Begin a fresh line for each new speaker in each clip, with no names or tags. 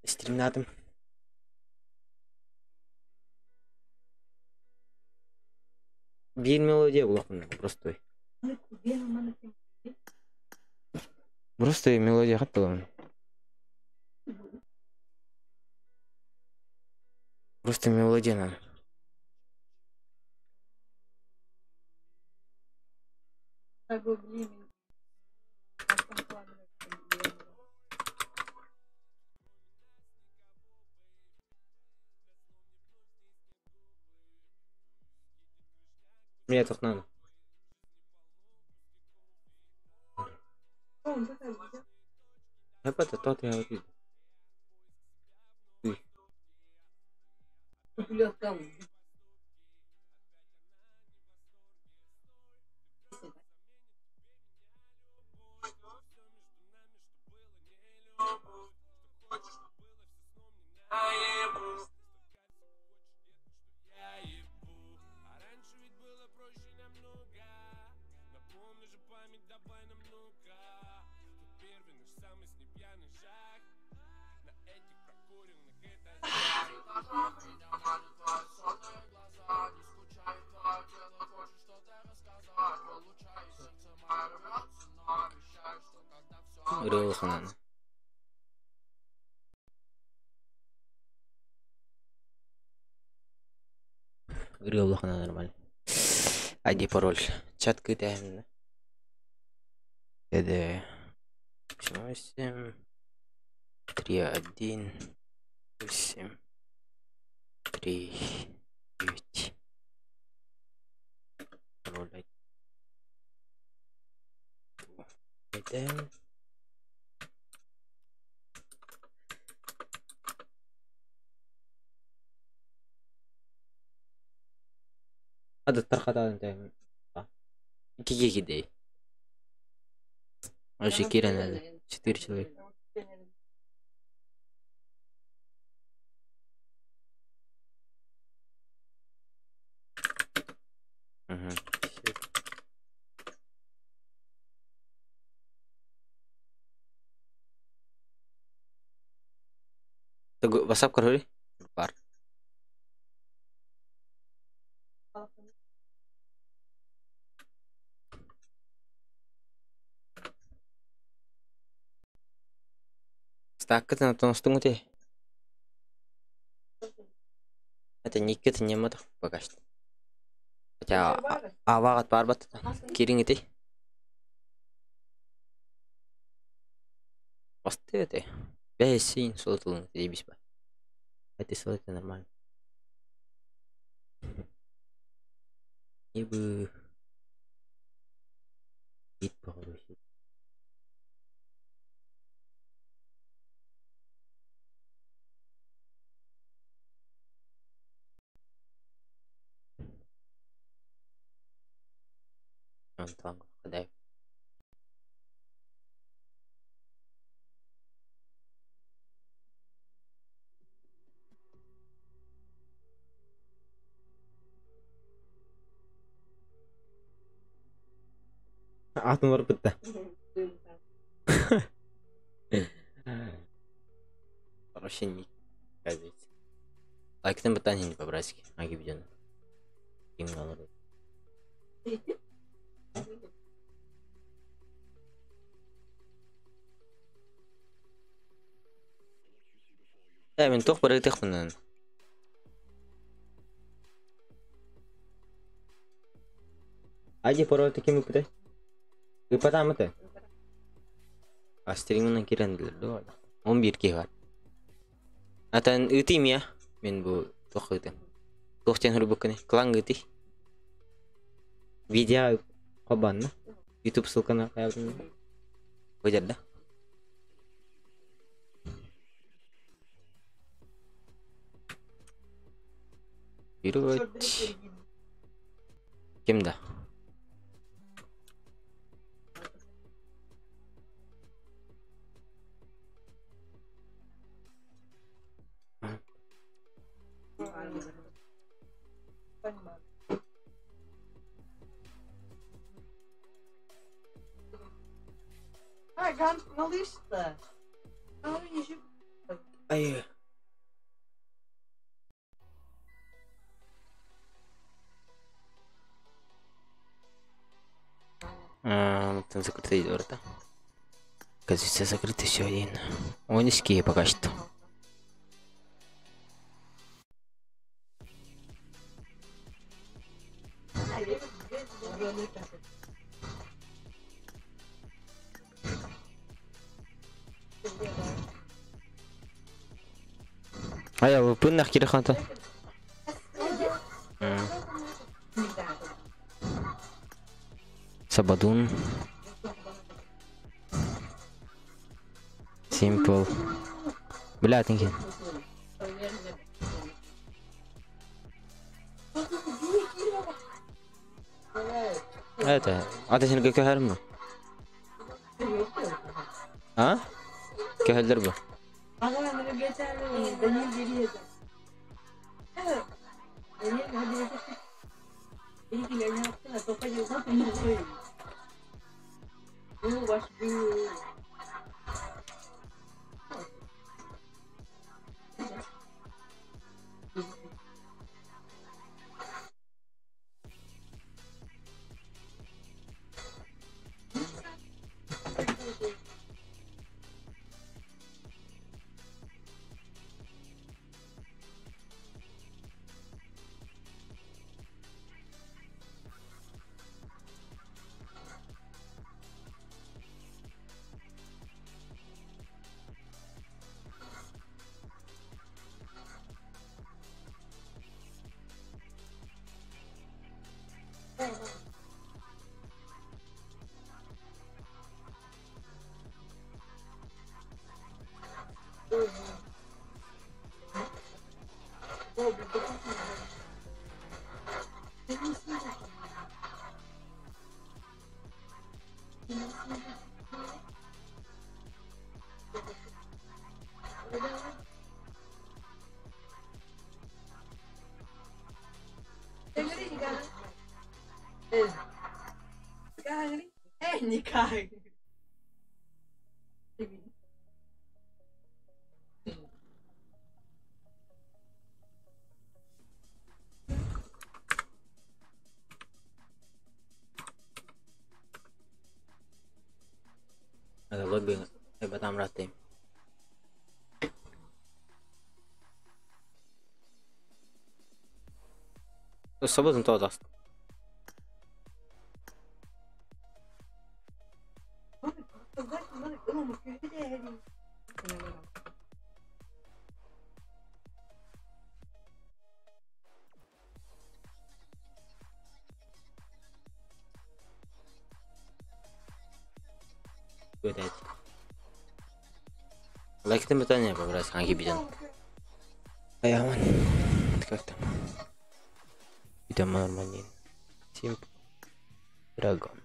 Стримнаатым. Биир мелодия булахпын простой. Просто мелодия хатталамын. Просто мелодия надо. Мне тут надо. Это тот я вот Ырыалаханан. Ырыалахана нормально. ID пароль. Чат кытаем. ДД 8 3 1 8 3 9. Пароль. 1. Адаттар хатаан Икки кидей. Вообще Кира надо. Четыре человека. Угу. WhatsApp король? Бар. Стаккытын оттон те. Это никкет не мотох пока что. Хотя авагат барбат. Кирин ити. Посты это. Бесин солотулун дебис ба. Это солото нормально. Не бы Ит походу. Антон, ходай. Атын бар бітті. Вообще не оказывается. Лайктан бытан не по-братски. Аги видео. Им говорю. Э, мен тоқ бір тек. Айди пароль таким үпіте. Ыпатамы те? А стримынан кирендилер да. 11 ки бар. Атан ытым я. Мен бу тоқ ытым. Тоқтен хүрбүккүнэ. Клан ыты. Видео кобанна. YouTube ссылканы каябын. Көжер да. Вперед. Ким да? Ай. А, там закрытые ворота. Кажется, закрыто все один. Он из пока что. Ая, пыннах кириханта. Сабадун. Simple. Бля, тинки. Это, а ты сен көһөр ме? А? Көһөлдөр бу. بتعمل تاني. الصبر انت اصلا. Лайк тем побрать, ханги биден. Аяман. Как там? Идем нормально. Симп. Драгон.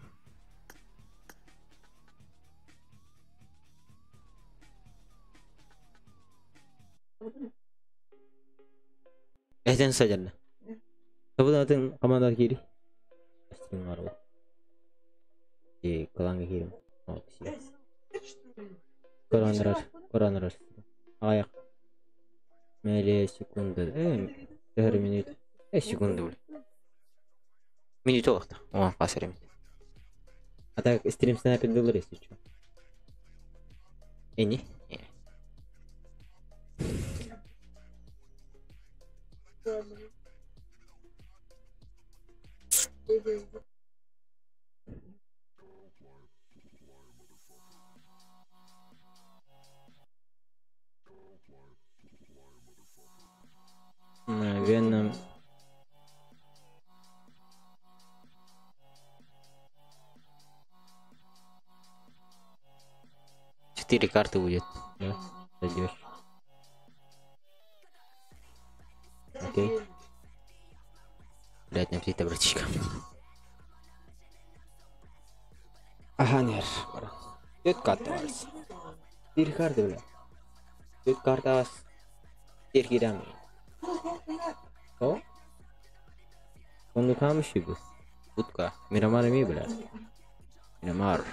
Ehden sajarna. Sabudan команда кири. Стримару. И коланга кири. Вот. Коронрар, коронрар. Аяк. Меле секунда. Төр минут. Секунда бул. Минут олохта. О, касыр. А так стрим снайпер доллар, если что. Не? Наверное. Четыре карты будет. Да, зайдешь. Окей. Блять, не аппетита, братишка. Ага, нет. Тут карта вас. Четыре карты, бля. Тут карта вас. Четыре кидами. О? Он не камуши был. Утка. Мирамар ми, бля. Мирамар.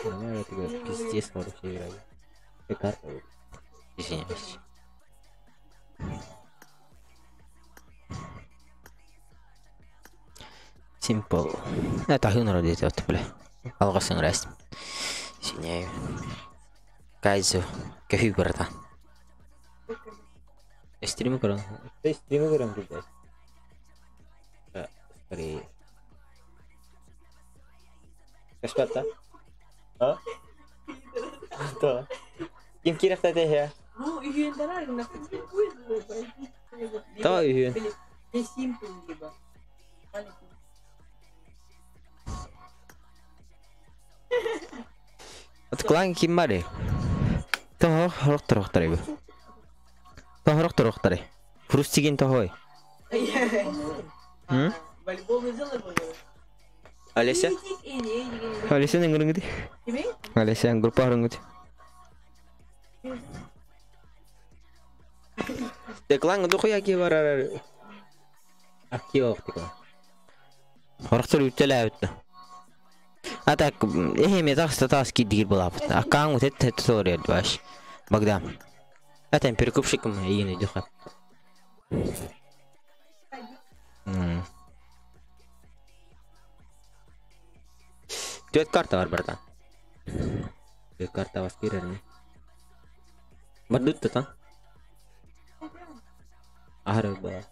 Это пиздец хорошая игра. Карта. Извиняюсь. Simple. Это хынра дети вот, бля. Алгасың рәс. Извиняю. Кайзу. Көһүй барата. Стримы көрөн. Стримы көрөн күлдэ. Скорее. Кашпатта. А? То. Ким кирәктә тә?
Ну, үйүн
То үйүн.
Simple либо.
Клан ким бар? То хорохтор хохтор бу. То хорохтор хохтор. Фрустигин тохой. М?
Волейбол зала было.
Олеся? Олеся ңырыңгыды. Олеся группа хөрөнгөд. Те клан духуя ки барар. Аки оқтык. Хорохтор үттеләбит. А так, эхе тас тас ки дигир булап. Акаң тет тет сория баш. Богдан. Это перекупщиком и духа. Түөт карта бар, братан. Түөт карта бас кирер. Бардут тан. Ахар ба.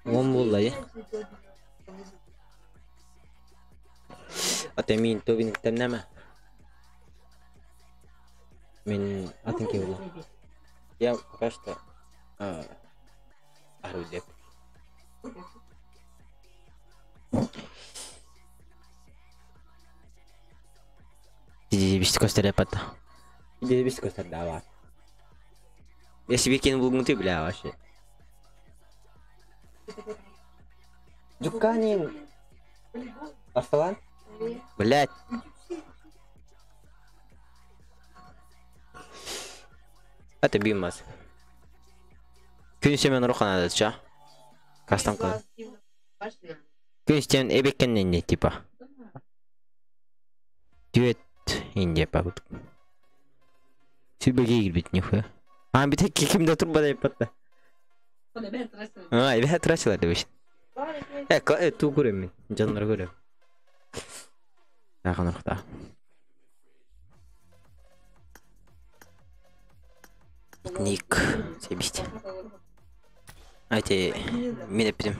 Он булла я. Ата мин тобин темнеме. Мен атын кебула. Я пока что Арудек. Бис костер пата. Бис костер дава. Я себе кинул ты, бля, вообще. Дуканин. Арсалан? Блять. Это бимас. Күн семен рухана ча. Кастам кар. Күн сен эбеккен типа. Дюэт инде па. Сүбеге кирбит нихуя. А бит кимде турба деп батта. А, эбе трасилар деп. Э, ту көрөм мен. Жаннар көрөм. Тагын рухта. Ник. Себист. Айте, мен эптим.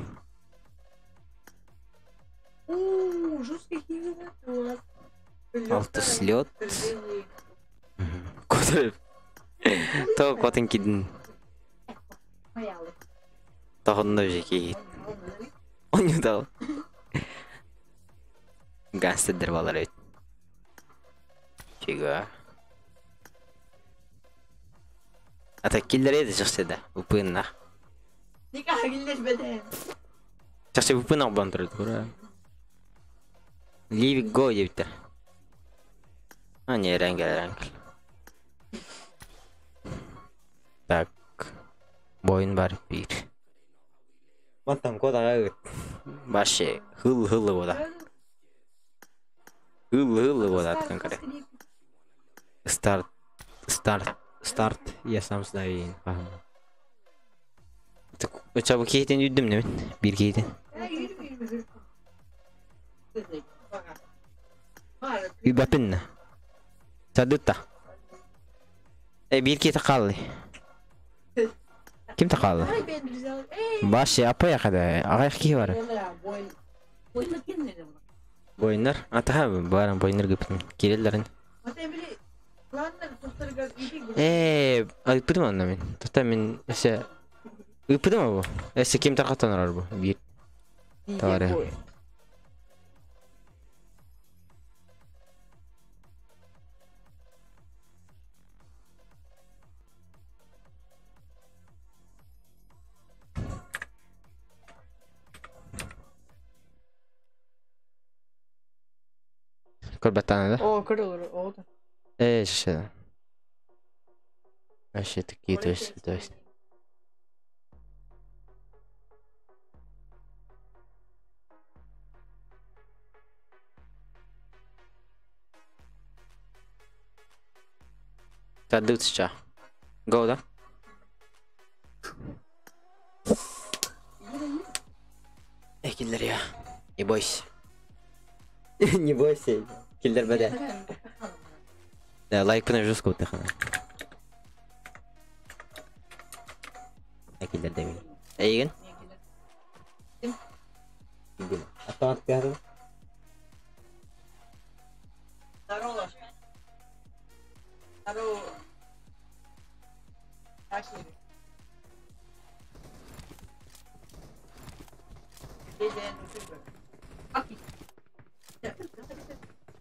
Алты слет. Көтөрүп. То котын кидин. Тохонно жеки. Онюдал. Гангстердер балар өт. Фига. Ата киллер еді жакшы да. Упынна. Жакшы упынна бан турат, ура. Leave go дептер. А, не, рангел, рангел. Так. Бойын бар бир. Мантан кодага башы хыл хылы бода. Хыл хылы бода конкретно. Старт, старт, старт, я сам знаю. Чабы кейтен үйдім немен? Bir кейтен. Үбәпін. Садытта. Э, bir кейті қалды. Ким тақалды? Башы апа яқада. Ағайық ки бар. Бойындар? Атаха баран бойындар көптім. Келелерін. Э, ыппытым онно мен. Тота мен эсе ыппытым бу. Эсе ким таркаттан бу. Бир. Товары. Көрбәттан да?
О, көрөр, о.
Э, шеше. Вообще такие, то есть, то есть. Тардыытыча. Go да? Киллер я. Не бойся. Не бойся. Киллер бәдә. Да, лайк пына жестко утыхана. Киллер демин. Эйген? Автомат пиары.
Здорово. Здорово.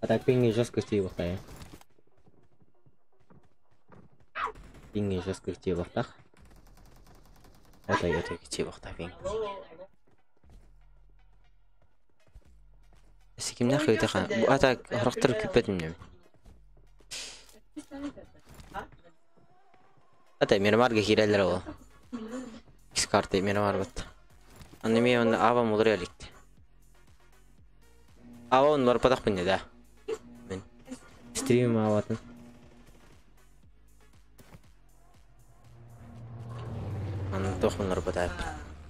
А так пинги жесткости его. Пинги жесткости его так. Это я так идти пинг. Кимнәх өйдә. Бу ата характер күпәт минем. Ата Мирамарга кирәләр ул. X карта Мирамар бит. Аны мен аны ава мулыр эликти. Ава он бар падак бинде да. Мен стрим аватын. Аны тохмунлар бата.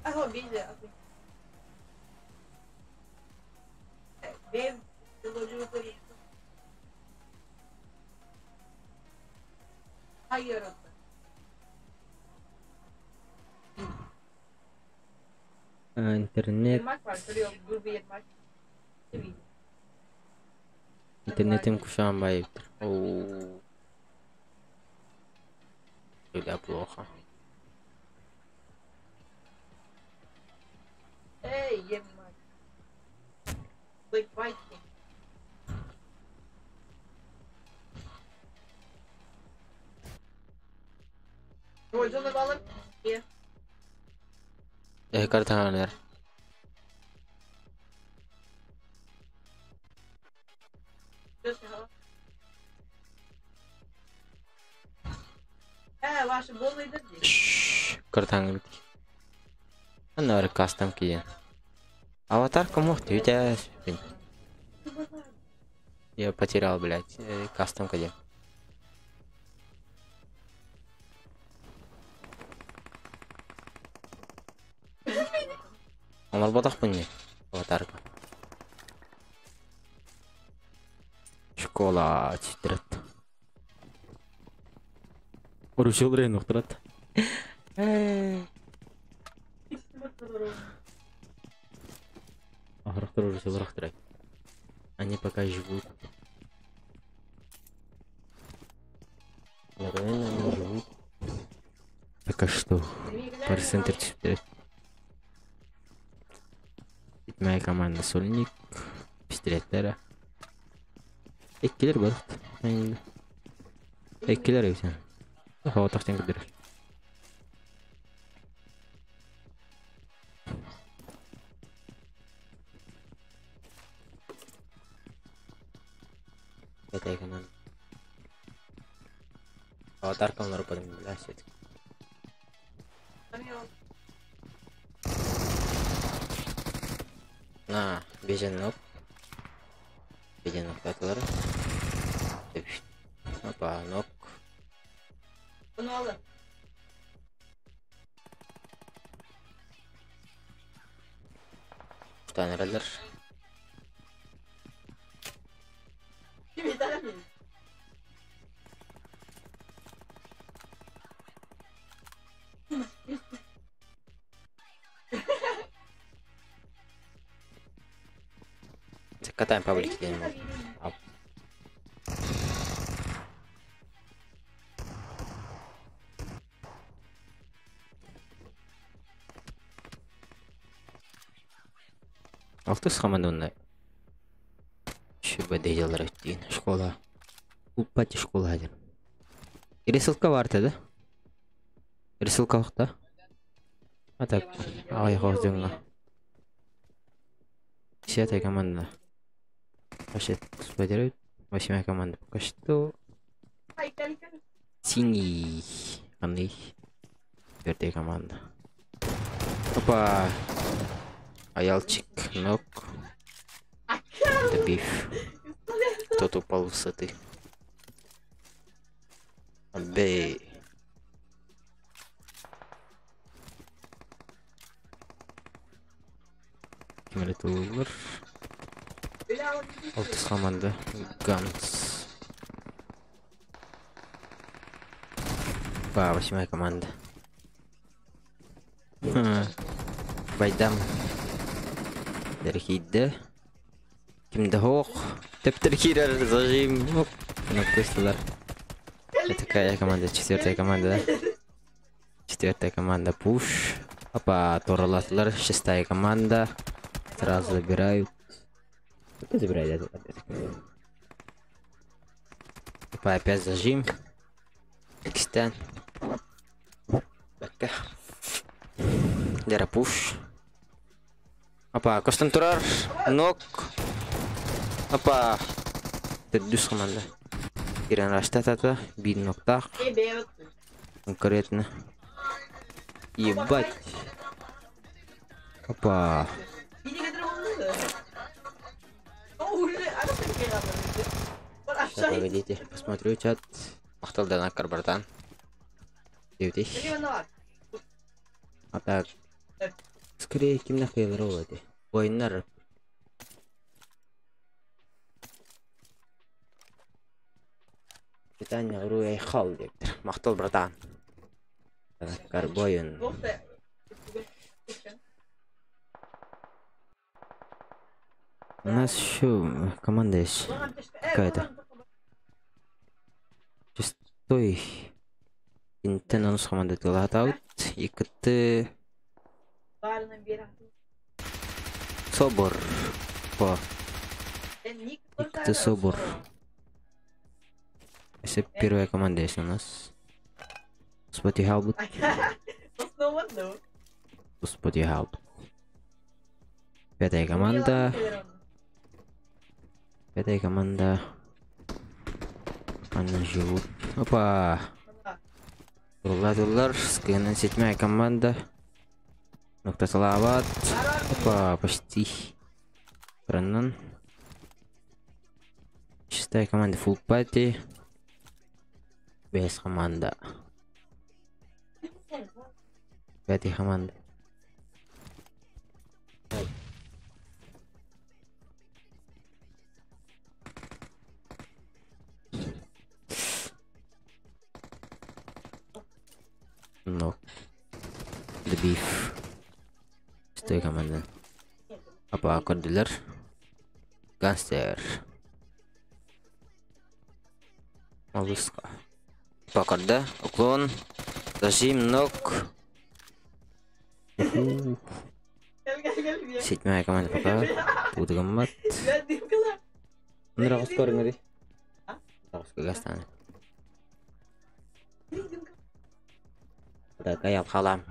Ахо бизе.
Интернет. Интернетим кушан байыптыр. Оу. Это плохо.
Эй, ебать.
Картаналар. Картаң Аннары кастом киен. Аватар кому ты у Я потерял, блядь, кастом где. Onlar бодох бұны аватарка. Школа читрет. Орушил рен ухтрат. Они пока живут. Наверное, они живут. Пока что. Процентр читрет. Моя команда Сольник, пистолеттері. Эккилер бар. Эккилер эбитен. Хаватахтен кидер. Пятая команда. Аватарка он рупадым, бля, все-таки. На, бежен нок. Бежен нок атылар. Опа, нок. Штанералар. Катаем паблики где-нибудь. Алтыс команда Чүбә дейделер школа. Упати школа один. Рисылка бар да? Рисылка вакта. А так, ай хоздыңга. Десятая команда. Вообще, спойлеры. Восьмая команда пока что. Синий. Андай. Четвертая команда. Опа. Аялчик. Нок. Это биф. Кто-то упал высоты. Бэй. Ким эрэ тулуллар. Алтыс команда. Ганс. Ба, восьмая команда. Байдам. Дэрхийдэ. Ким да суох. Тэптэр киирэр зажим. Оп. Кнопка. Это какая команда? Четвертая команда, да? Четвертая команда пуш. Опа, Торалатлар, шестая команда. Сразу забирают. Кто забирает этот? Опа, опять зажим. Экстен. Бакка. Лера пуш. Опа, Костантурар. Нок. Опа. Төрдүс команда. Кирен раштатата. Бир ноктах. Конкретно. Ебать. Опа. Сейчас, погодите, посмотрю чат. Махтал Данакар, братан. А так. Скорее, ким нахуй эти. Ойнар. Питание руй хал диэбиттэр. Махтал, братан. Данакар бойын. У нас еще команда есть какая-то. Шестой. Интен команда аут. ИКТ. Собор. По. ИКТ Собор. Это первая команда есть у нас. Господи, help. Господи, help. Пятая команда. Пятая команда. Они живут. Опа. Турла Скрин седьмая команда. Нокта Салават. Опа, почти. Браннан. Шестая команда Full Party. Без команда. Пятая команда. No. The beef. Шестая команда. Опа, Кордилер. Гангстер. Моллюска. Опа, Уклон. Зажим, ног. Седьмая команда пока. Буду гаммат. Нравится скоро, говори. Так, я халам.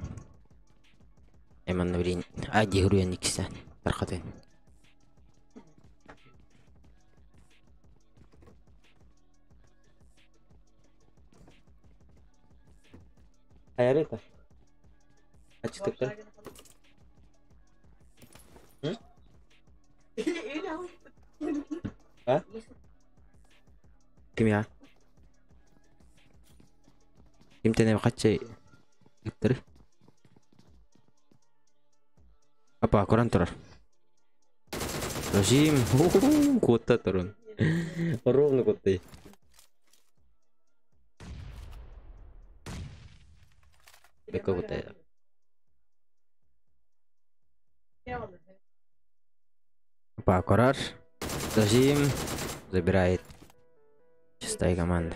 Эман блин. А дигру я никса. Тархатын. Аярыта. А что такое? А? Ким я? Ким ты не хочешь? Опа, аккуратно турар. Зажим. Куда турун? Ровно куда. Какого-то. Опа, аккурат. Зажим. Забирает. Чистая команда.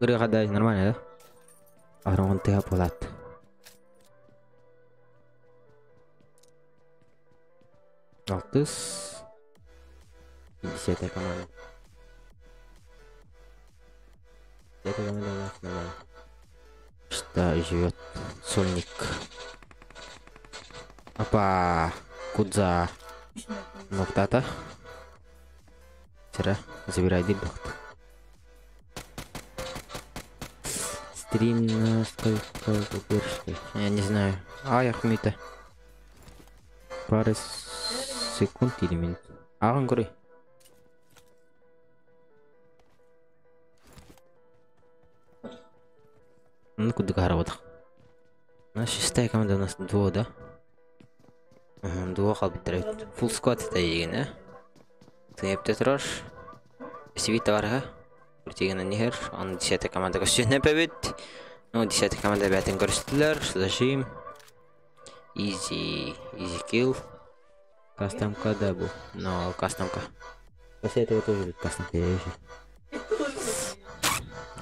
Ырыга нормально, да? Ароон тыа буолаат. Алтыс. Десятая команда. Десятая команда у нас нормально. Что живет Сольник. Опа! Кудза. Ноктата. Вчера забирай дебухт. Стрим на сколько Я не знаю. Аҕыйах мүнүүтэ. Пары секунд или минут. Ааҕан көрүй. Ну курдук аһарабатах. У нас шестая команда, у нас дуо, да? Ага, дуо хаалбыттар эбит. Full squad это эйигин, э? Тыйыпта турар. Свита барыһа. Крутигин иһэр. Он десятая команда көрсүөн эбит. Ну, десятая команда бэйэтин көрүстүлэр. Зажим. Easy, easy kill. Кастомка, да, был. Но кастомка. После этого тоже будет кастомка, я вижу.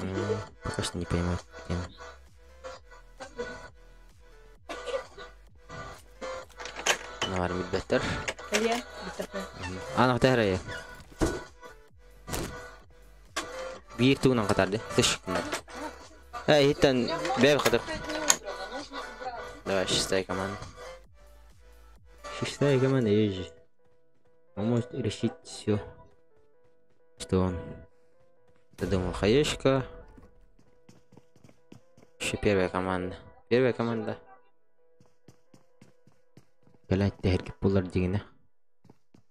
Ну, пока что не понимаю тему. Навар беттер. Ана тәрәйе. Биир тугунан хатарды. Тыш. Эй, иттен бэйэ хатыр. Давай, шестая команда. Шестая команда, езжи. Он может решить все, что он задумал. Хаешка. Еще первая команда. Первая команда. Блять, булар дигина.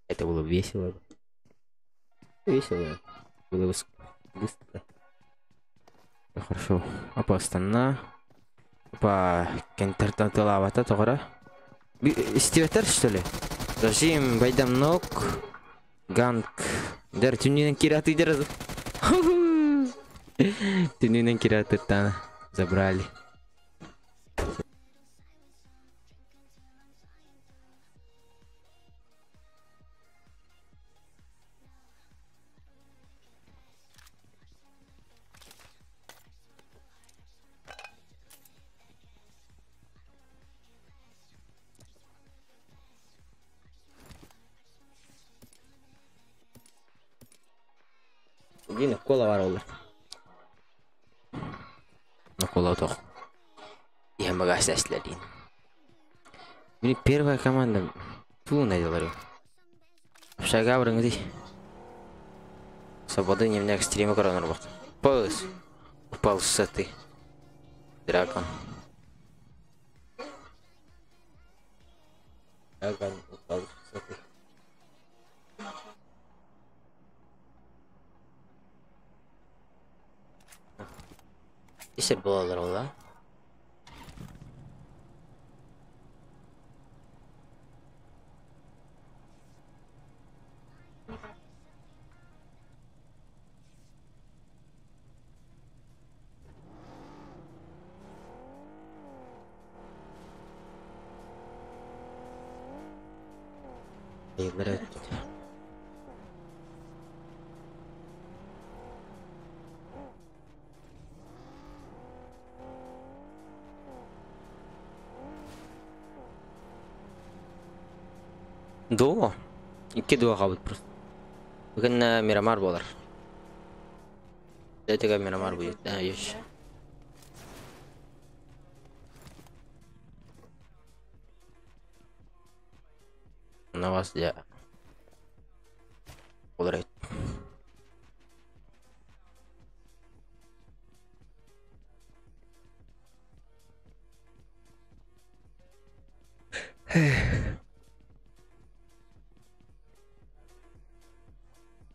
Это было весело. Весело. Было бы быстро. Хорошо. Опа, Опа, кентертан тылавата тоҕо. Истибэтэр, что ли? Зажим, байдам ног. Ганг. Дэр түннүнэн кираты дэр. Түннүнэн кираты забрали. Дина кола бар олар. Кола тоқ. Я могу один. Мне первая команда ту найдала. Шага бұрыңды. Свободы не меня стрима коронер бақ. Паус. Упал с высоты. Дракон. Дракон упал с высоты. Исер буолалар ола. Играть. Дуо. Икки дуо хаалбыт просто. Бүгүн Мирамар буолар. Это Мирамар будет, да, есть. На вас я. Ударить.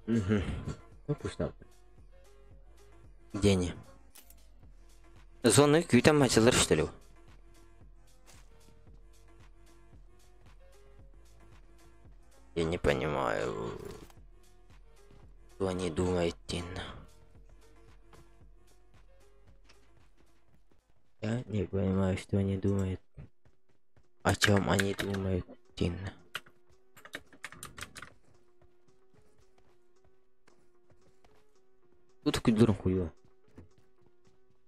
Угу. Ну пусть там. Где они? Зоны күүтэн мачылар, что ли? Я не понимаю, что они думают, Тина. Я не понимаю, что они думают. О чем они думают, Тина. Тут күдүрүн хуё.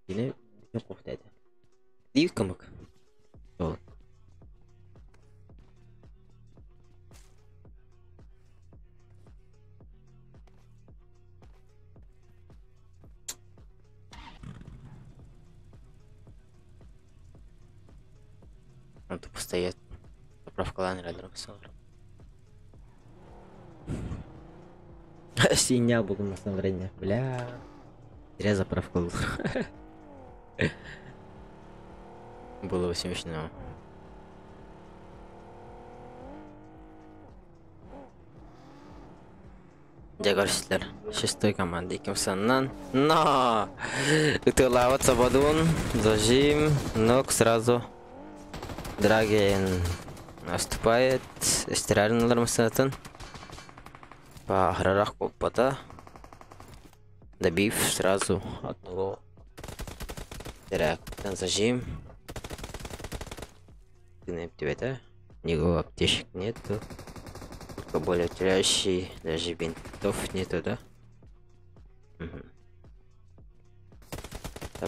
Yine yok dedi. Değil kamık. Yol. Он тупо стоит. Заправка ланера басалар. Синя бугун на время. Бля. Зря заправка был. Было бы смешно. Дьэ көрүстүлэр. Шестой команда икки саннан. Но! Ытыалаабат Сабадун, зажим, ног сразу. Драген наступает. Эстиралин ылар массыынатын. Бааһырарах куоппата. Добив сразу одного. Терактан зажим. Тибета. Никакого аптечек нету. Только более теряющий, даже бинтов нету, да? Угу.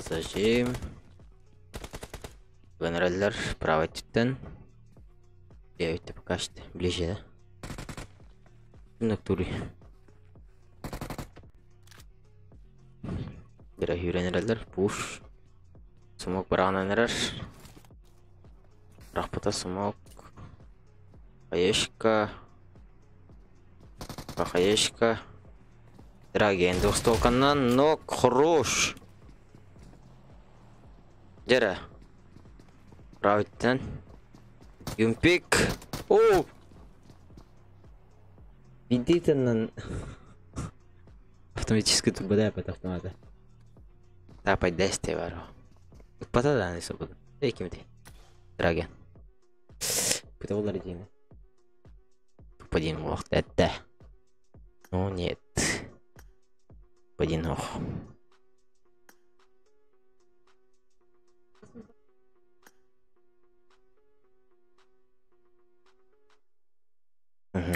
Зажим. Генераллар правый түттен. Я это пока что ближе, да? Натуре. Генераллар пуш. Смог баранан эрэр. Рахпата смог. Хаешка. Хаешка. Драген двухстволканан, но хорош. Дера. Правыттан. Юмпик. О! Видите, автоматически тубада под автомата. Тапать десте варо. Патада не свобода. Эй, кем ты? Драген. Пыталар деймін. Тупадин уақыт әтті. Ну нет. Тупадин ох. Угу.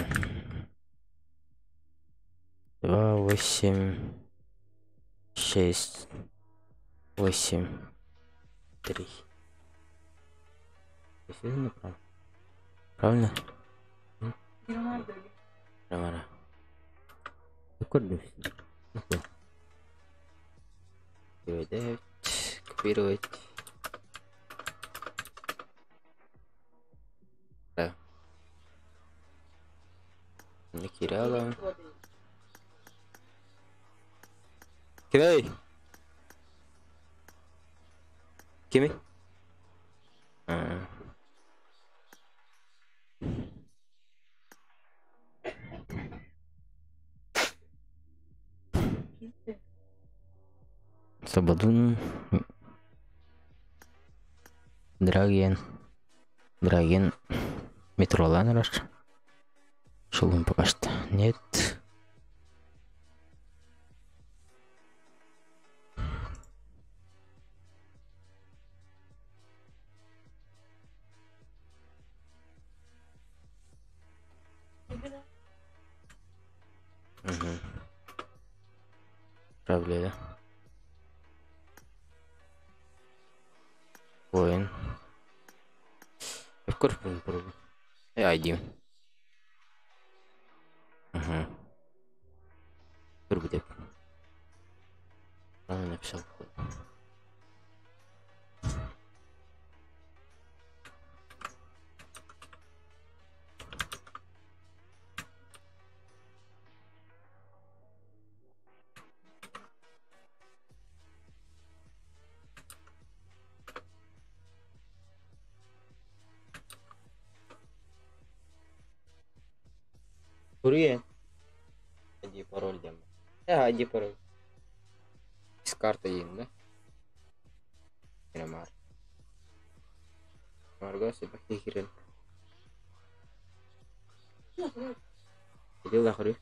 2, 8, 6, 8, 3. Правильно? Правильно? Нормально. Какой 9, копировать. Да. Накирала. Кирай! Кими? Сабадун. Драген. Драген. Метролан раш. Шелун пока что нет. Угу. Правильно, да? Воин. В корпус пробую. ID. Угу. Турбодеп. Правильно написал. Курье. ID пароль дем. Я ID пароль. С карты им, да? Мирамар. Марго себе хихирен. Иди лахры.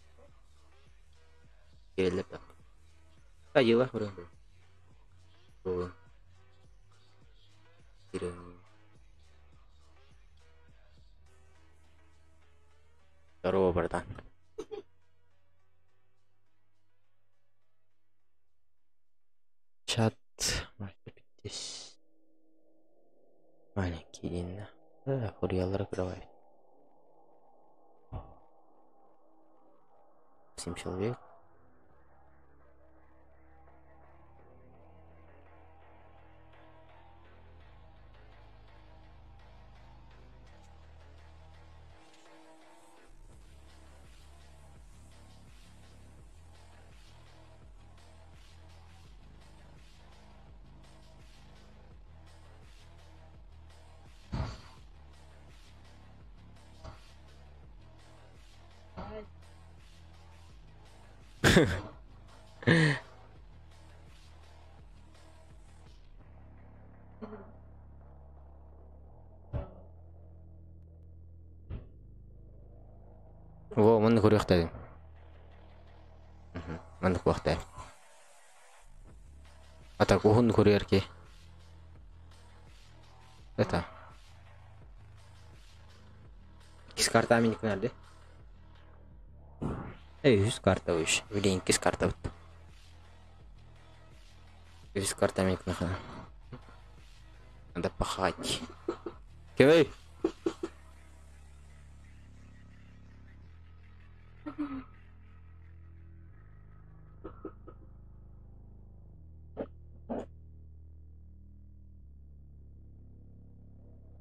Кирилл так. Иди лахры. Кирилл. Здорово, братан. Чат. Маленький дин. Да, хурьялар кровать. 7 человек. Во, манна көрүөхтэрин. Маннык буохтар. А так уһун көрүөр ки. Это. Иккис карта миник нарды. Эй, үс карта үш. Блин, иккис карта бут. Үс карта миник нахана. Надо пахать. Кемей.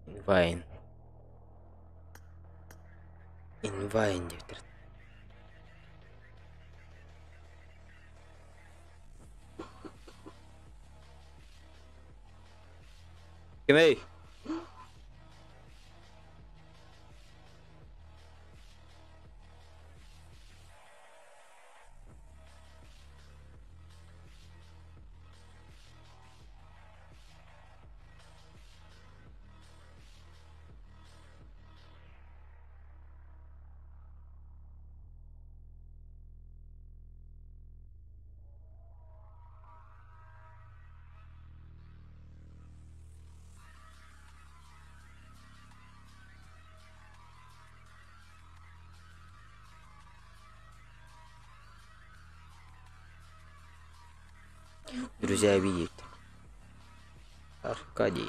Инвайн. Инвайн диэбиттэр. Кимий? Друзья видят. Аркадий.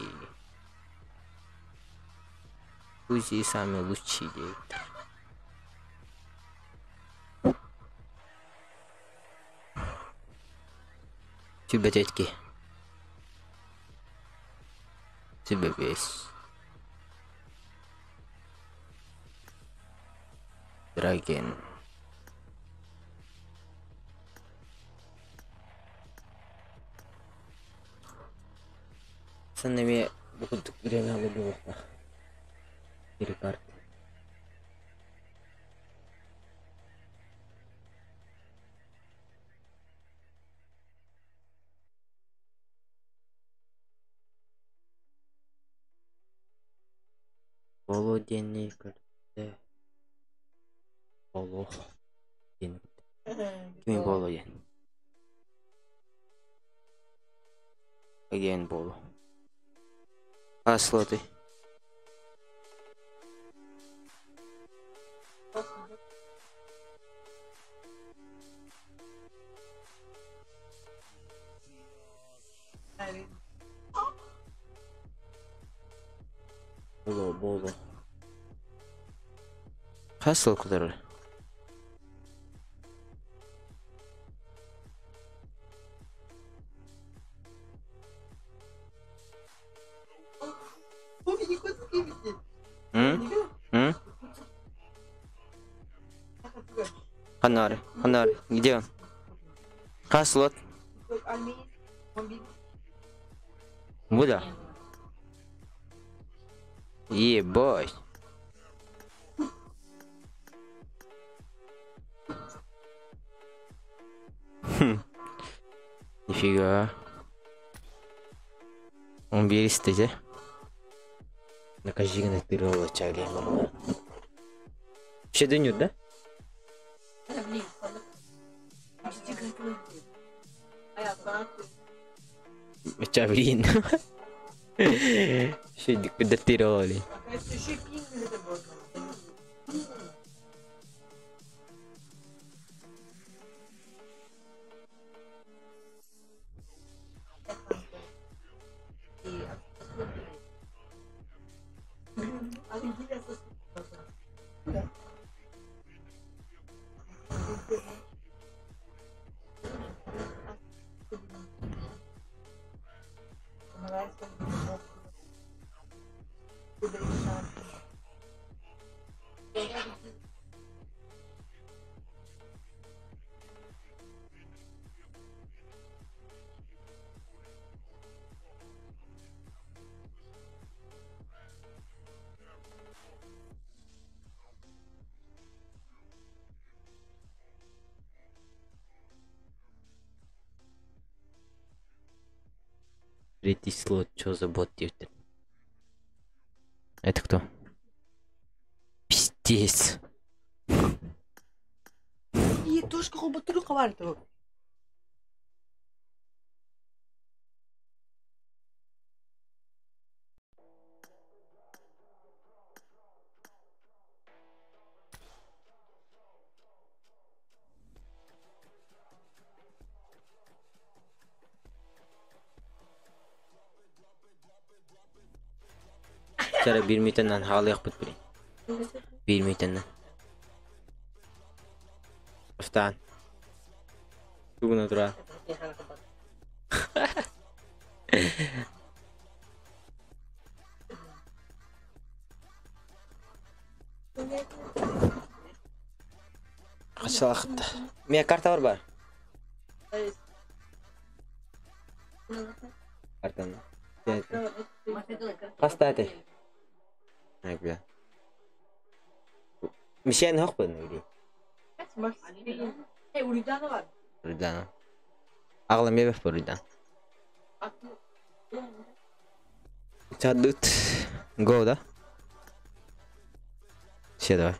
Узи самый лучший директор. Тебе тетки. Тебе весь. Драген. Саннами бу курдук время буолуохтаах. Перекарт. Боло диэни көрдө. Боло диэни Кими Боло диэн? Again Боло. Аслаты. Боло, боло. Хас сыл кутарар? М? Ханары, Ханары, где он? Хас лот. Буда. Ебать. Хм. Нифига. Он беристеже. Накажигана тырыла чагли. Вообще дönüyor да? Чавлин. Шедик педатировали. Третий слот, чё за бот диэбиттэр. Это кто? Пиздец.
И тушка хоботуру хабарту.
Чара биир мүтэннэн хаалыахпыт билин. Биир мүтэннэн. Бастаан. Тугуна тура. Хачалахытта. Мия карта бар бар. Картаны. Хаста этэй? Айбля. Мишен хох бын или? Рудана. Аҕла мебef Рудан. Чадыт. Го, да? Все, давай.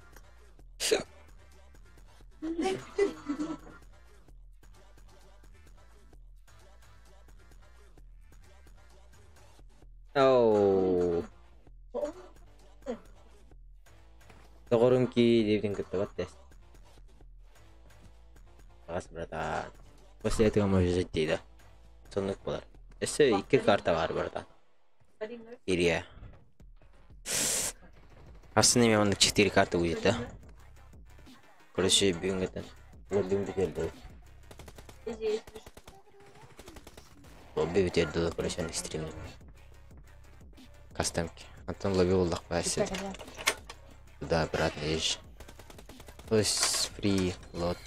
Оу. Доҕорум кии диэбитин кытта баттес. Аас, братан. После этого можно зайти, да? Соннук буолар. Өссө икки карта бар, братан. Ирия. Астына маннык 4 карта будет, да? Короче, бүгүн это. Лобби бүтэрдэ. Лобби бүтэрдэ, короче, на стриме. Кастомки. Антон лобби буллах пасит. Туда обратно езжи. То есть фри лот.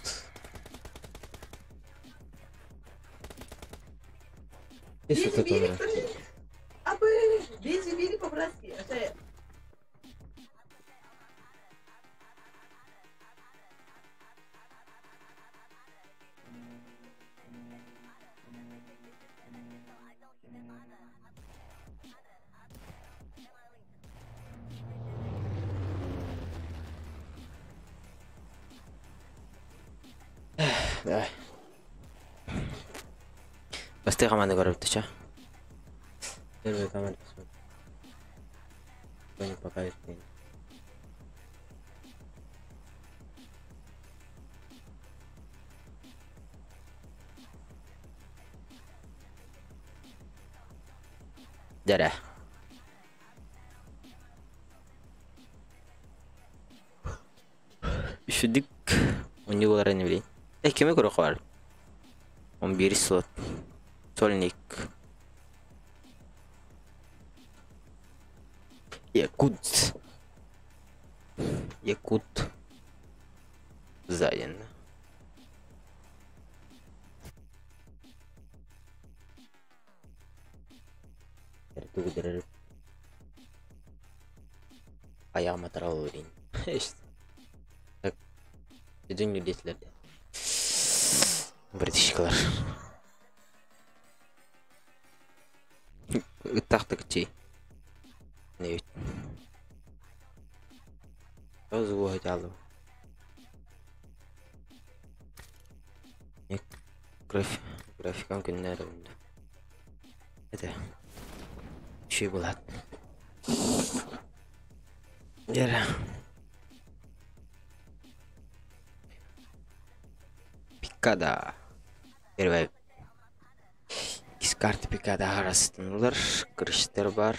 Если тут умер. Давай. Бастыы команда көрөбүт ча. Первая команда посмотрим. Не покажет мне. Дәрә. Үшүдүк. Онньу буолара не билейин. Э, кими көрө бар? 11 слот. Сольник. Якут. Якут. Зайен. Айаҕым атара олорин. Так. Дүнү диэтилэр. Братишкалар. Ыттахтык чей. Не Розового алдым. Граф графикам күннәре ఉంду. Это Şey булат. Яра. Пикада. Первая. Иккис карта пикада арастынылар. Крыштар бар.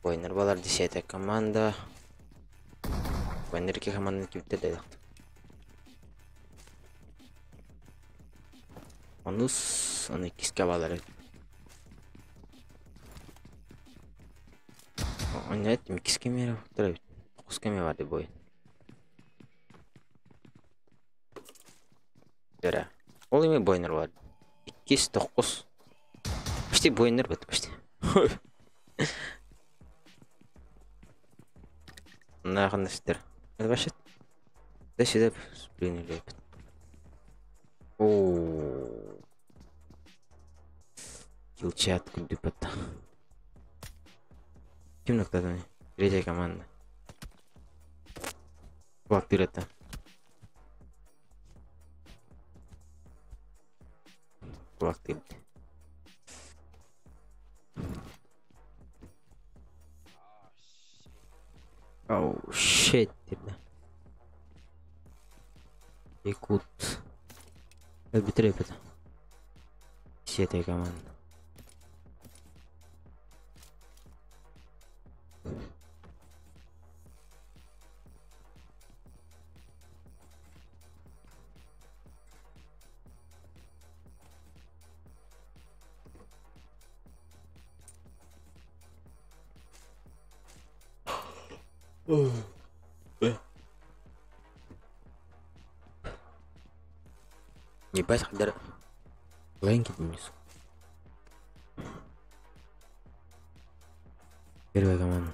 Ойнар балар десятая команда. Ойнар команда кипте дайлакты. Онус, оны иккиске балар. Нет, иккиске мера Тоқус кеме бар деп ойын. Дөрә. Ол эме бойнер бар. Иккис тоқус. Почти бойнер бит, почти. Нахын истер. Это вообще. Да сюда приняли. О. Килчат курдук батта. Ким ноктадан? Третья команда. Кулактыыр это. Кулактыыр. Oh shit диэтэ. Якут. Өлбүтэр эбит. Десятая команда. Ебать, хадара. Лэнки внизу. Первая команда.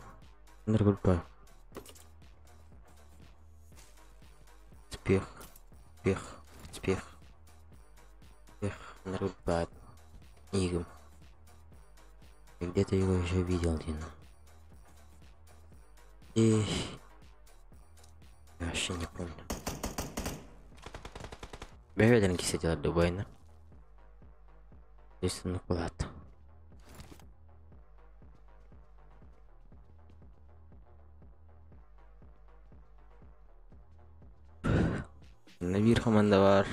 Группа. Успех. Успех. Успех. Успех. Группа. Игм. Где-то его еще видел один. И... Я вообще не помню. Бэвэлэрин кисэтилэр Дубайна. Здесь кулаат. Биир команда бар.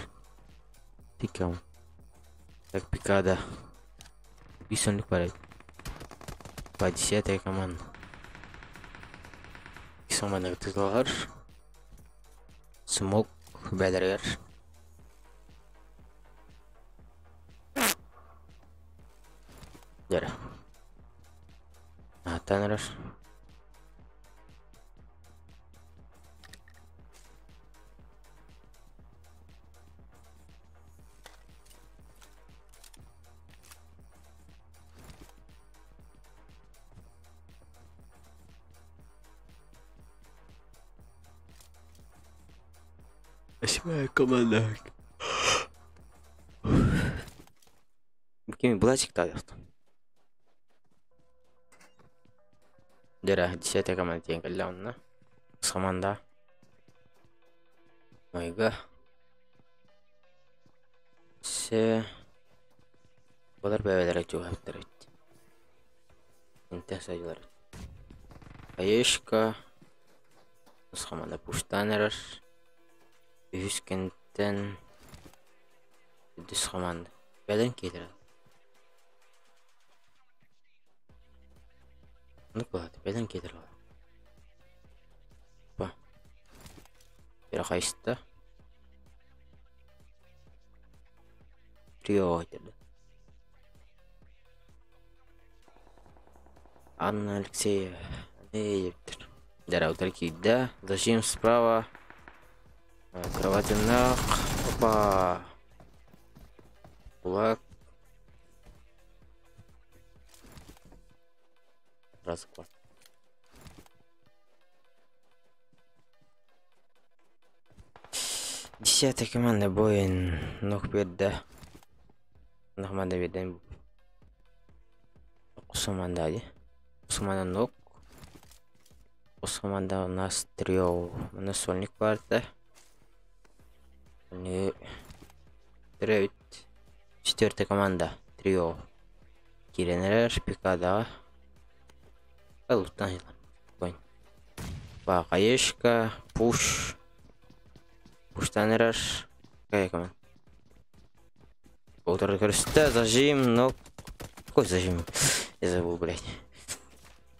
Тикам. Так, Пикада. Бисонлик бар. По десятая команда. Команда тылар. Смок бәләргәр. Дәрә. Атаныраш. Восьмая команда. Кими булачик таалыхтан. Дера, десятая команда диэн кэллэ онно. Команда. Майга. Се. Балар бэбэлэрэ чугаһыттар эбит. Интэ сайылар. Аешка. Ус команда пуштан эрэр. Үһүс кэнтэн үдүс команда. Бэлэн киирэр. Ну кулат, бэлэн киирэр. Па. Бира хайста. Трио деді. Анна Алексеева. Эй, Дара киирдэ. Зажим справа. Кроватинах. Опа. Кулак. Разклад. Десятая команда Боин. Нох берді. Команда берден. Команда ди. Команда нок. Команда у нас трио. У нас сольник барды. Не. Треть. Четвертая команда. Трио. Киренер, Пикада. Лутан. Бакаешка, Пуш. Пуштанераш. Какая команда? Полтора крыста, зажим, но... Какой зажим? Я забыл, блядь.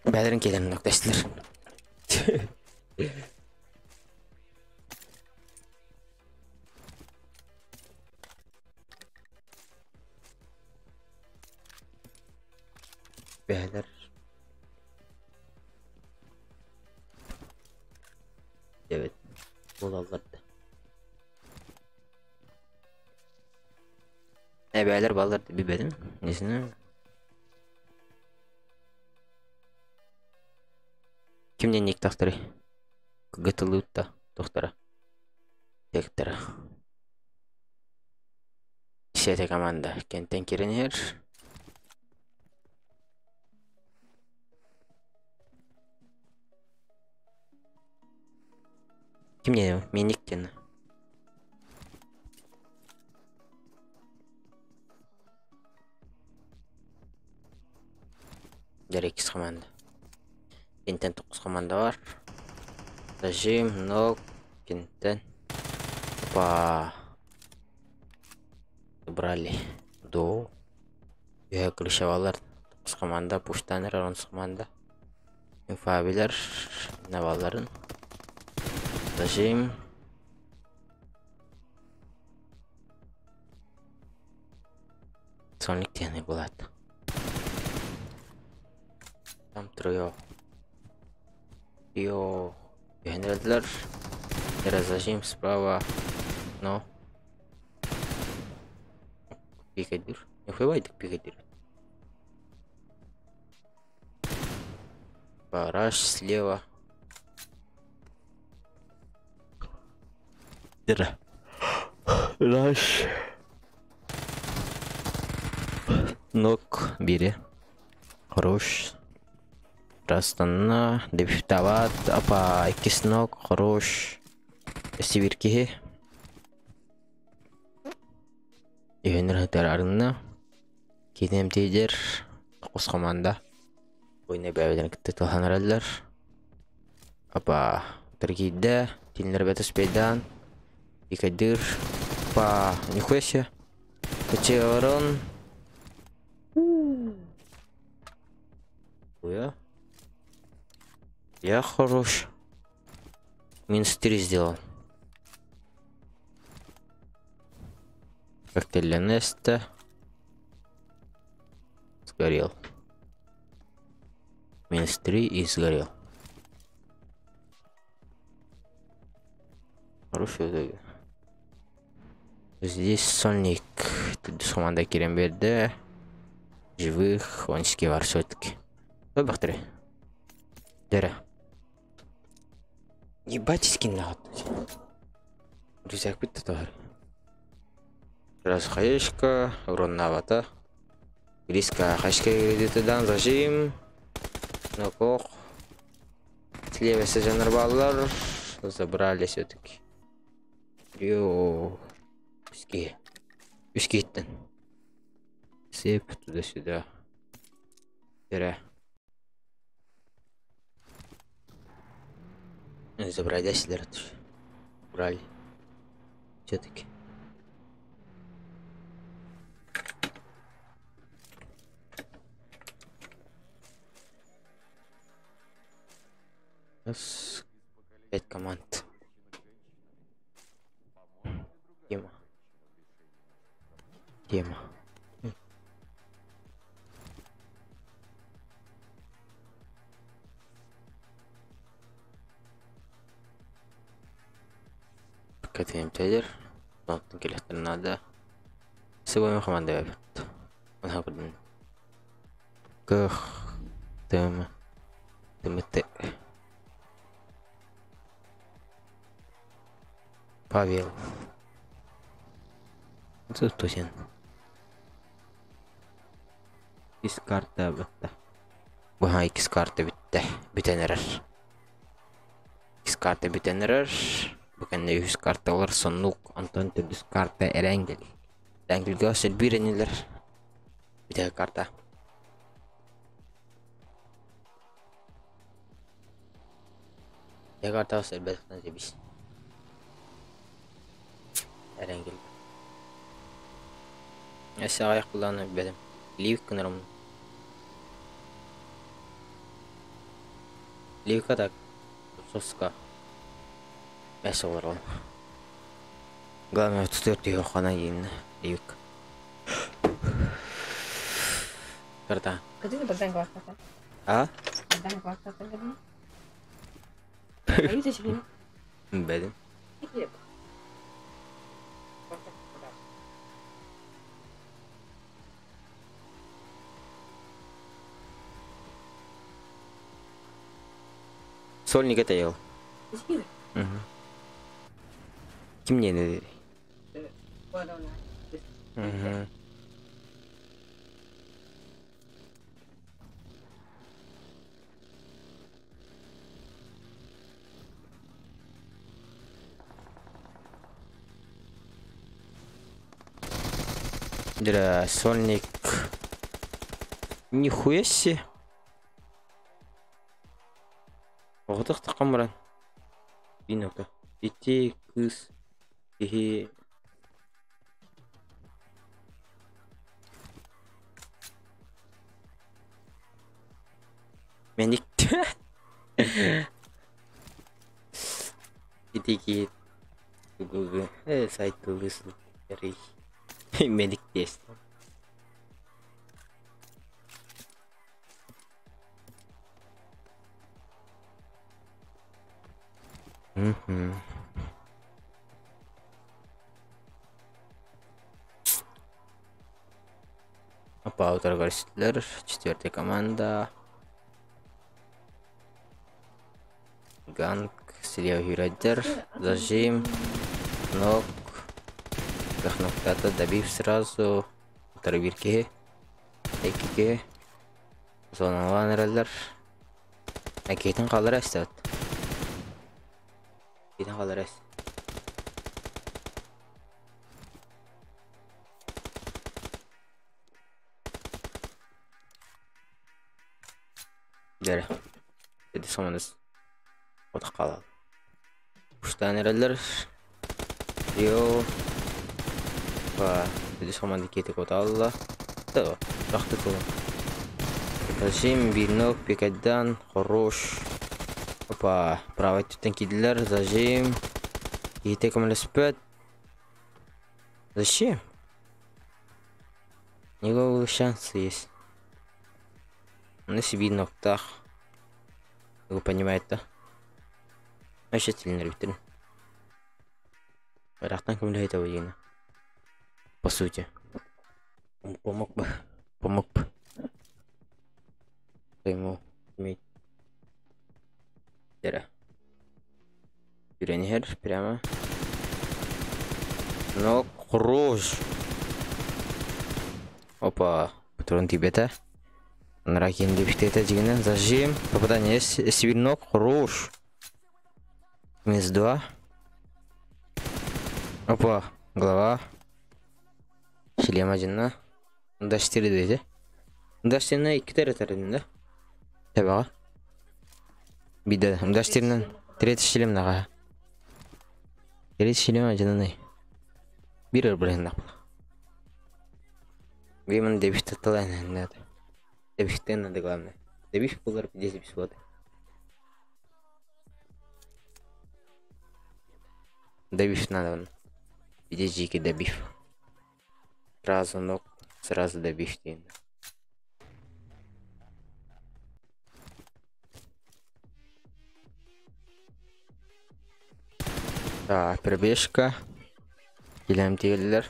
Бәлерин келем нокташтылар. Бәлер. Evet. Буолаллар. Эбээлер баллар билбедим. Несine? Кимнен ник тахтары? Гытылытта тохтара. Тектара. Десятая команда. Кентен Киренер. Ким не? Меник диэн. Дьэр иккис команда. Кинтэн тохсус команда бар. Зажим, ног, кинтэн. Опа. Брали. До. Үһэ крышевалар. Тохсус команда, пуштанер, онус команда. Инфабилер, навалларын. Зажим. Соник диэни булат. Там трое. Йо. Генераллар. Зажим справа. Но. Пикадир. Нихуя пикадир. Бараш слева. Дыра. Раш. Нок бири. Хорош. Растанна. Дефтават. Апа. Иккис нок. Хорош. Сибир киһи. Үһүнэр арынна. Киинэм тиидер. Тоҕус команда. Ойна бэйэлэрин кытта тылһанараллар. Апа. Тыргиидэ. Тиннэр бэтэ спейдаан. Икадыр. Па. Нихуя себе. Кычырын. Хуя. Я хорош. Минус 3 сделал. Коктейль Неста. Сгорел. Минус 3 и сгорел. Хороший итоге. Здесь сольник. Тут команда киирэн. Живых. Ончики бар все-таки. Бахтыры. Дера. Ебать скин на Рюкзак битте товар. Раз хаешка, урон навата. Близко хашка кредитыдан зажим. Нокох. Слева сажанар баллар. Забрали все-таки. Йоу. Үске. Үске иттен. Сеп туда-сюда. Дера. Забрали силер. Брали. Все-таки. Раз. Пять команд. Тема. Тема. КТМ тедер. Надо. Сегодня команда вебет. Кх. Тм. ТМТ. Павел. Тусен. Иккис карта битте. Буха иккис карта битте. Бүтэн эрэр. Иккис карта бүтэн эрэр. Бу кэннэ үһүс карта олар соннук. Онтон төрдүс карта Эрэнгел. Эрэнгелгэ сэлбиир энилэр. Бүтэ карта. Бүтэ карта сэлбэтхтан себис. Эрэнгел. Эссе аяк буланы бедем. Ливк кынырым. Ливка так. Соска. Бәс олар ол. Главное, 34 йохана дейін. Ливк. Карта.
Kadın buradan kalktı.
А?
Buradan kalktı kadın. Ayı seçelim.
Бедем.
Peki.
Сольник это ел.
Seçelim.
Угу. Ким не dedi? Угу. Дьэ, сольник. Нихуя себе. Оҕотох таххан баран. Биир Ити кыыс киһи Мэник Ити киһи сайтылыы сылдьарый Мэник тест. Мгм. Опа, утары Четвертая команда. Ганг, слева Юрайдер, зажим, ног, Кахноктата добив сразу. Утары биир киһи, икки киһи. Зоналаан эрэллэр. Киһитин хааллара эстибэт. Киһитин хааллара эс. Дэрэ. Ити саманыс. Отох хаалал. Уштаан эрэллэр. Йо. Па, ити саманды киһити коталла. Да, рахты тылын. Зажим, бирнок, пикайдан, хорош. Опа, правый түттен киделер, зажим. Киһите көмөлөспөт. Зачем? У него шансы есть. На себе ноктах. Вы понимаете, да? Вообще сильно Рахтан көмөлөһөтө буйына. По сути. Помог бы. Помог бы. Ему иметь. Юренхер прямо. Но хорош. Опа, патрон тебе-то. Нракин это дигнен. Зажим. Попадание есть. Свинок хорош. Минус 2. Опа, голова. Шлем один на. Да 4 dedi. Да 4 2 tane taradın да. Tabii. Bir de да 4 третий шлем наға. Третий шлем один Bir блин Вимон дебиш таталайн надо. Дебиш надо главное. Дебиш булар 10 вот. Добив надо. Иди добив. Сразу ног, сразу добив дейін. Так, пробежка. Келем тегілдер.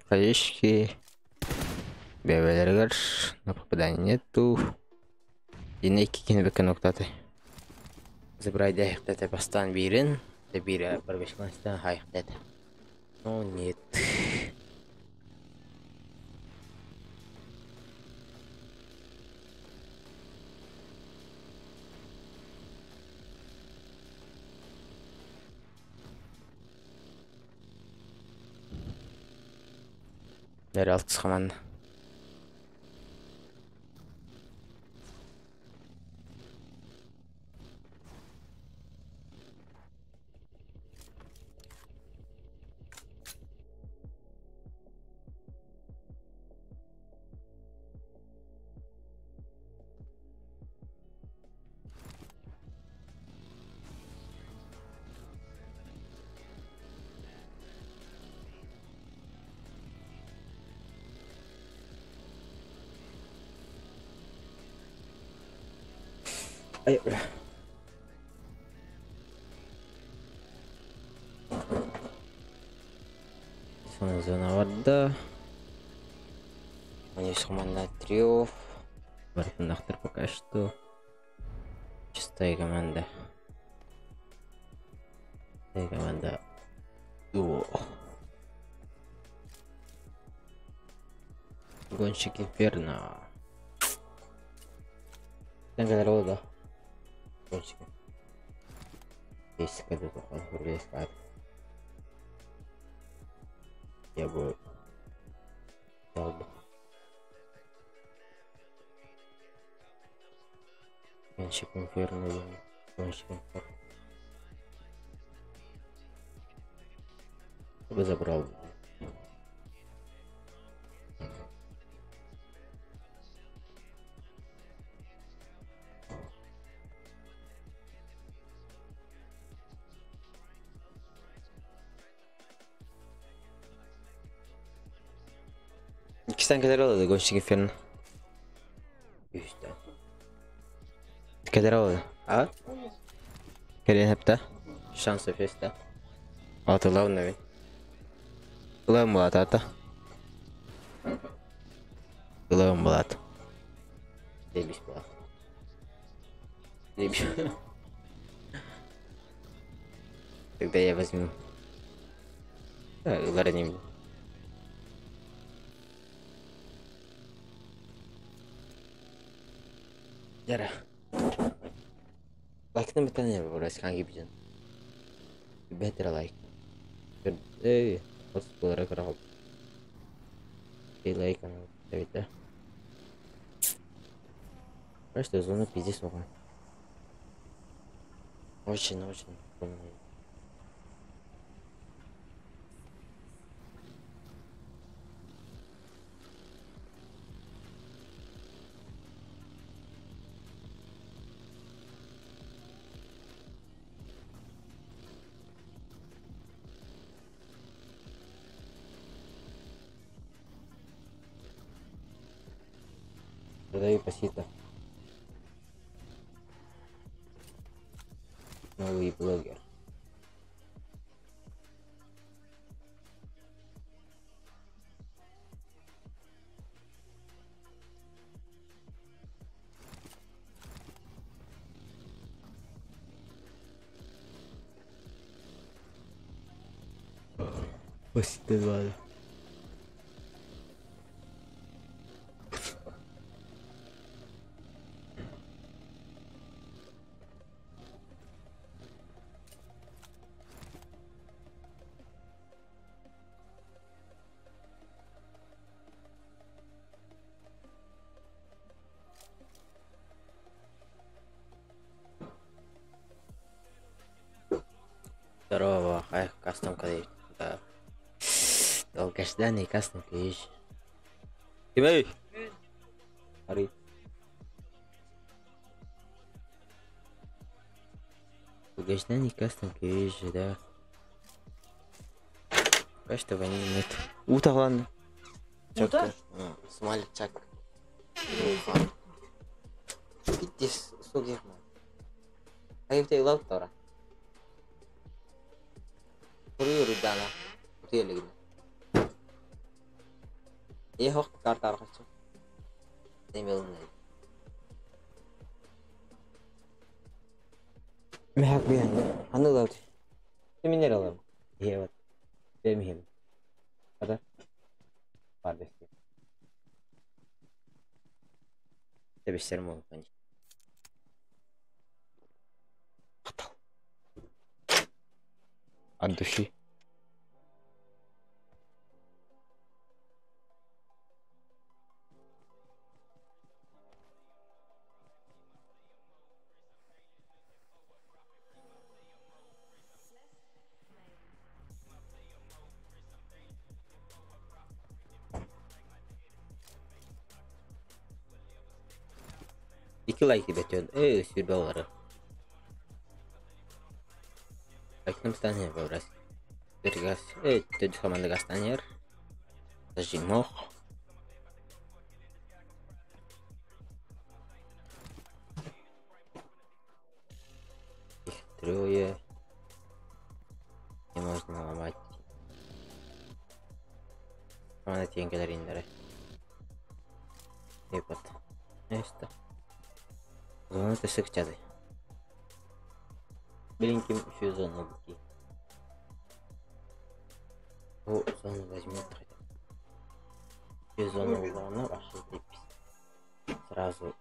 Хаешки. Бебелергер. Но попадания нету. Yine iki kini бекке ноктаты. Забирай дәхтәтә бастан бирин. Де бире пробежкаластан хайхтәтә. Но нет. Нere altı команда. Ай, бля. Зона вода. У них команда трио. Бартындахтар пока что. Чистая команда. Чистая команда. Дуо. Гонщики Ферна. Гонщики. Я бы взял бы. Гонщик Инферно, гонщик Инферно. Я бы забрал. İkisinden kadar aldı Ghost Inferno. Yüzden. Kadar aldı. А? Кэлин хепта. Шансы феста. Атылау нэви. Ылам булат ата. Ылам булат. Дебиш булат. Дебиш. Тогда я возьму. Да, не Yara. Like'ını bir tane yapar kanki bir Better like. Ey, olarak kral. Bir like evet de. Просто зона пиздец оған. Очень, очень. Продаю пасита. Новый блогер. Пасита 2. Здорово, кастом да. Долгожданный кастом ключ. Тимей! Ари. Долгожданный кастом ключ, да. Пока что войны нет. Ута ладно.
Ута?
Смаль чак. Здесь сугирма. А я тебе лав тора. Урдана. Утиэлигин. Е хох карта архачы. Немелней. Мехак биян. Аны лав. Минералым. Е вот. Демихим. Када? Бар бести. Тебештерим болуп конечно. От души. İki like бетен. Эй, $100. Лайкным станет выбрать. Газ. Эй, ты команда гастанер. Зажимох. Их трое. Не можно ломать. Команда тенкелер Епот. Место. Зона тесек чады. Беленьким еще зону буки. О, зону возьмет хотя. Еще зону улану, аж сразу.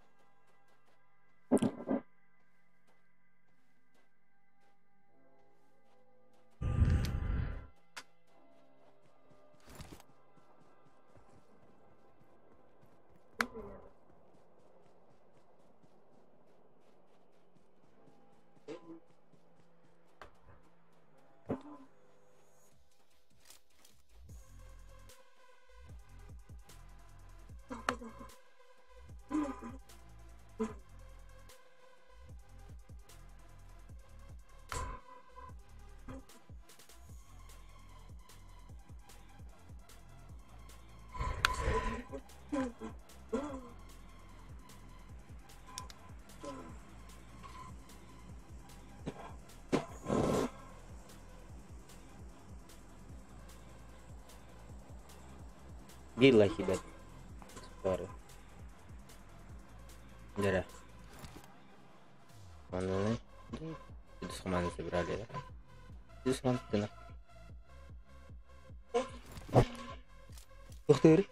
Биир лайк бэр. Дара. Команданы. Үс команды собрали, да? Үс команды. Тохтыр.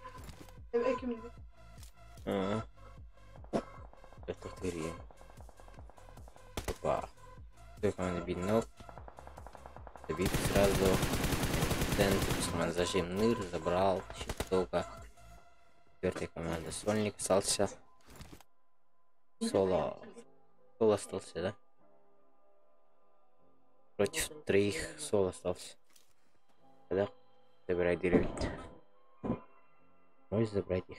Аа. Тохтыр. Опа. Все команды бинок. Забить сразу. Центр команда зажим ныр забрал. Щитовка. Четвертая команда. Сольник остался. Соло. Соло остался, да? Против троих соло остался. Тогда забирай деревья. Можешь забрать их.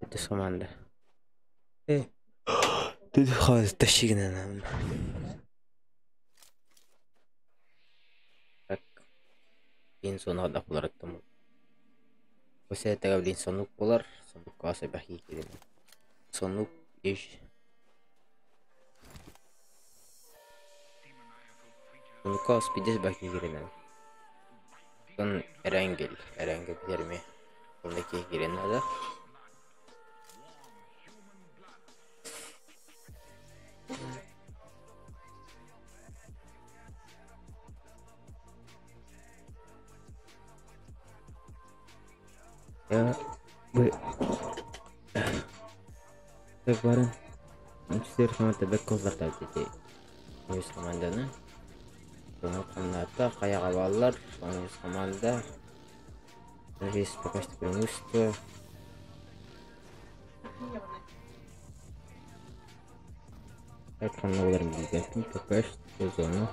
Это команда. Ты тащи нам. Так. Блин, зона да булар аттым. Осы блин сонук болар. Сонук аса бахи келен. Сонук еш. Сонук ас пидес бахи келен. Сон Эренгел. Эренгел билерми. Ондаки келен да. Я бы так барын. Четыре команда бек коллар тәти. Үз команданы. Соны комната каяга баллар, үз команда. Здесь пока что преимущество. Так, командалар билген пока что зону.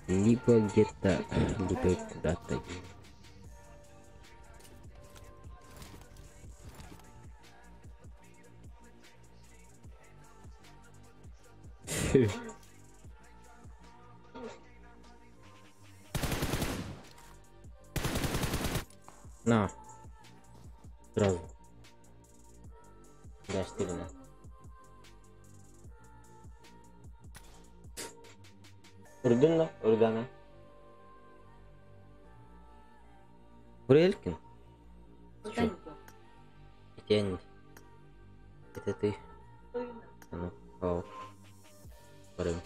Либо где-то, либо куда-то. На. Сразу. Да, 4 на. Урдun la, Urdana. Buraya Элькин? Тянет. Это ты. Ну, пау. Барым.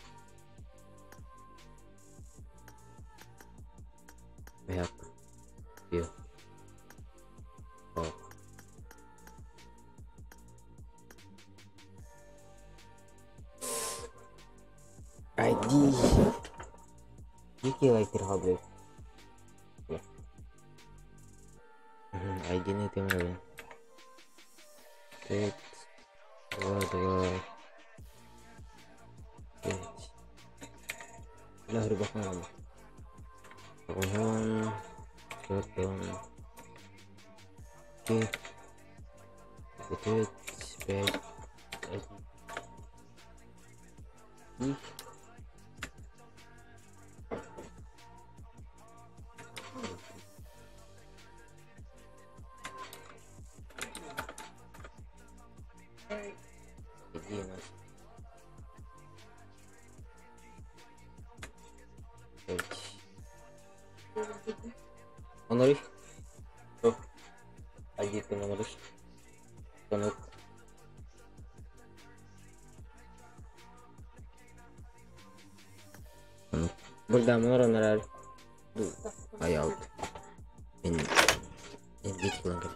Мягко. Пил. Пау. ID. Дикий лайкер хаблю. ID не тем равен. 5, 2, 2, 5. Lah rubah nama. Pohon, potong. Oke. 5, 5. Иди у нас. 5. Onları. Oh. Ayıp onları. Sonuk. Burada mor onlar. Ay out. In in git kullanır.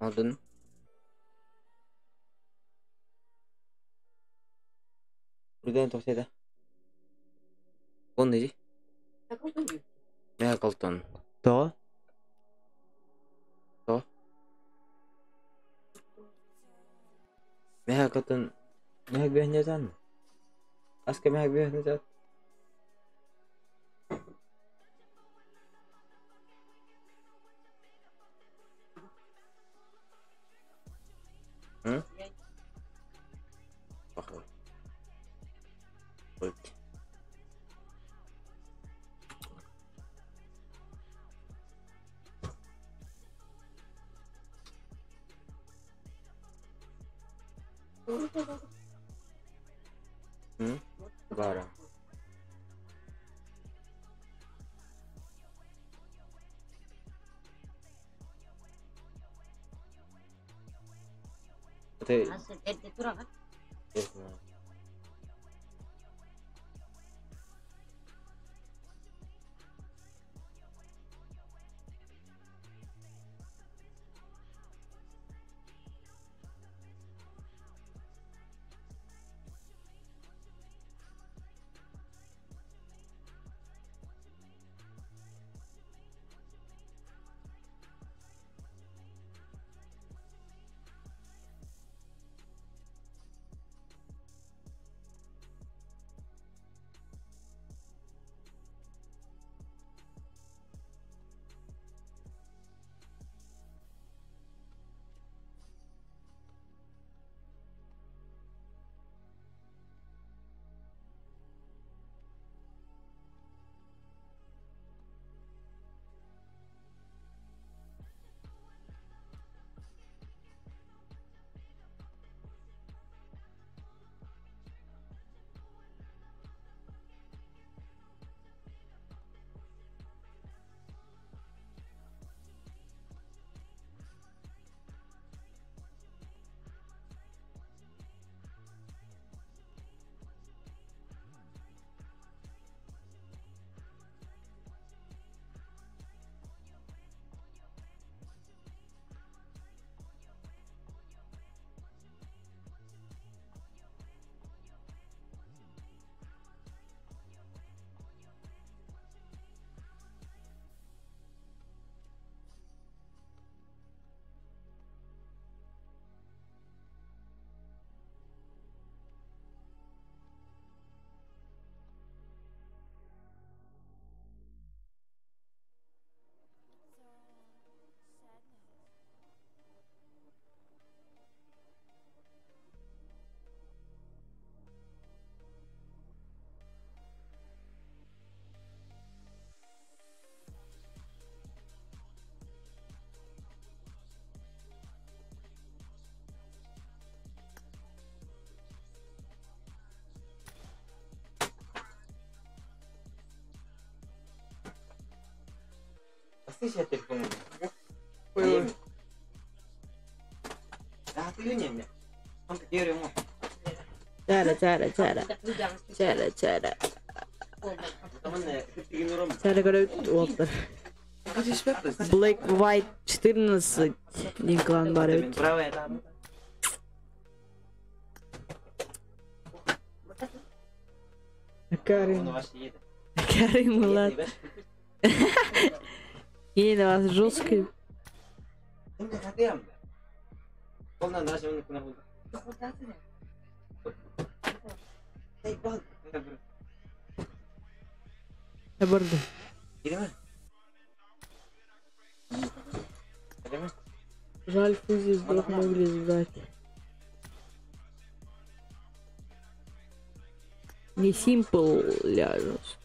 Aldın. Buradan tavsiye Он иди. Я колтон. То? То? Меха колтон. Меха бихнезан. Аска меха бихнезан. М? Похуй. Ой. Это... Не знаю.
Cara, cara, cara. Cara, cara. Cara, короче, Black White 14. Клан барыбит. Карим. Карим, ладно. Ей, на вас жесткий. Жаль, Фузи сдох, могли сдать. Не симпл ляжешь.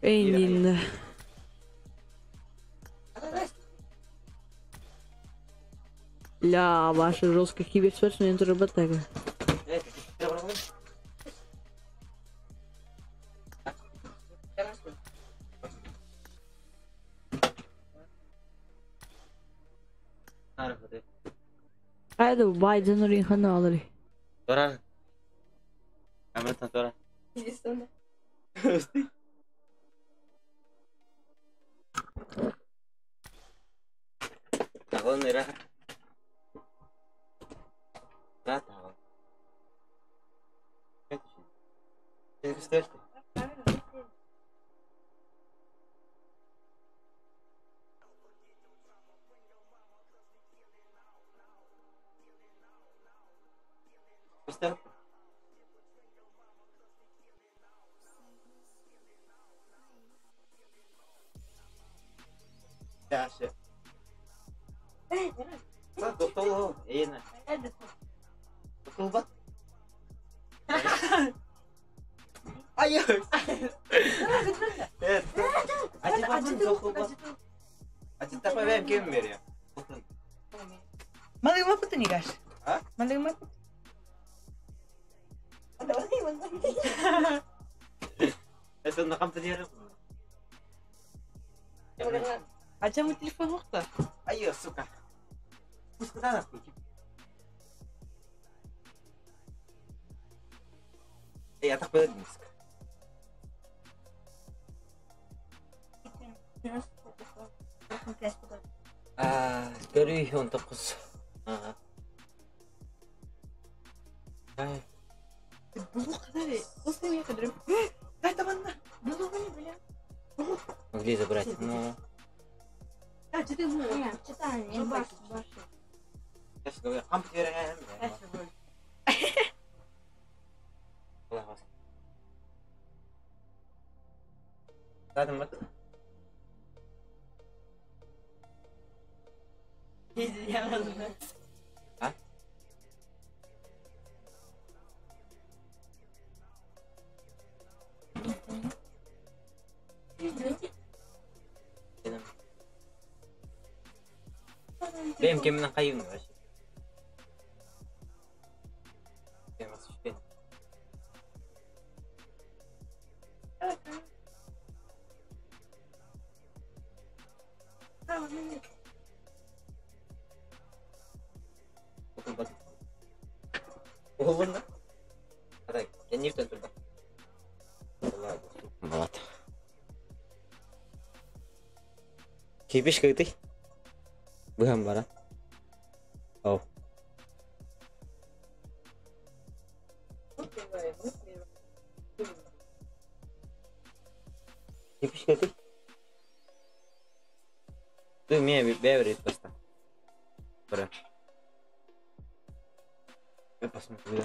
Эй, Нина. Ля, ваша жесткая киберспортсмен тоже батага. Haydi Biden'ın Rihanna alır.
Dora. Dora. Көрүй 19. Ага. Ай. Могли забрать, но... Сейчас говорю, А? Benim geminin kayığım var. Кипиш кыты. Быһан бара. О. Кипиш кыты. Ты мне беверит просто. Бара. Я посмотрю.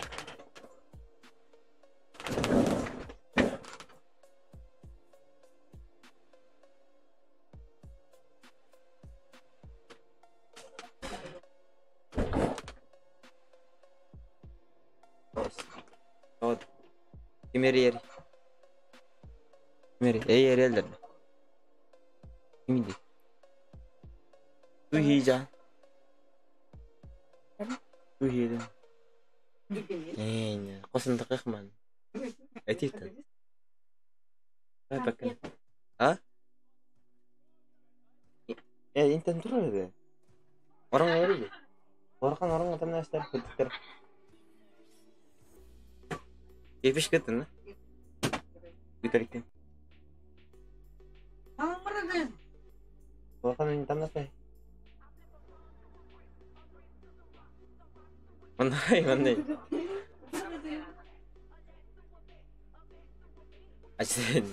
Kimeri Kimeri ey yereldir. Kimidi? Tu hija. Tu hija. Ey, qosin daqiqman. Aytibdi. Ha, bakın. Ha? Eh, intan turur Orang ngeri. Orang orang ngatan nastar kutir. Кипиш кытын, Үтәркен. Улахан тамнапай. Мандай, мандай. Ачсын.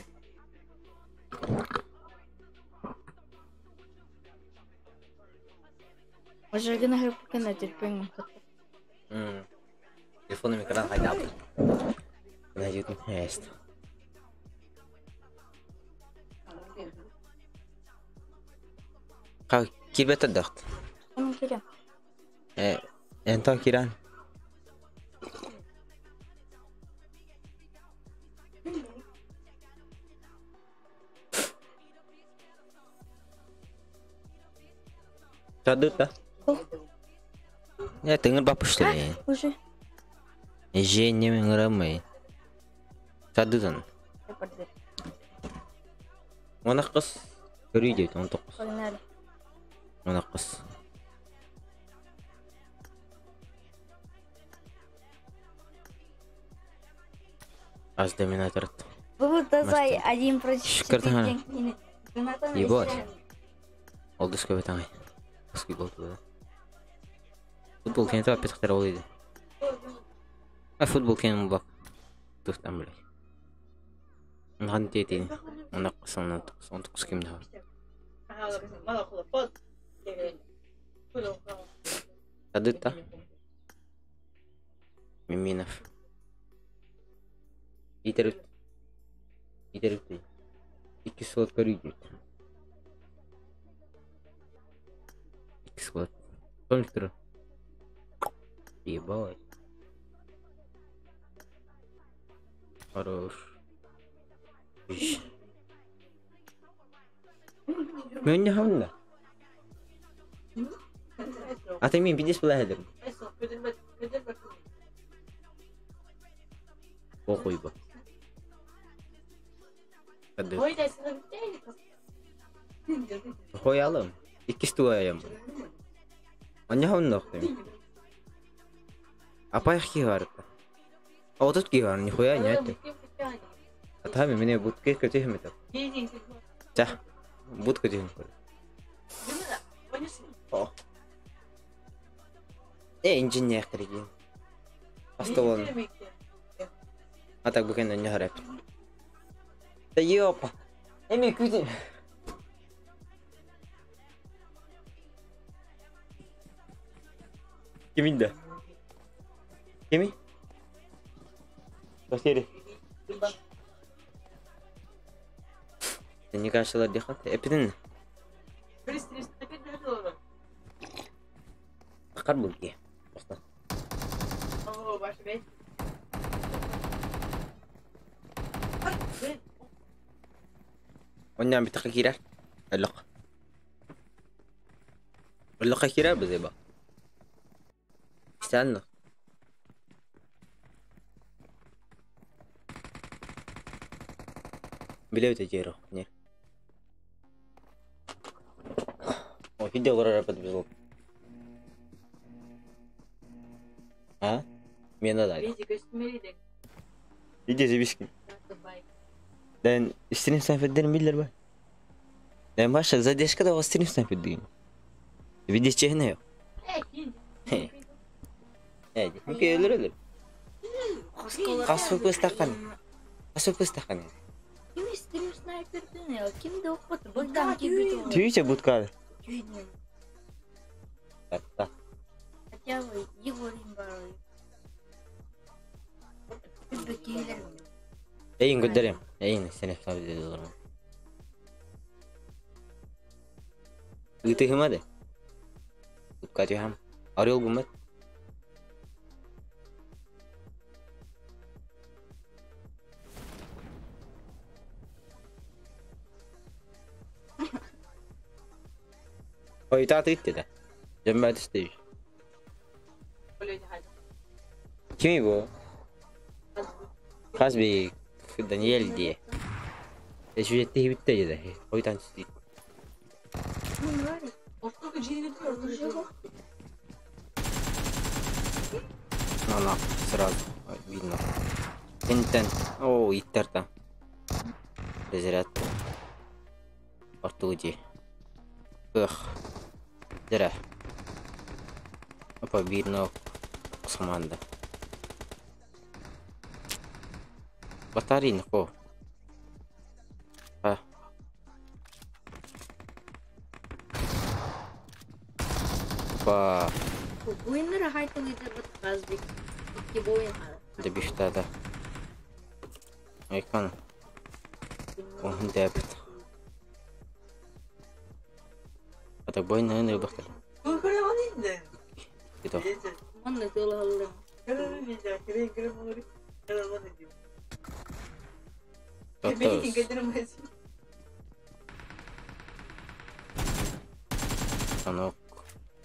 Ожогына хырпыкына терпең.
Телефоным экран хайда. Найдет место. Как кибет отдохт? Энто киран. Садыта. Я тыңыр бапышлы.
Уже.
Же не меңрамай. Садыдан. Она қыз. Көрейді, 19.
Погнали.
Она қыз. Аз доминатор.
Вывод один против
Шикарно. Ебать. Олды скөбет аңай. Скөбет болды. Футбол кені тап петақтар ол еді. А футбол кені бак. Туфтан білей. Онған тетейін. 19, 19, 19 кемді бар. Садыта. Миминов. Итерүт. Итерүт. 2 слот көрүйді. 2 слот. Помните? Ебать. Хорош. Мен не хавында. А ты мен бидес была хедер. Похуй ба. Қоялым. Икки стуаям. Онньоһоннох Апаях киһи баар этэ. Отут киһи баар, нихуя не это. Атами мне будка көтүһүм это. Ча, будка түһүм. О. Э, инженер диэн. Астолон. А так бүкен өннө харап. Да ёпа. Эми күтүн. Кимин да? Кими? Василий. Не кажется, дихан. Эпидин. Хар булки. Баста. Онньоон бүттэххэ киирэр. Өлөх. Өлөххө киирэр бызыба. Истээн Билэбит эдьиэр не. О, видео олорор подвезл. А? Мен да. Видео зебишки. Дэн стрим снайпердерин биллер ба. Дэн баша задержка да стрим снайпер деген. Видео чехне yok. Э, мүмкүн өлөр өлөр. Хас выпустаккан. Хас выпустаккан.
Ким стрим снайперден, ким де оқпат, бұлдан кибит.
Түйче будка. Атта.
Хотя бы Егорин бар. Бекейлер.
Эйин көдөрөм. Эйин сен эфсабы олорум. Ытыгыма де. Будка түйхам. Орел гумат. Ой, та ты да. Жеммә түстей. Кими бу? Казбек Даниэль дии. Эшүжетти хибитте деді. Ойтан түстей. На, на, сразу видно. Тентен. О, иттер там. Разряд. Ортуги. Эх. Дere. Опа, бирно команда. Батарейный ко. А. Опа.
Буйнер хайтын иде Казбек. Икки буйн.
Да биштада. Айкан. Оһун дәбит. Ата бойын нын бахтар. Ито.
Манны тылаллы.
Тоттос. Станок.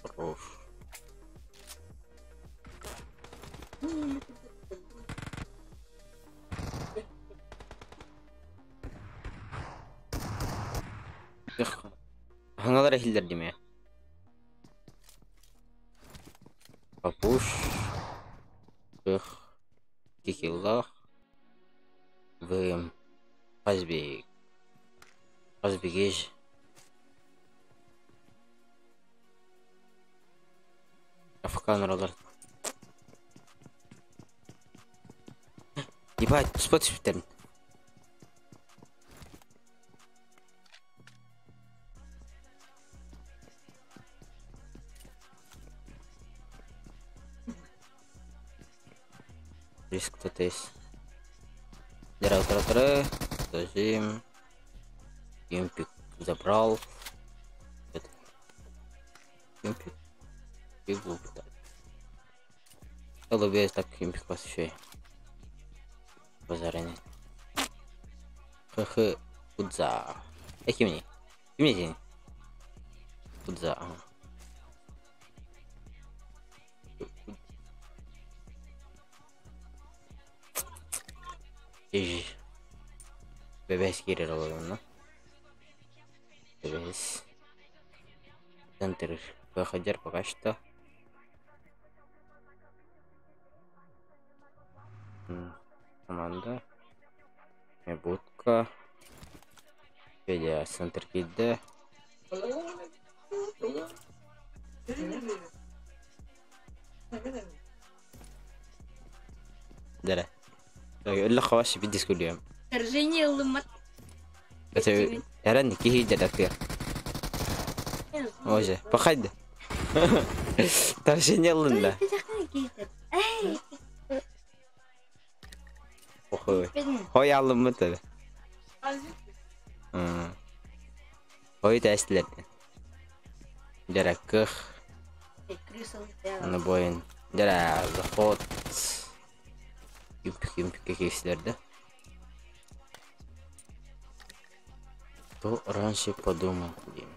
Хорош. Эх. Хангалар эхиллер диме. Папуш. Эх. Кикиллах. Вым. Казбек. Казбегеш. Афканралар. Ебать, спот түспүттерин. Риск кто-то есть. Дра-тра-тра. Зажим. Юмпик забрал. Это. Юмпик. И глупо. Голубей так юмпик вас еще. Базара нет. Хх. Кудза. Эй, кимни. Кимни день. Кудза. Ага. Иж. Бебес кирер олорунна. Бебес. Центр выходер пока что. Команда. Будка. Федя центр киирдэ. Дэрэ. Өллө хаваш бидис күлүөм.
Вторжение ылыммат.
Эрэн киһи дьадактыа. Оже, пахайды. Вторжение ылынна. Охой. Хой алыммыт эбэ. Хой тәстилер. Дәрә кых. Аны бойын. Дәрә заход. Күмпік күмпікке кейсілерді. Кто раньше подумал, блин.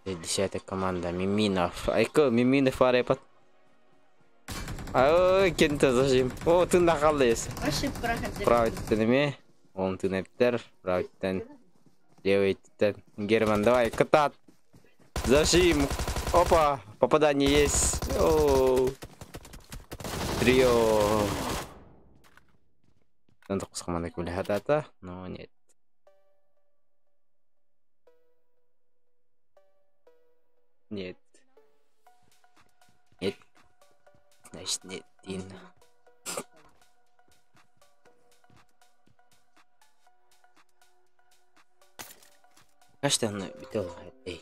Десятая команда Миминов. Айко, Миминов арепат. Ай, кента зажим. О, ты нахалдайс. Правый неме. Он ты нептер. Правый левый Герман, давай, катат. Зажим. Опа, попадание есть. О, трио. Надо команда кулихатата, но нет. Нет. Нет. Значит, нет, Дина. Kaç tane bitiyor ey.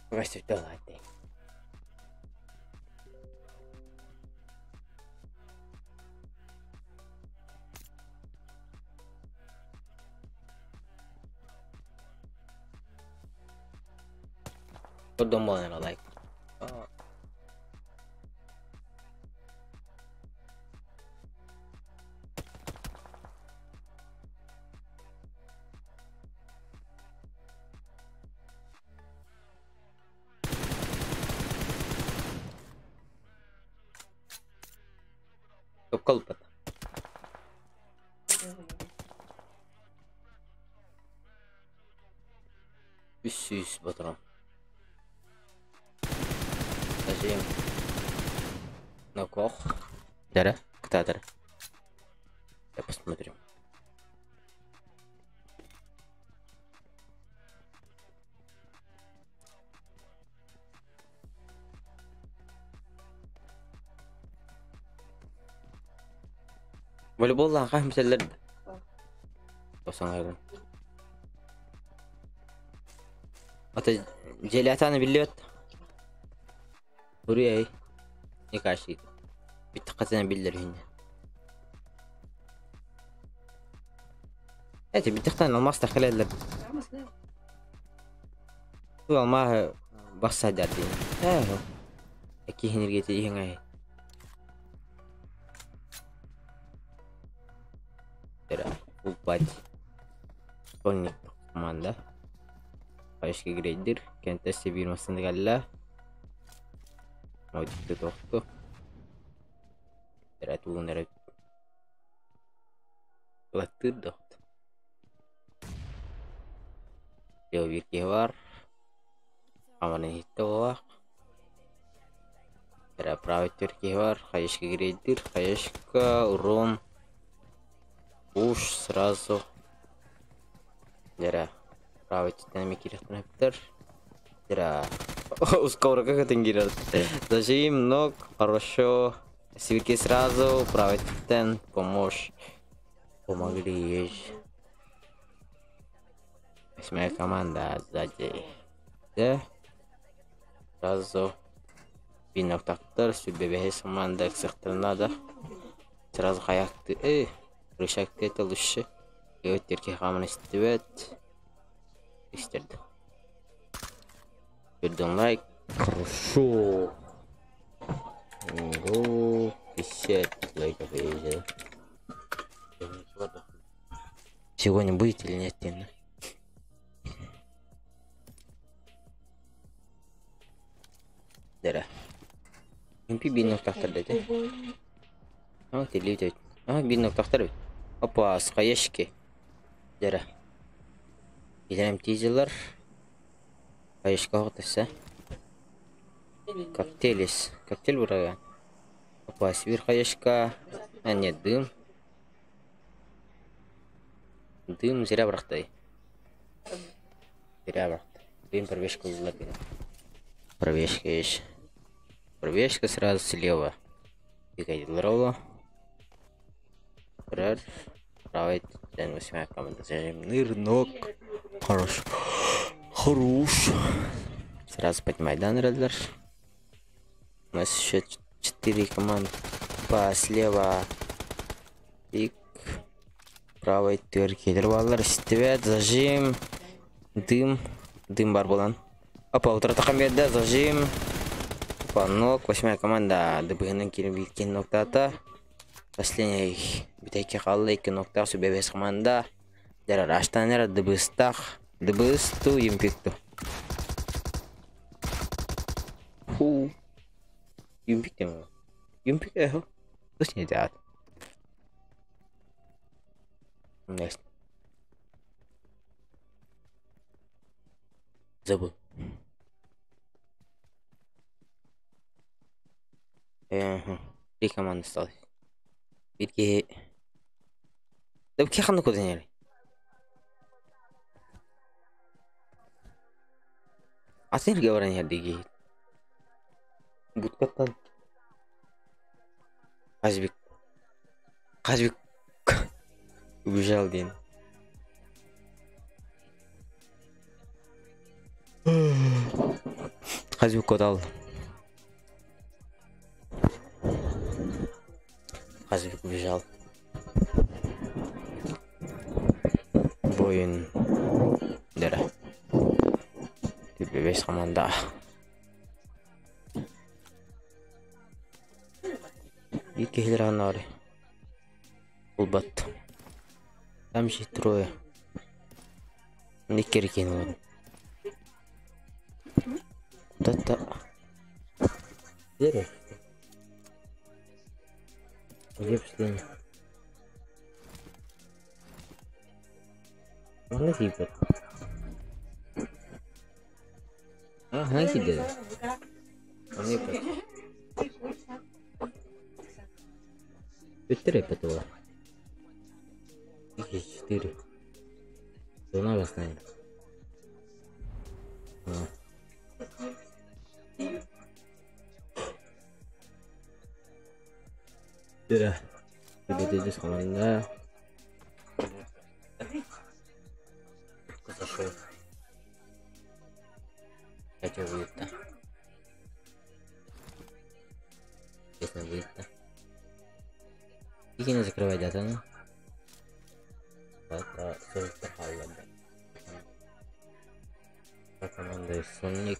Kaç tane bitiyor Don't like. Колпат. Үс батырам. Зажим. Нокох. Дара, ктатор. Я посмотрю. Волейбол лаха мисәлләр. Осаңайрын. Ата желатаны билбет. Бурый Никаши. Биттақатына биллер хинне. Эти биттақтан алмас тахалелер. Ту алма баса дати. Э. Эки хинергети ихңай. Упать. Полник команда. Кайшки грейдер. Кентesi bir masını galla. Mevcut tohtu. Tuğunları Baktır doht. Yo bir ki var. Aman hitti var. Era правый Türkiye var. Хаешка грейдер, хаешка, урон. Уж сразу. Дера. Правый динамики рехтер. Дера. Ускорка как это Зажим ног, хорошо. Свики сразу, правый тен, помощь. Помогли. Восьмая команда сзади. Да. Сразу. Бинок тактыр, сүбебеһи команда надо. Сразу хаякты. Рышакты это лучше. Өттерки хамын истебет. Истерді. Берден лайк. Хорошо. Ого, 50 лайков есть. Сегодня будет или нет, Тина? Дара. MP бинок тақтыр деді. А, телевизор. А, бинок тақтыр. Опа, скаяшки. Дара. Идем тизелер. Каяшка оғытырса. Коктейль есть. Коктейль вроде. Опа, сверхоешка. А, нет, дым. Дым зря брахтай. Зря брахтай. Дым пробежка ылла. Пробежка есть. Пробежка сразу слева. Бигайдылар Раз. Правый. Восьмая команда. Нырнок. Хорош. Хорош. Сразу под Майдан Редлер. У нас еще 4 команды. По слева. Пик. Правый түркелер баллар. Стивет, зажим. Дым. Дым бар болан. Опа, утрата камерда, зажим. Опа, ног. Восьмая команда. ДБГ-ның кирин ноктата. Последний битәки қалды екі нокта сүбе бес команда. Дәрі раштанер дыбыстақ. Дыбысту юмпикту. Ху. Юмпик дем. Юмпик эхо. Точно не Ясно. Забыл. Ага. Три команды осталось. Бирге. Да киханды көдөнөр. Атын баран диги. Буткаттан. Казбек. Казбек. Убежал день. Казбек кодал. Казбек убежал. Бойын. Дера. Бес команда. Екі хилранары. Улбат. Там же трое. Не керкен Куда-то. Где? Где последний? Mana sifat? Ah, hangi dedi? Mana ipet? Bitti repet o. 2, 4. Zona basmayın. Ha. Bira. Бедедес команда. Зашел. Хотел выйти. Честно выйти. И не закрывай дата, ну. Команда Соник.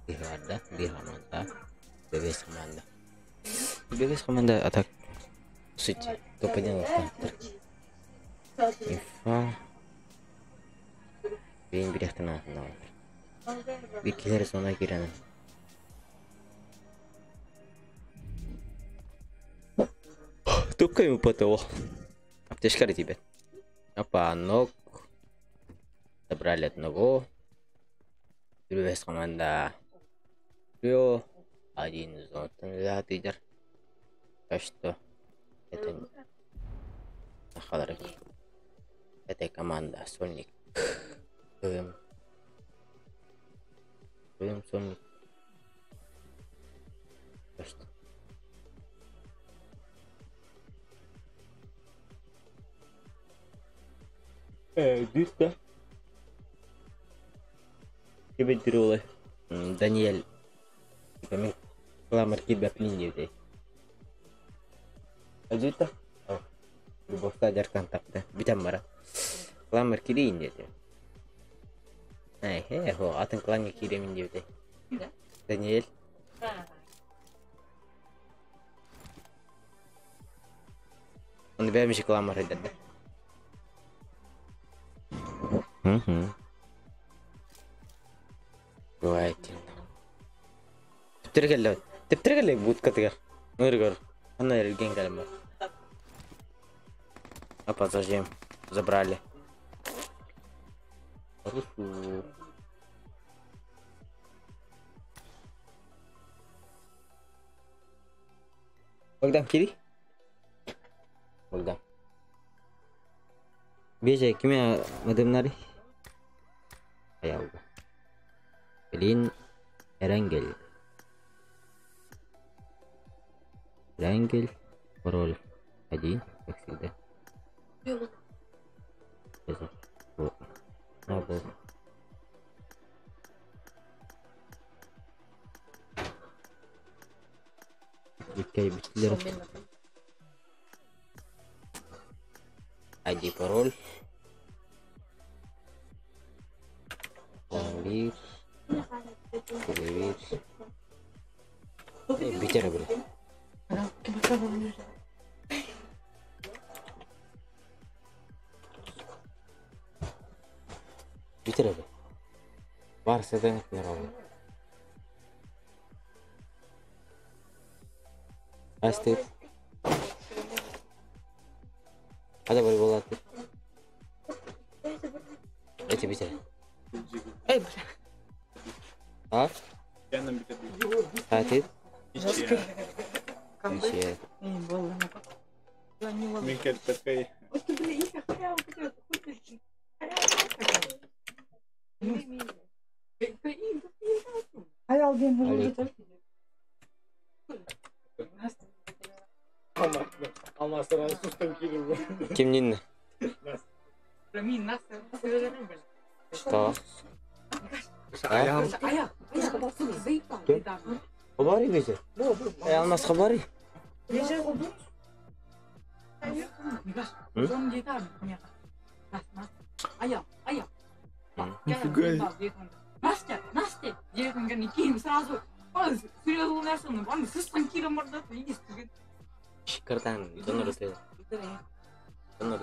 Bihada, Bihamanta, Bebes команда. Bebes команда атак. Суть. Топ-1 автор. Инфа. Бейін бір яқтан алтында бар. Bir келер зона кирәнен. Тупка ему потолок. Аптечка тебе. Опа, ног. Забрали одного. Другая команда. Все. Один зон. Лидер. Так что это Нахалары. Это команда Соник. М. Соник. Так что. Гюста. Кибет Даниэль. Типа кламар кибет линии. Ажута. Любовта жаркан тапты. Бүтән бара. Кламар кирейин деди. Ай, хе, хо, атын кланга киремин деди. Даниэль. Оны бәмиши кламар деди. Угу. Бывает. Типтиргелле. Типтиргелле будка тигер. Ныргыр. Ана ерген кәлеме. Опа, зажим. Забрали. Суу. Богдан кири. Богдан. Беже киме мадымнары? Аялга. Блин, Эренгел. Эренгел, пароль один, как всегда. Вот. Надо. ID пароль. 11 1 Bicara bro. Bicara bro. Var sedang ngerol. Pasti. Ada boleh bola tuh. Эти bicara.
Эй, бля.
А? А ты?
Ничья.
Ничья. Ким нинна? Что? Хабари беже? Алмаз хабари?
Нифига.
Настя, Настя, сразу
Шикардан, донор Донор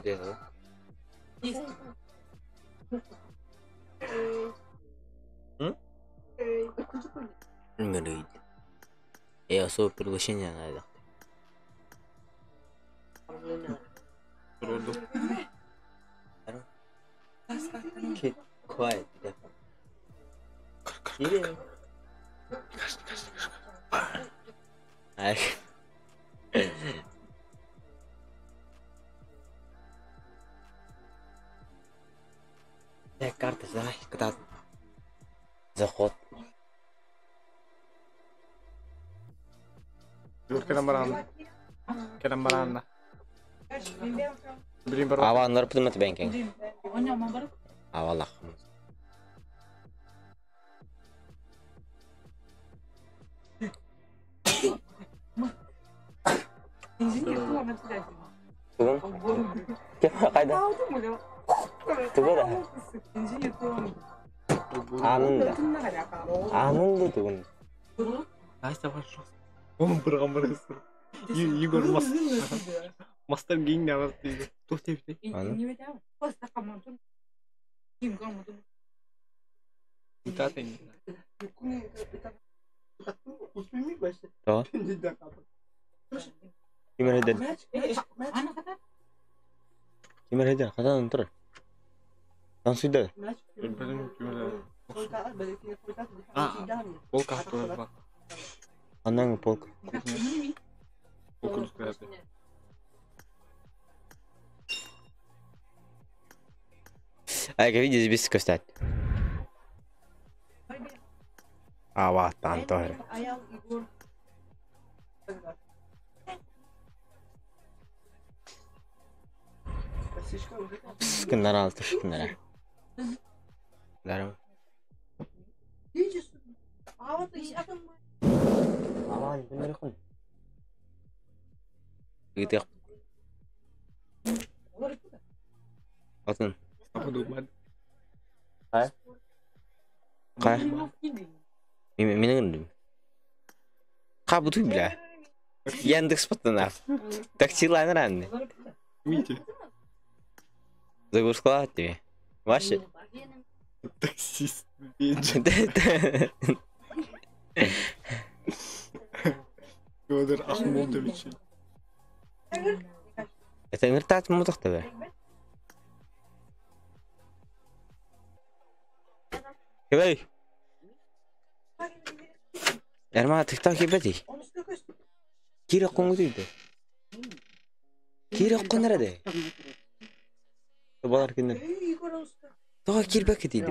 응? Я особо приглашение надо. Quiet. Так, карта, давай, куда? Заход.
Кэлэн
Аваннар пытымат бэнкэн. Авалах. Тугун? Кайда? Тугу да? Анында. Анында тугун.
Onun programını Igor Master Ging ne Тух тепти. Аны. То. Кимер хеден? Кимер хеден? Хатан тур. Тансуйда. Полка хатылар.
Аннаң полка.
Полка түскәде.
Айга видео без костат. Ава танто. Скыннар алты шкыннар. Дарым. Аван, күннер Gitu. Атын. Кай? Кай? Мен Ка бутуй бля. Яндекс патана. Такси лайнер анны.
Митя.
Загрузка тебе. Ваше?
Таксист. Федор Ахмутович.
Это мертат мутах тебе. Кэлэй. Эрма тыктак кибети. Кире коңгу дейди. Кире коннара. Балар кинер. Тоға кирбек дейди.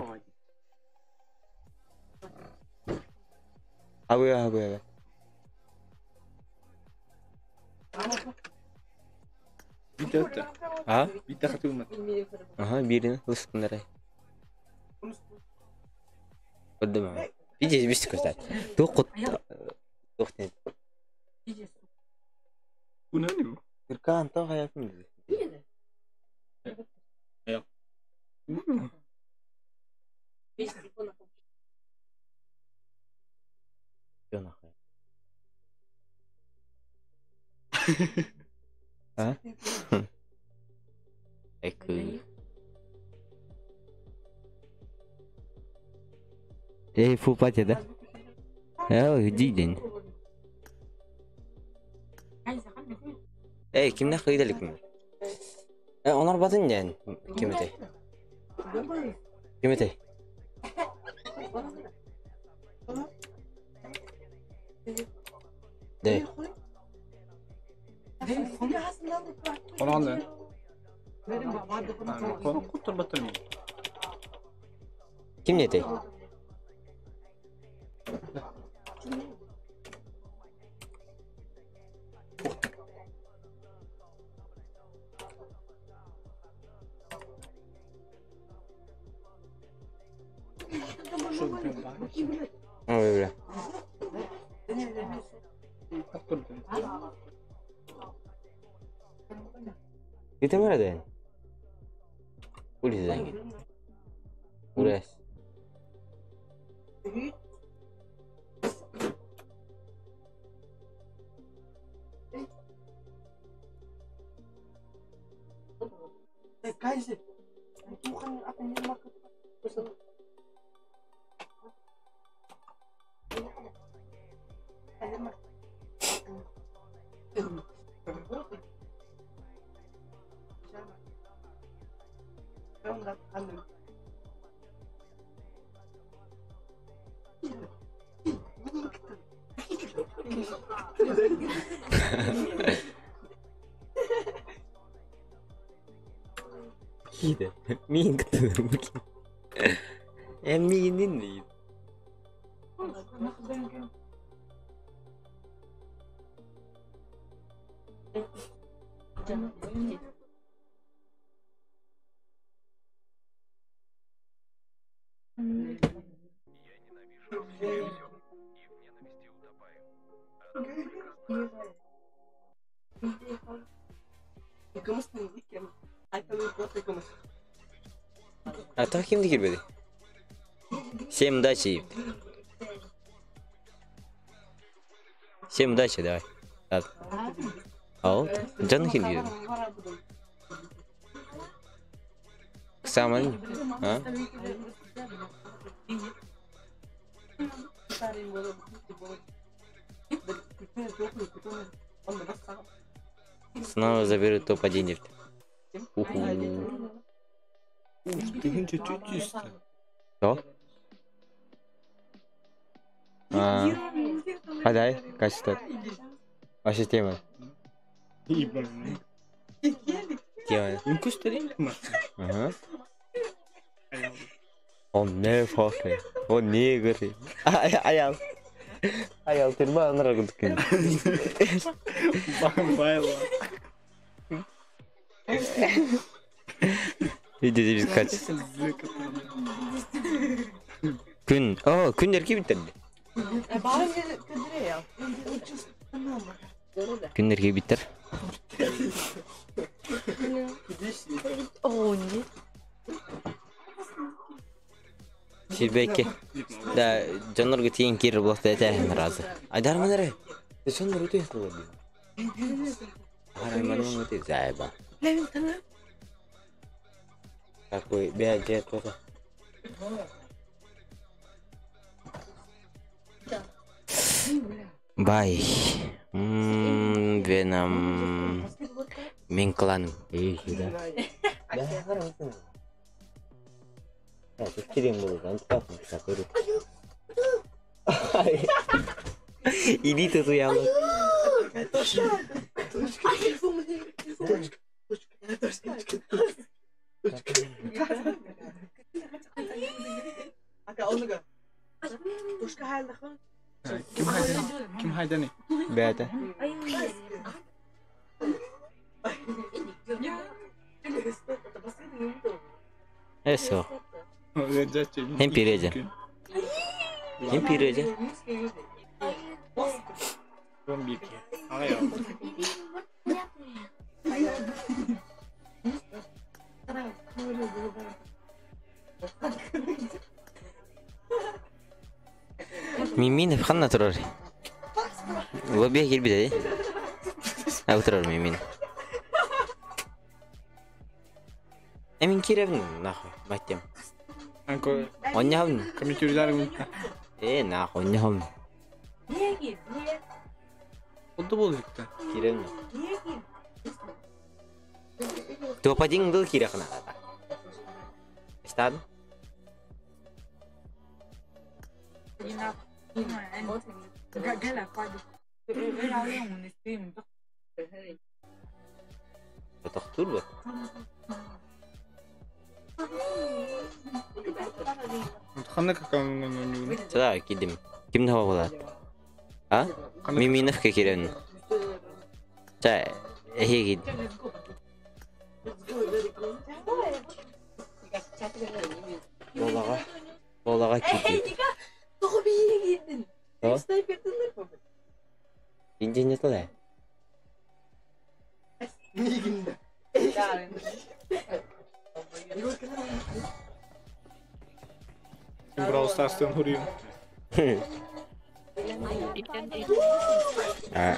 Абы абы абы.
Биtte.
А?
Bitte хатылмат.
Ага, бирин лыскыннара. Көрдүм. Видите, бис көстәт. Тоқ тоқ.
Bu ne bu?
Кыркан тоқ аятын.
Bu
Жонах. А? Эку. Эй, фу, платье, да? Эй, иди день. Эй, кимне кыйдалык ми? Э, онор батын ден. Ким эте? Ким эте? Де.
Onu Konu kutur batırım.
Ким не эте? Ой, бля. Ите мара ден. Улица деньги. Урес. Киде. Мин күтті. Э, мин не. А так кимди кирбеди? Всем удачи. Всем удачи, давай. А вот, Джан ким Саман, а? Снова заберут топ-1. Уху. Что? А, Подай, качество. Вообще тема. Тема. Ага. Он не фоке. Он не говорит. Аял. Аял, ты ба нрагутки.
Байла.
Иди без качества. Күн. О, күннер кибиттер. Күннер кибиттер. Сирбекке. Да, жонорго тиен кири блокта этэ разы. Айдар манаре. Жонор өтө кылды. Арай манын өтө зайба. Такой бя тоже. Бай. Веном. Мен кланым. Эй, сюда. Иди ты туялы.
Ким хайдани? Ким хайдани?
Бэйэтэ. Эсо. Hem pirece. Hem pirece. Мимин ханна турар. Лоббия кирбит э. А турар Мимин. Эмин киребин нахуй баттем.
Анко
Онньаһабын.
компьютердар гунта.
Э нахуй онньаһабын.
Oldu bozukta.
Киребин. Топадин был кирехна. Стад? Тохтур бу.
Ханна какаң
Сада кидим. Ким таба булат? А? Миминовка киребин. Ча, эхи кид. Болага. Болага кидим. О? Инженер тала.
Brawl Stars'tan huruyum.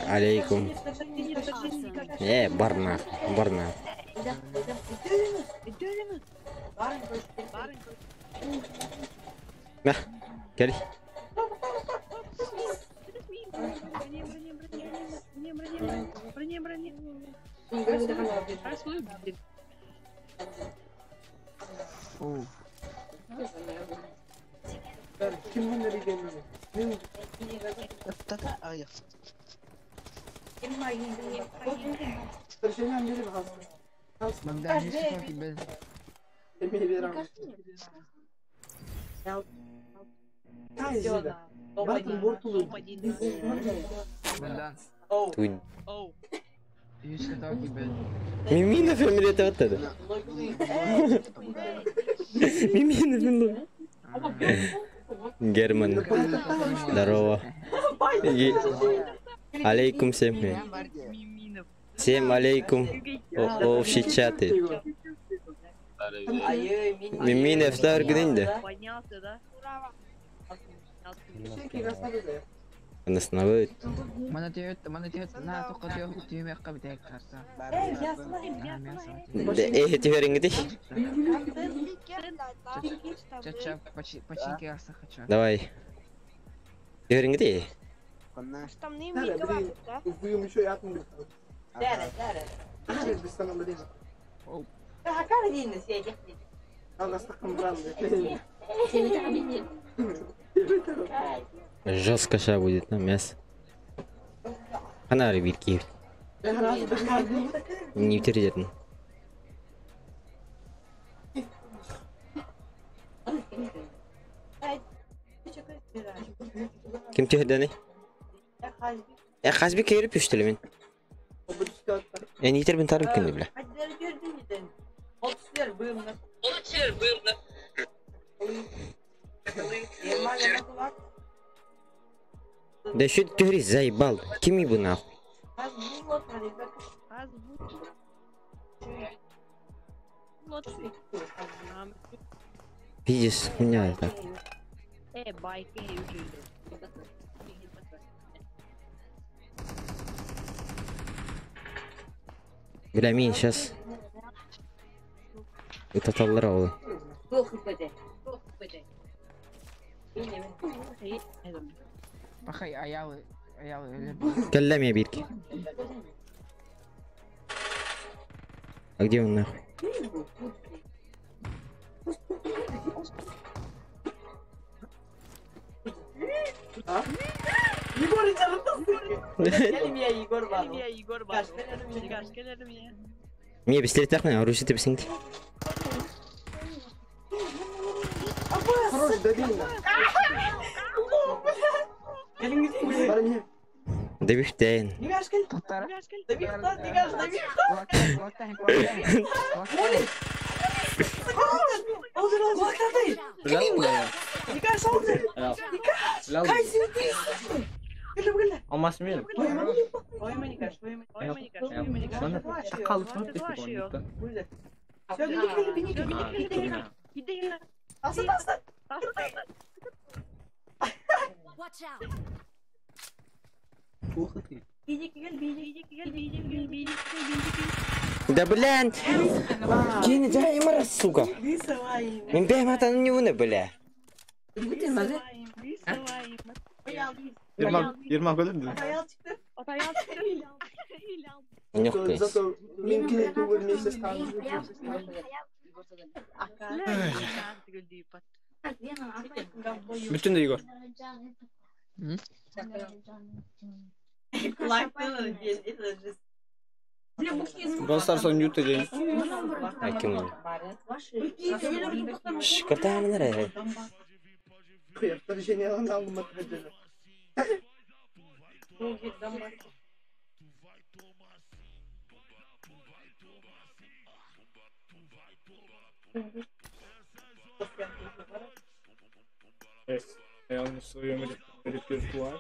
Алейкум. Э, барна, барна. На, кел. Туй. Мимина фамилия оттады. Мимина фамилия. Герман. Здорово. Алейкум всем. Всем алейкум. Общий чаты. Мимина втар гнинде. Остановить. Э, теперь ингди. Давай. Теперь ингди. Жестко ща будет на мясо. Она ребятки. Не втердетно. Ким түйдені? Э, Хазби керіп үштілі мен. Э, не бен тарып күнді біле. Да что ты говоришь, заебал? Кем ебу нахуй? Видишь, хуйня так. Бля, мин сейчас. Это таллар олы. Кэллэм я бирки. А где он нахуй? Мне быстрее оружие ты быстрее. Добивтен.
Watch out.
Да блин! Кинь, дай ему, сука! Мен бля.
Bütün de Igor. Brawl Stars oynuyor da
Шкода nereye?
Evet. Yalnız своем репертуаре.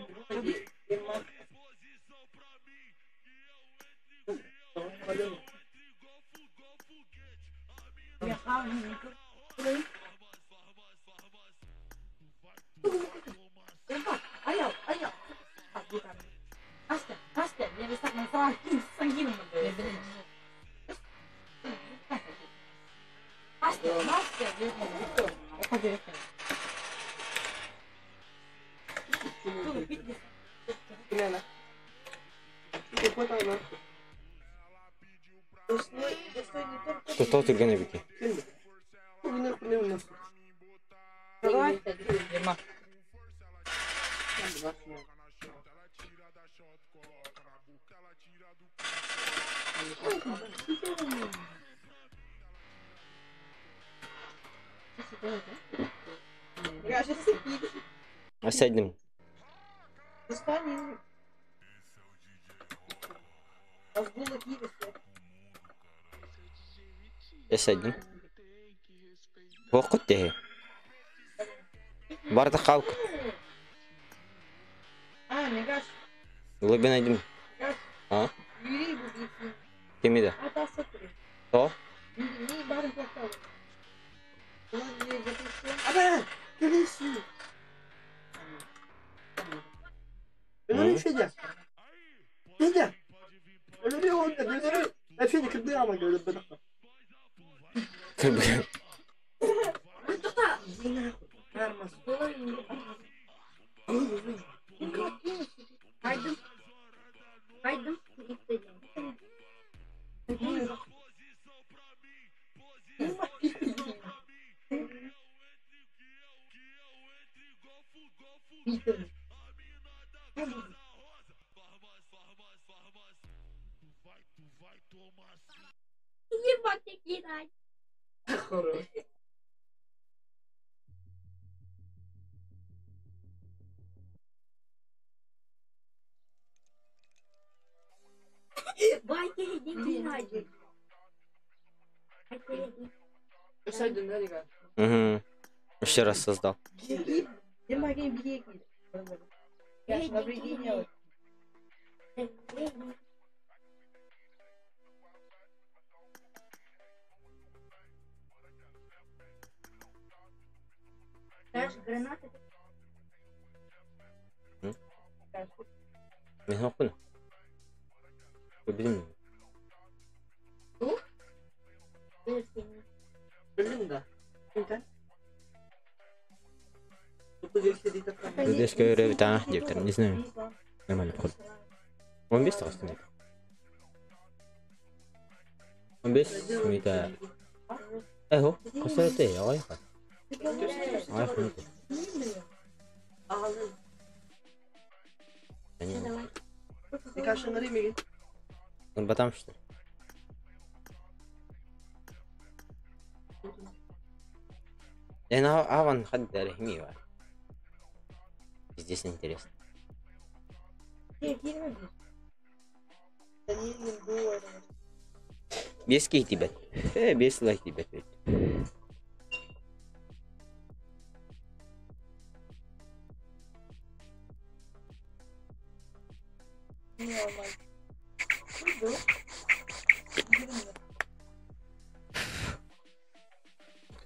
Что түргене бики? Сядем. Сядем. Вокут те. Барда халк. Глубина один. А? Кемида. То?
Федя! Федя! Федя, когда я говорю,
Угу. Еще раз создал. Не знаю. Нормально, походу. Он без толстый. Он без смита. Эһо, косорете, ой. Ой, Батам что ли? Аван хадда. Здесь интересно. Без тебя. Без лайк тебя.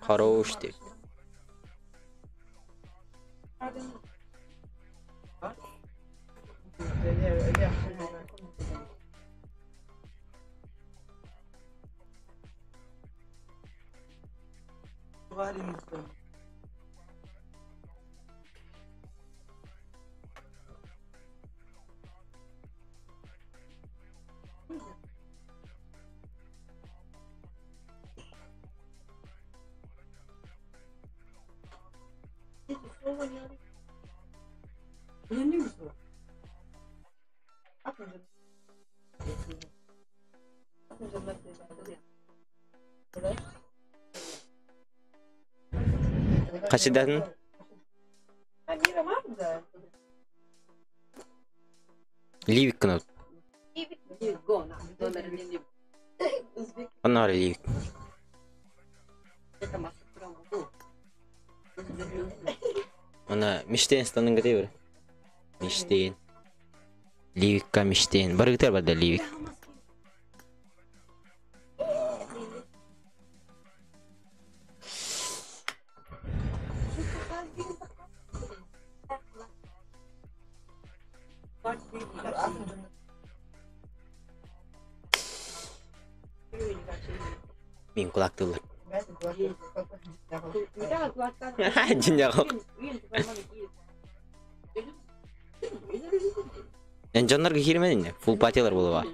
Хорош ты. Қашыдатын? Ливик кынат. Анар Ливик. Она мечтен станын гытай бер. Мечтен. Ливикка мечтен. Бар гытар бар да Ливик. Мин кулактылар. Эн жоннорго кирмедин фулл патилар болуба.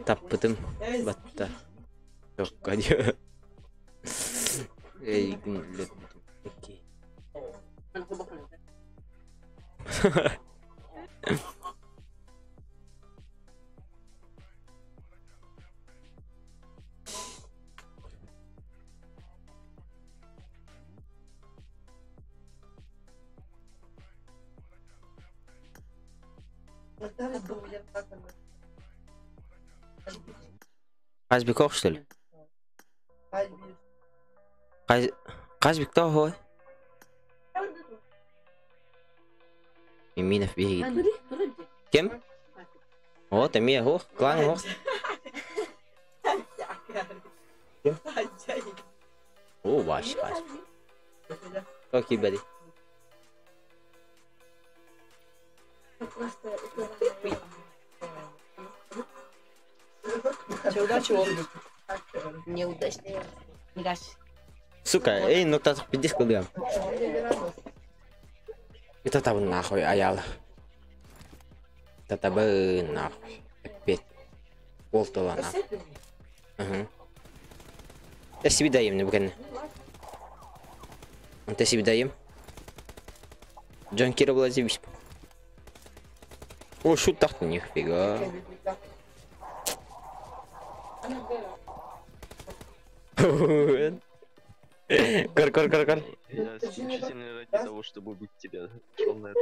Таппытым батта. Жокко диyor. Эй, окей. Казбеков, что ли? Казбек кто хой? Иминов бегит. Кем? Вот, Амия, хо, клан, хо. Кем? О, ваш Казбек. Окей, бади.
Удачи он. Неудачный.
Сука, эй, ну так пиздец куда? Это там нахуй, аял. Это там нахуй. Опять. Болтала нахуй. Угу. Я себе даем, не буквально. Он ты себе даем. Джон Кира Владимирович. О, шут так нифига. Кор, кор, кор, кор.
Я исключительно ради того, чтобы убить тебя. Шел на это.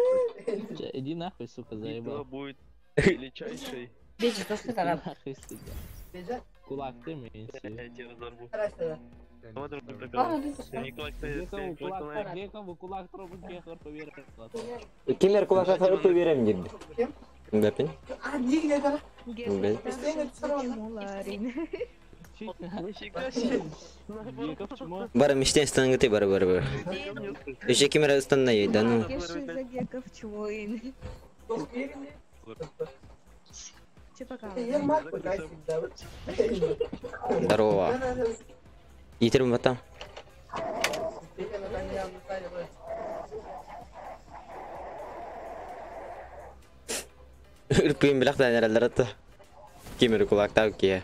Иди нахуй, сука, заебал.
Битва будет величайшей.
Нахуй, сука. Кулак ты мне.
Я тебя разорву.
Кимер кулак тарапы берем дейді. Бәпін? Бары мечтен стангыты бары бары бары. Еще кимер станна ей, да ну. Здорово. Итерим батам. Үрпүйін білақтан әрәлер атты. Кемір кулактау ке.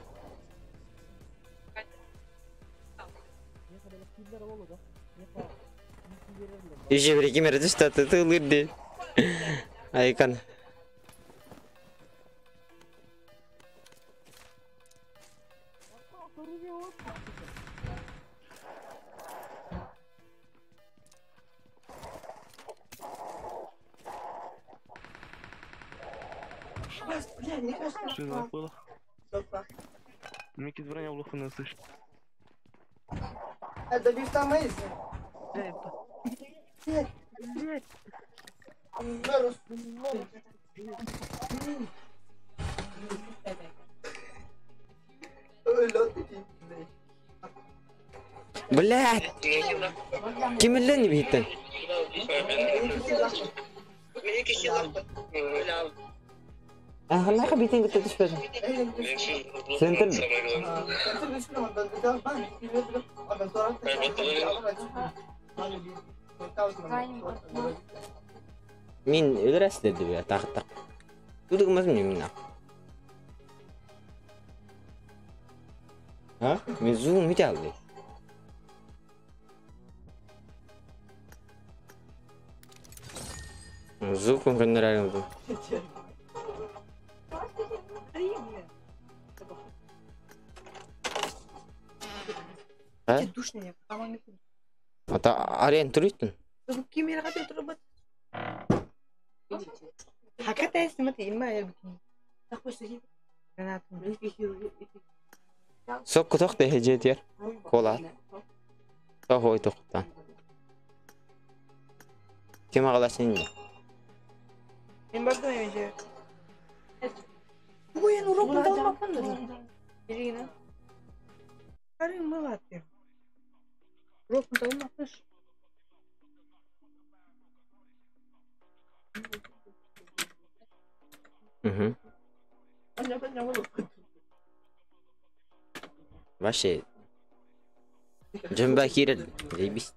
Еще бір кемер түсті атты тылырды. Айкан.
Что было? Микки броня в луху слышит.
Это бифтамейс.
Блядь! Кимеллен биттен? Ахлаqa bitin bitta tushmadi. Центр. Мин өлөрәсез дип тагы так. Тудыгымыз мин мин. А? Мен зум ите алды. Звук көндөрәлем. Ата арен туриттин. Сокку тох дехе Кола. Тохой тохтан. Кем агаласын инде?
Мен бардым эмеше. Бугун урок мындалмапмын. Ирина. Карым мылаты. Урок мындалмапмыш.
Угу. Вообще. Джамба кирел. Заебись.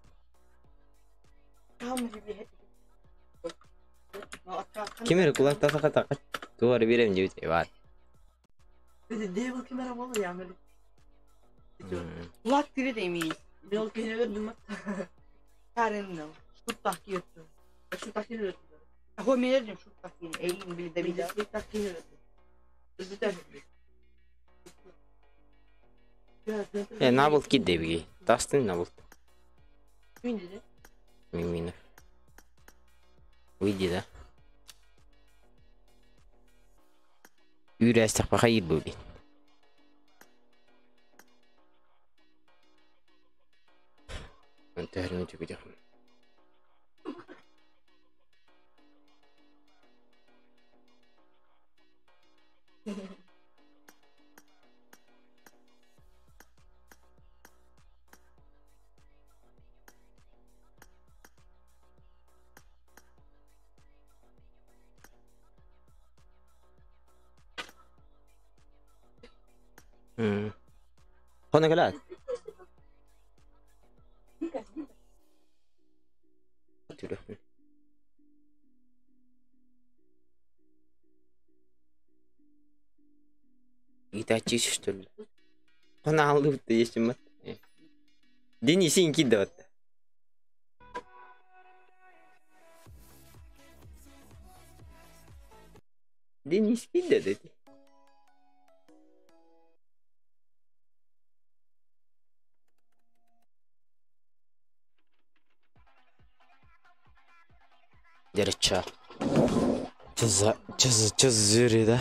Кемер кулак тасака така. Туар берем деп бар.
Devil кемера болду я мели.
Кулак тире деймейиз.
Devil кемера думат.
Карым Шут таки өттү.
Шу таки өттү.
Хо мен эрдим шут таки. Эйин били да били.
Шут таки өттү.
Э, набыл ки дебги. Тастын набыл.
Мен деди.
Миминов. Выйди, да? Үрәстек баха ир бу. انتهى تبي هون قلعت. Итачи, что ли? Он алып есть мат. Дени син кидыват. Денис кидывает. Дерча. Че за звери, да?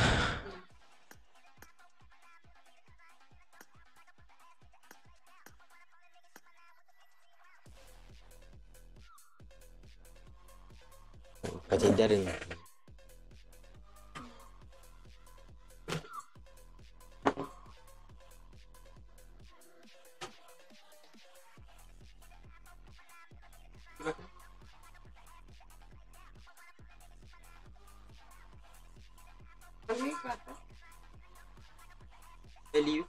Потеряли. Элиев.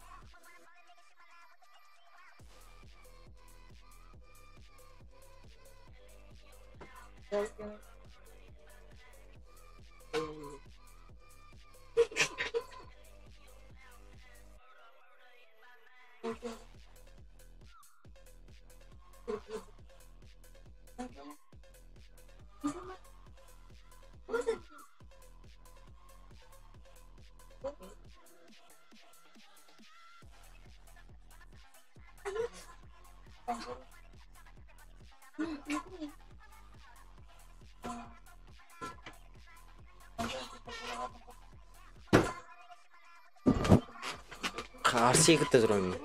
Арсей кытта турам.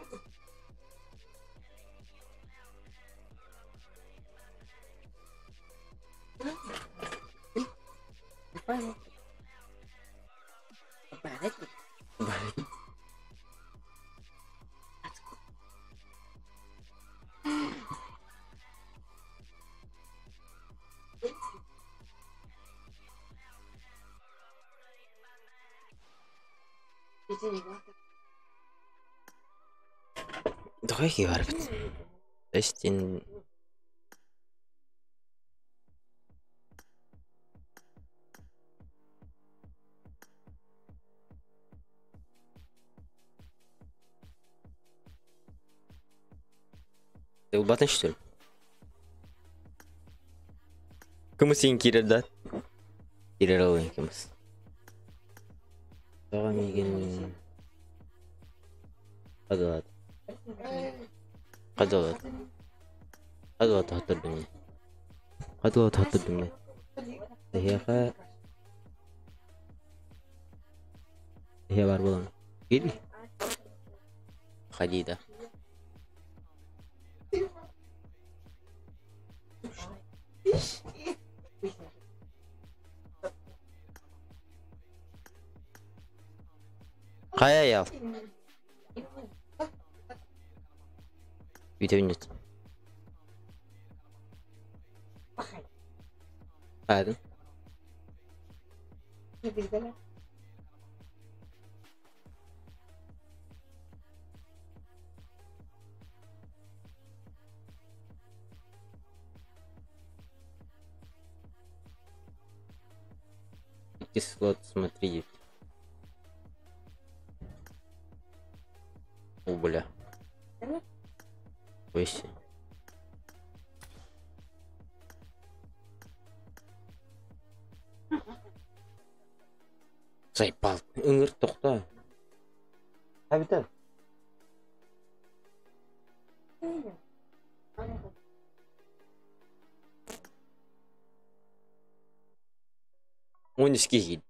Тоҕо киһи барбыт? Эстин Ылбатын что ли? Кымыс иин киирэр да? Киирэр ол кымыс. Тоҕо миигин Хадалат. Хадалат. Хадалат тоһоттор дим. Хадалат тоһоттор дим. Эһиэхэ Эһиэ бар буолан. Киир. Ходи да. Хайа ял. Бүтэбин Хайдын. Кислот, смотри. О, бля. Ойся. Заебал. Ыҥыр тохтоо. Хабита. Он киһи.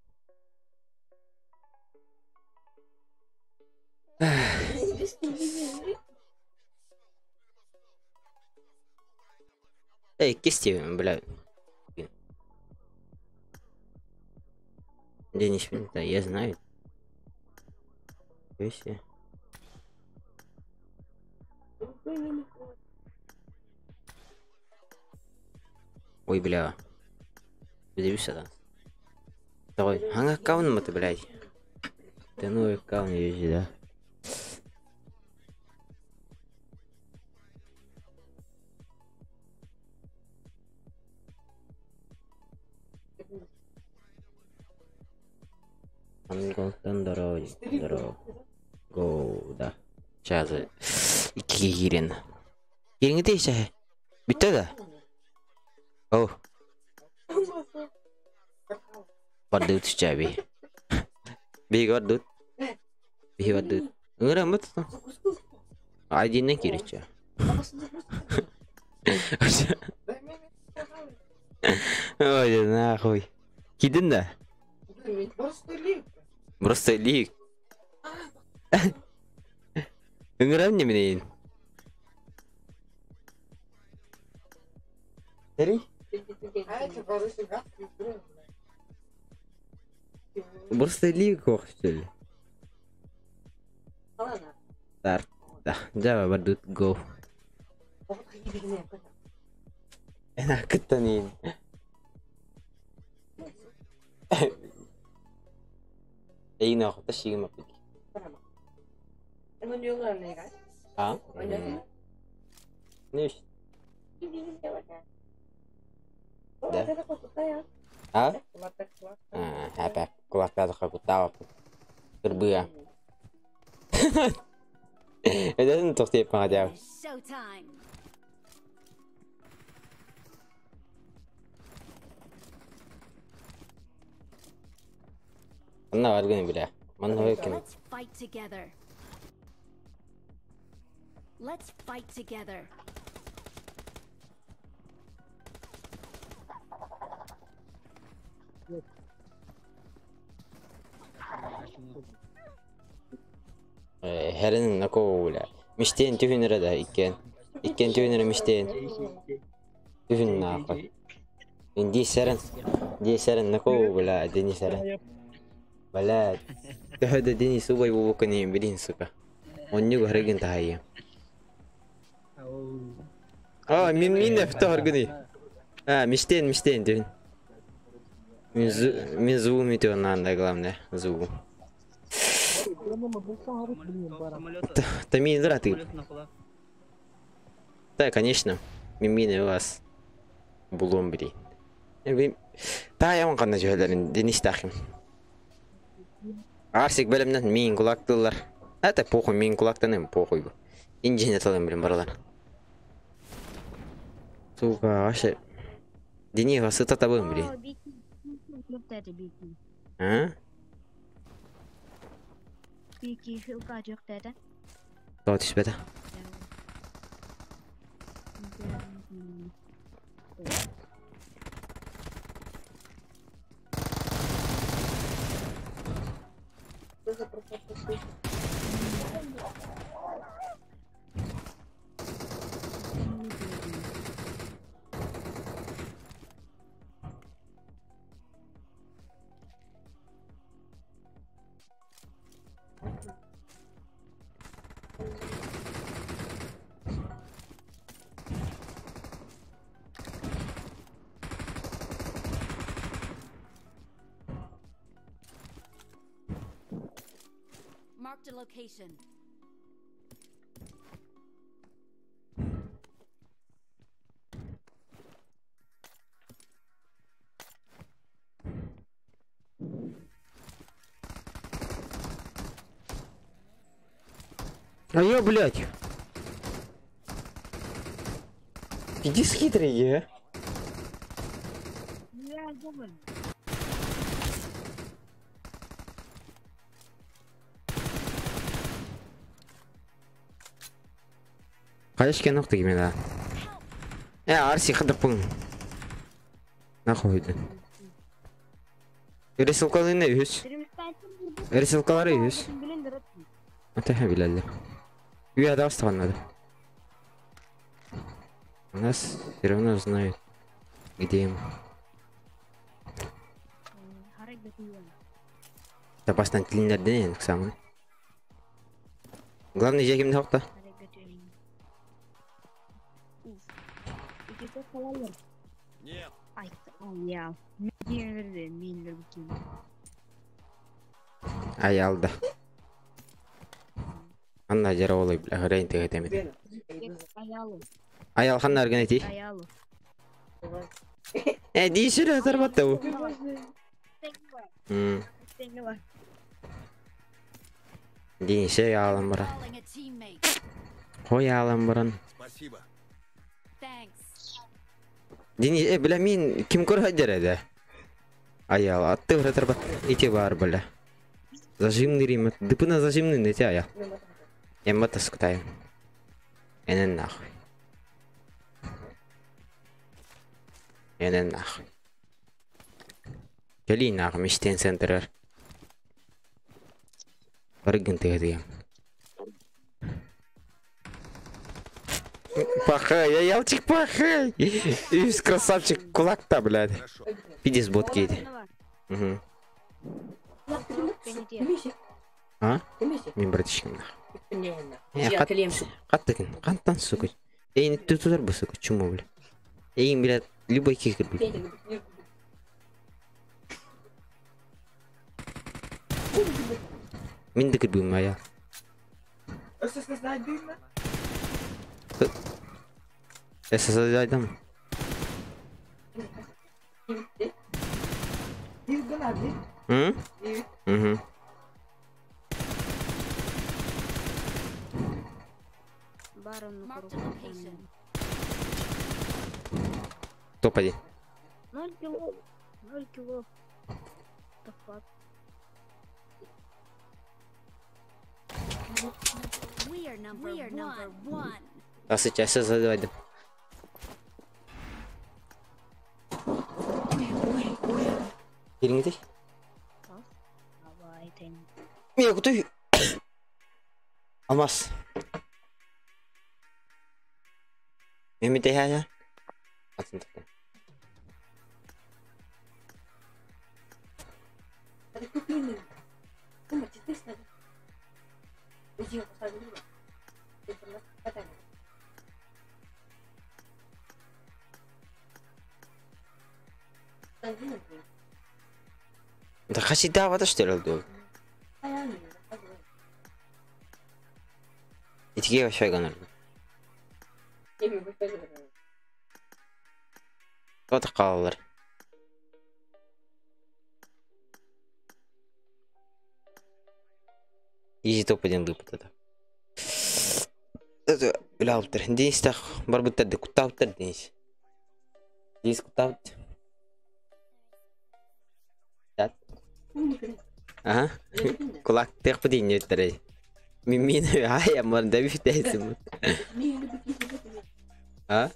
Эй, кисти, бля. Денис, да, я знаю. Вещи. Ой, бля. Подивися, да. Давай. Ага, аккаунт ты, блядь. Ты ну аккаунт вижу, да. Монголтан здорово, здорово. Гоу, да. Сейчас. Икки киирин. Киириҥ ise. Бүттэ да? О. Бардыт чаби. Биһиги бардыт. Биһи бардыт. Ыҥыраммыт. Айдиннен киириччэ. Ой, нахуй. Кидин да? Просто лик. Ыҥырам неменейин. Эри? Просто лик что ли? Старт. Да, Java бардыт go. Эн кыттанин. Эйин охота шигим аппит. А? Не Да. А? А, кулактаадыха куттаабаппын. Кырбыа. Эден тохтиэппаҥа дьааб.
Showtime.
Анна баргын билэ. Манна хойуккин.
Let's fight together. Let's fight together.
Хэрин нако бля. Миштен түһүнэрэ да иккен. Иккен түһүнэрэ миштен. Түһүн нахуй. Инди сэрен. Ди сэрен нако бля, дени сэрен. Бля. Төһө дени субай бу кани билин сука. Онню харыгын тахайы. А, мин мин эфте харгыны. А, миштен миштен түһүн. Мин звук метео надо, главное, звук. Тамин ты. Да, конечно. Мимин вас. Булум бри. Та яман канна жөһөлөрүн Денис тахим. Арсик белемнен мин кулактылар. Это похуй, мин кулактаным похуй бу. Инженер талым билем баралар. Сука, вообще. Денис вас это табым бри. А? Тоҕо түспэтэ.
Marked a location.
А ё, блядь. Иди хитрый, а. Қайышкен ноқты кеме да. Э, Арси қыдық бұң. Нахуй үйді. Рисылкалы не үс? Рисылкалары үс. Ата биләлләр. Үй адастыған надо. У нас все равно знают, где им. Запасдан тилинерден енді самый. Главный жекимде хокта.
Нет.
Ай алды. Анна жара олай бля, хырайын теге темет. Аял ханна арган эти. Э, дейсір атарбатты бу. Дейсір алам баран.
Calling a teammate.
Қой алам баран.
Спасибо.
Thanks.
Дени, э, бля, мин ким көр хаджар эде? Аял, атты бір атарбат. Ите бар, бля. Зажимный рим. Дыпына зажимный не те аял. Эмма таскутаю. Энен нахуй. Энен нахуй. Кели нахуй, мечтен центрер. Баргын тегедем. Пахай, аялчик, пахай! Ис красавчик, кулак-то, блядь. Пиздец, ботки эти. Угу. А? Мин братишкам нахуй. Каттыкын, кантан, сука. Эй, не ты туда бы, сука, чему, бля. Эй, блядь, любой кикер, блядь. Мин да кырбыым айа. СССР'дам. Hı? Hı hı.
Marked a location.
Топ-1.
0 кило. 0 кило. The fuck?
We are number one.
Здравствуйте, СССР. Кириңити?
Давай, тен.
Мия кутай. Алмаз. Меми тэхэ. Атын тахта. Да хасида вата что ли был? Итиге вообще ганар. Тота қалалар. Изи топ-1 лыпыт это. Үлауптар. Денис тах барбыттар куттауптар Денис. Денис куттаупт. Ага. Кулак тех путин не өттәрей. Мин ай амар да битәсем. А?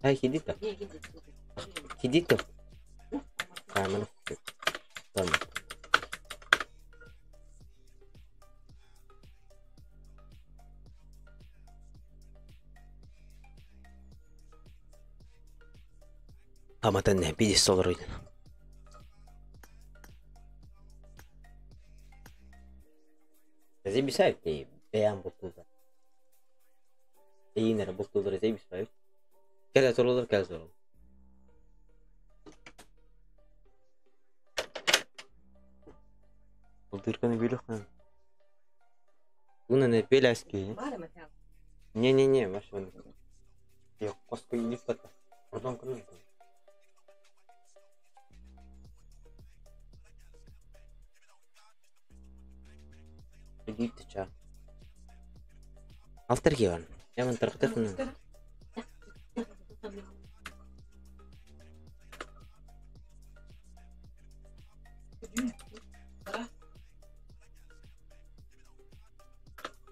Ай хидито. Хидито. Камера. Ладно. Аматан не бидис доллар ойдun. Зей бисайып дей бәян бултулдар. Эйинер бултулдар зей бисайып. Кәлә турулар кәлә турул. Булдырканы билек. Уна не пеляски. Не-не-не, ваш он. Я коску не пата. Пардон, кроме. Идите ча. Алтар киван. Я ман тархтыхны.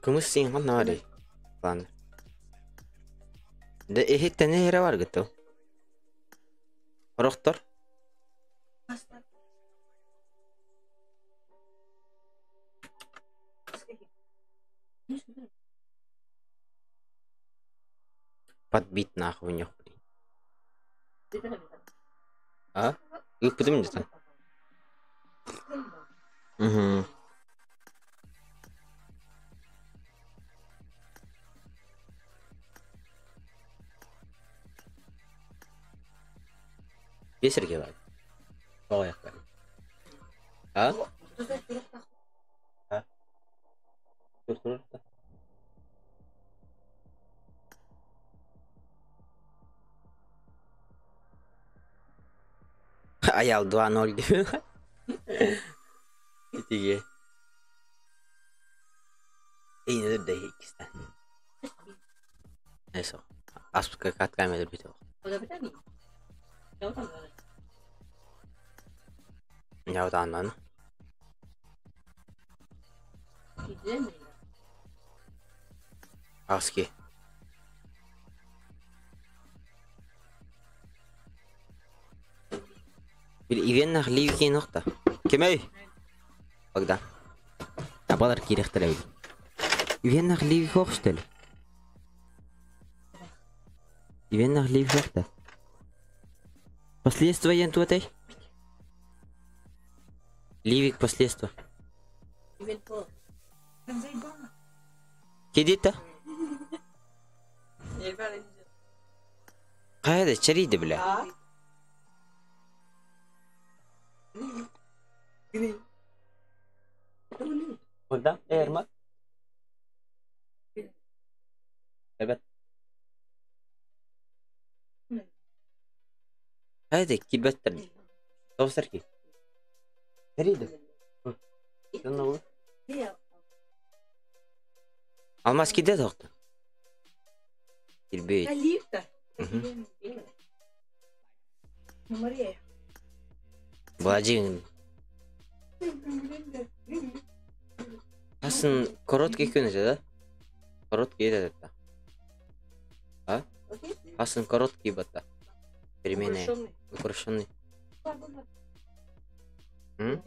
Кымыс син ханнари. Лан. Да эхиттен эре бар гытты. Орохтор. Подбит нахуй у них. А? Их потом где-то. Угу. Бесерге бар. Тоғаяқ бар. А? А? Тур тур. Аял 2-0 деп. Итиге. Эйне да икистен. Eso. Аспка каткамедер бит. Яуданнан. Аски. Bir ивеннах ливки нохта. Кемей. Богдан. Табалар кирехтер эбит. Ивеннах ливи хохштел. Ивеннах ливи хохта. Последствия ентуатай. Ливик последствия. Кедита. Кайда чариди бля. Богдан, Эрма. Evet. Hadi килбэттэр. Тоҕустар ки. Тэрийдим. Донна bu. Алмаз киде тоқты. Килбейт. Бладжин. Асын короткий күн это, да? Короткий это. А? Асын короткий бата. Переменная. Украшенный. М?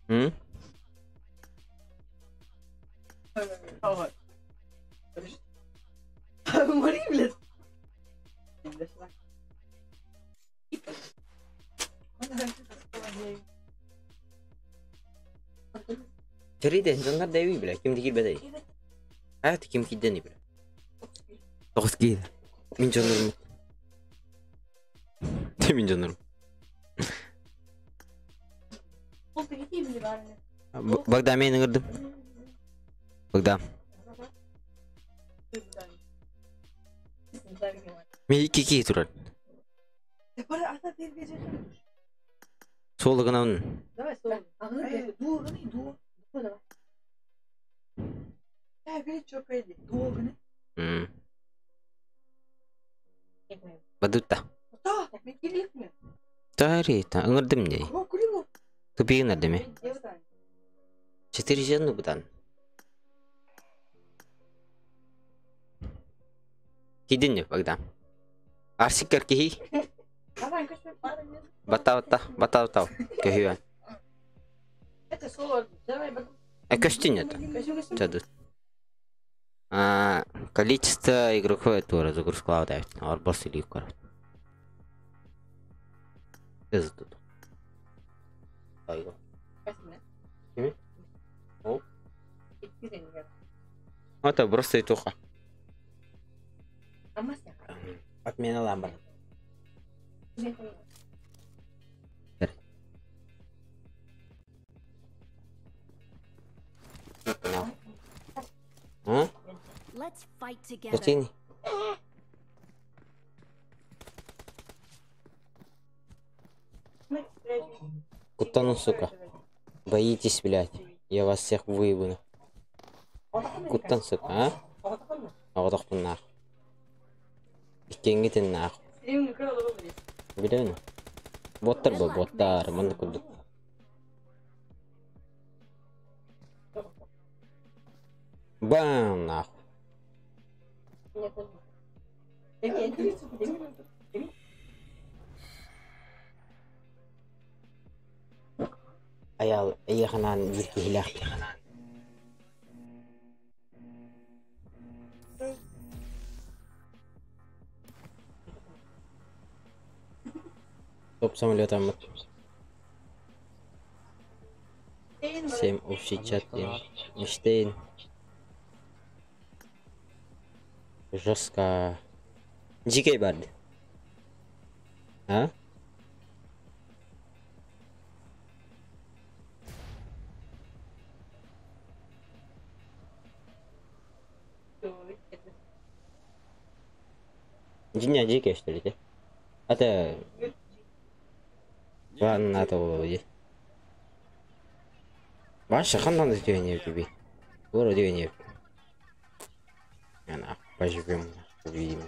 М? Тэрийдэ дьоннор дэви бля, ким дигир бэдэй. Хайа ким киддени бля. Тоҕус киһи. Мин дьоннорум. Те мин дьоннорум. Богдан мен ыҥырдым. Богдан. Мен икки киһи турар. Суолугунан. Бадутта. Тарита, ыҥырдым дии. Тупигын эрдеме. Четыре жен бутан. Кидин Богдан. Арсиккер киһи. Бата бата бата бата. Көһүөн. Көстүн это. Чадут. Количество игроков это загрузка дает. Арбос или корот. Это тут. Это просто и туха. Отмена ламбар.
Let's fight together.
Куда, сука? Боитесь, блядь? Я вас всех выебу. Куттан, сука, а? Аҕотохпун нах. Иккиэҥҥитин нах. Билэбин. Боттар бу, боттар, манна курдук. Бам, нах. Аял, эйэханан бир киһилээх. Топ самолета. 7 общий чат. Эйнштейн. Жестко. Дикий барды. А? Дня дикие, что ли, Это... Ладно, надо было. Ваша хандан не тебе. Вроде не. Она поживем, увидим.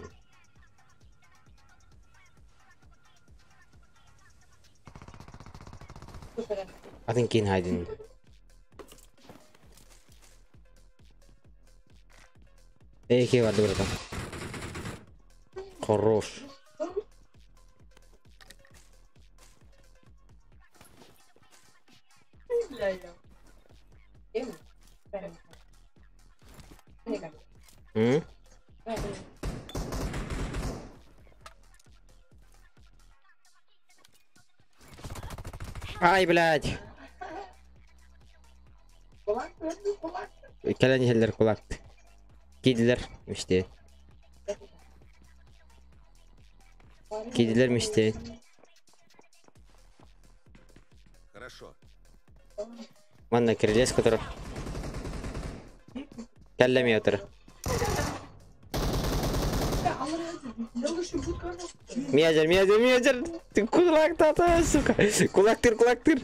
Атын кин хайдин. Эй, кей барды братан. Хорош. М? Ай, блядь. Кэлэн иһэллэр кулакты. Киирдилэр мечтает. Киирдилэр мечтает.
Хорошо.
Манна кирилиэс которо. Кэллэ метр. Миазер, миазер, миазер! Ты кулак тата, сука! Кулактыр, кулактыр!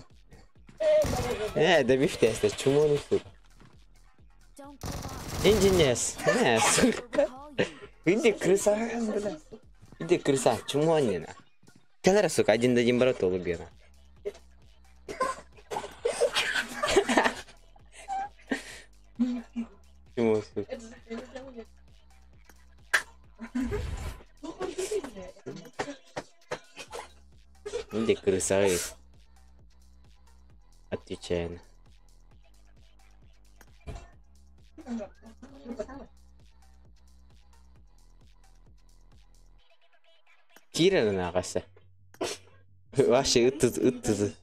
Да бифтес, чумону, сука. Инженес, сука. Иди крыса, бля. Иди крыса, чумонина. Кэлэр, сука, один дадим брату улыбена. Чмо, сука. Иди крыса, эй. Отвечай. Кира нагаса. Вообще, это тут тут.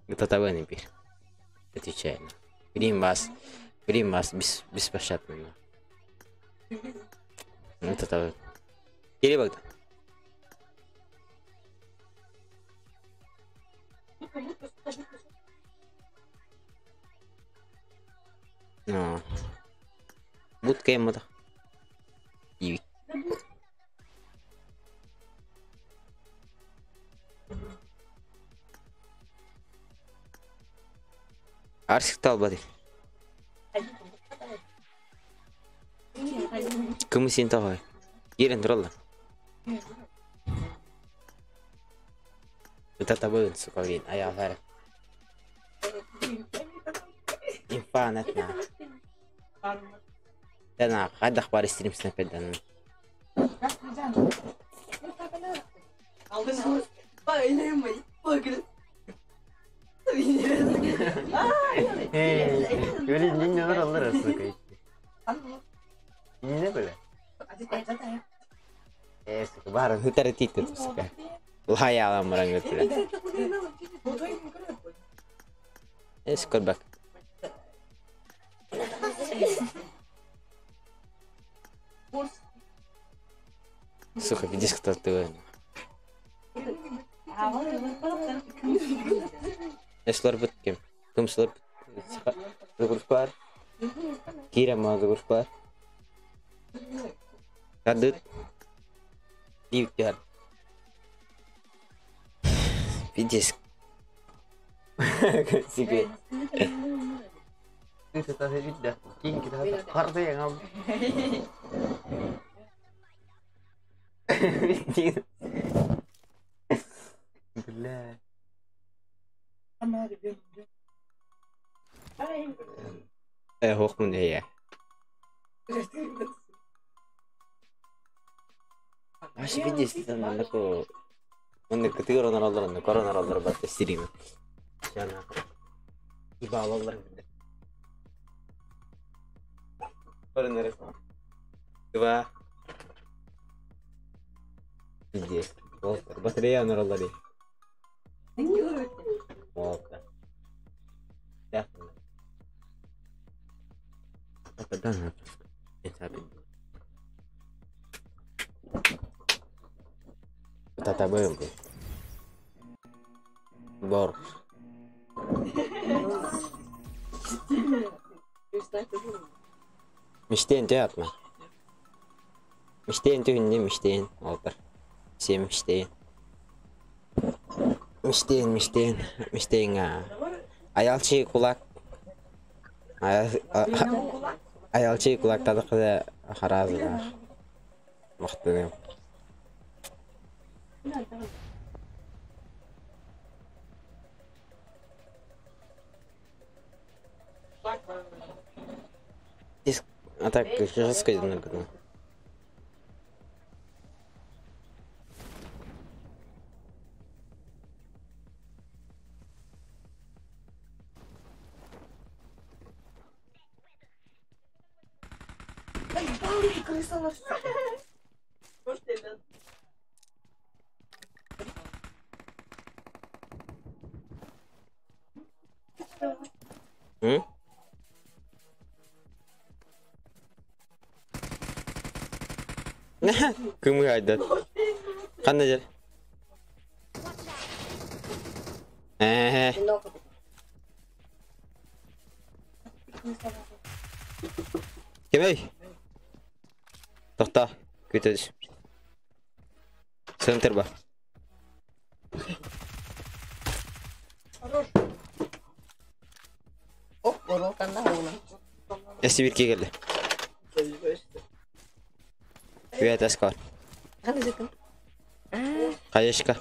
Это того не бир. Отвечай. Блин вас беспощадно. Это того. Кири Богдан. Ну. Будка ему да. И. Арсик талбады. Кому син тагай? Ирен тролла. Это табын, сука, блин, а я зараз. Инфанет на. Да на, хадах бар стрим снайпер да. Блин, не надо, сука. Не бля. Сука, баран, хутаратит, сука. Лаяла мурангут, бля. Сука, бак. Сука, видишь, кто ты. Эшлар бүткем. Кымшылар загрузкалар. Кира ма загрузкалар. Кадыт. Дивтер. Пиздец. Себе. Ты это видишь, кинь куда-то карды я. Бля. Hoch mun я. Аш видишь, там нако. Он категория на роллер, на корона роллер бат стрим. Яна. Ибалалар. Корона. Два. Пиздец. Батарея на роллере. Волка. Да, это был. Бор. Мечтен театр. Мечтен ты не мечтен, Алтер. Все мечтен. Мечтен, мечтен, мечтен. Аялчи кулак. Аялчи кулак тадыкы харазы. Мактаным. А так, жестко немного. М? Кымы айдат. Қандай жер? Кемей? Тоқта, күтөз. Центр ба. Эсибирке келди. Привет, Эскор. Каешка.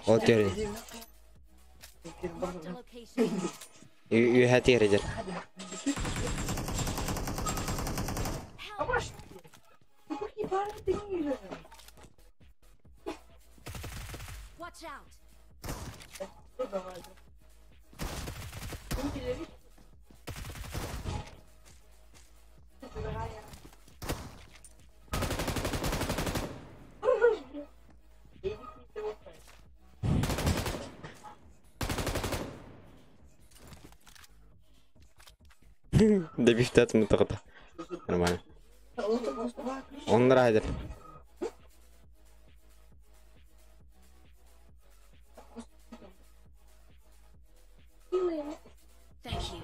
Ол терди. Үйе тердер.
Watch out.
Добивтат мы тогда. Нормально. Он райдер.
Thank you.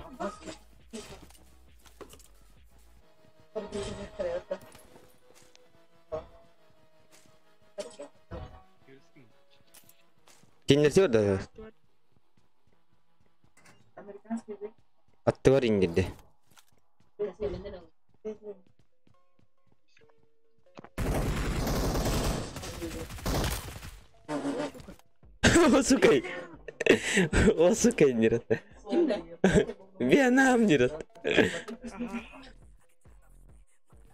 Киндер да. Аттыгар индирди. Осукай. Осукай нират. Вьетнам нират.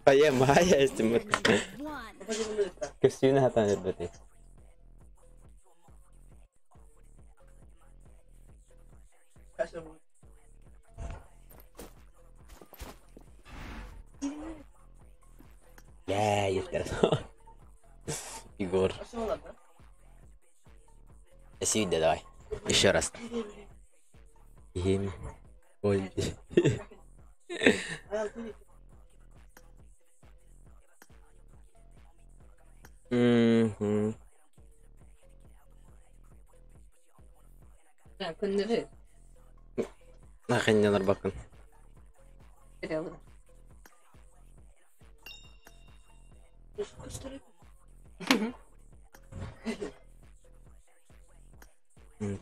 Ая мая эстим. Көстүүнү хатан эрбети. Я, естер. Егор. Сиди, давай. Еще раз. Им. Ой. Мгм.
Күндері
Нахрен bakın.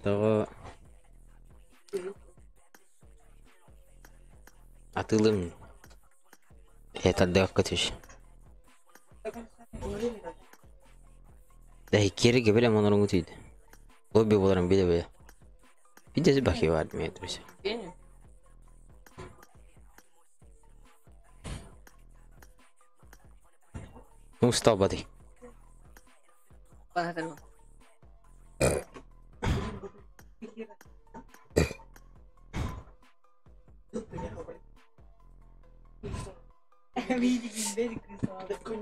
Того атылым. Это дәккөтүш. Да кери билем онорун күтүйдү. Лобби боларын биле биле. Бидеси баки бар мен друзья. Ну устал бады.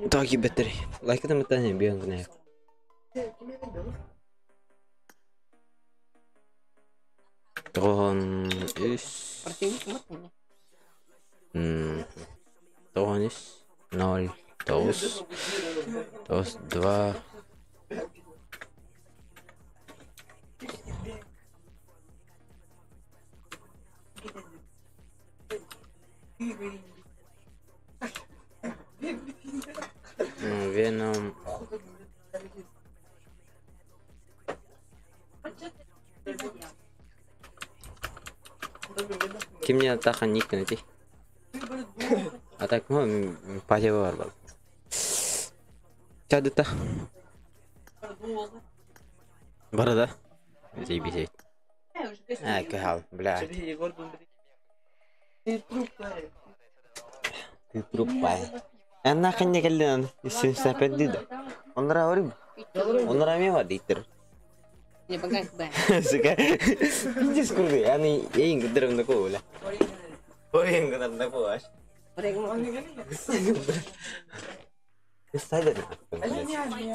Takip etteri. Like atamadan bir ön Тоҕон үс. Тоҕон үс. Ноль. Тоғыз. Тоғыз. Два. Веном. Кимне атахан ник найти? А так, ну, патя бар был. Чадыта. Бар да? Заебись. А, кахал, бля. Ты трупая. Она ханне келден, сен сапедди да. Онра орим. Онра ме var диттер.
Не багай бай.
Сука. Пиздец курды. Аны эйин кыдырым да кола. Ойын кыдырым да кола.
Fight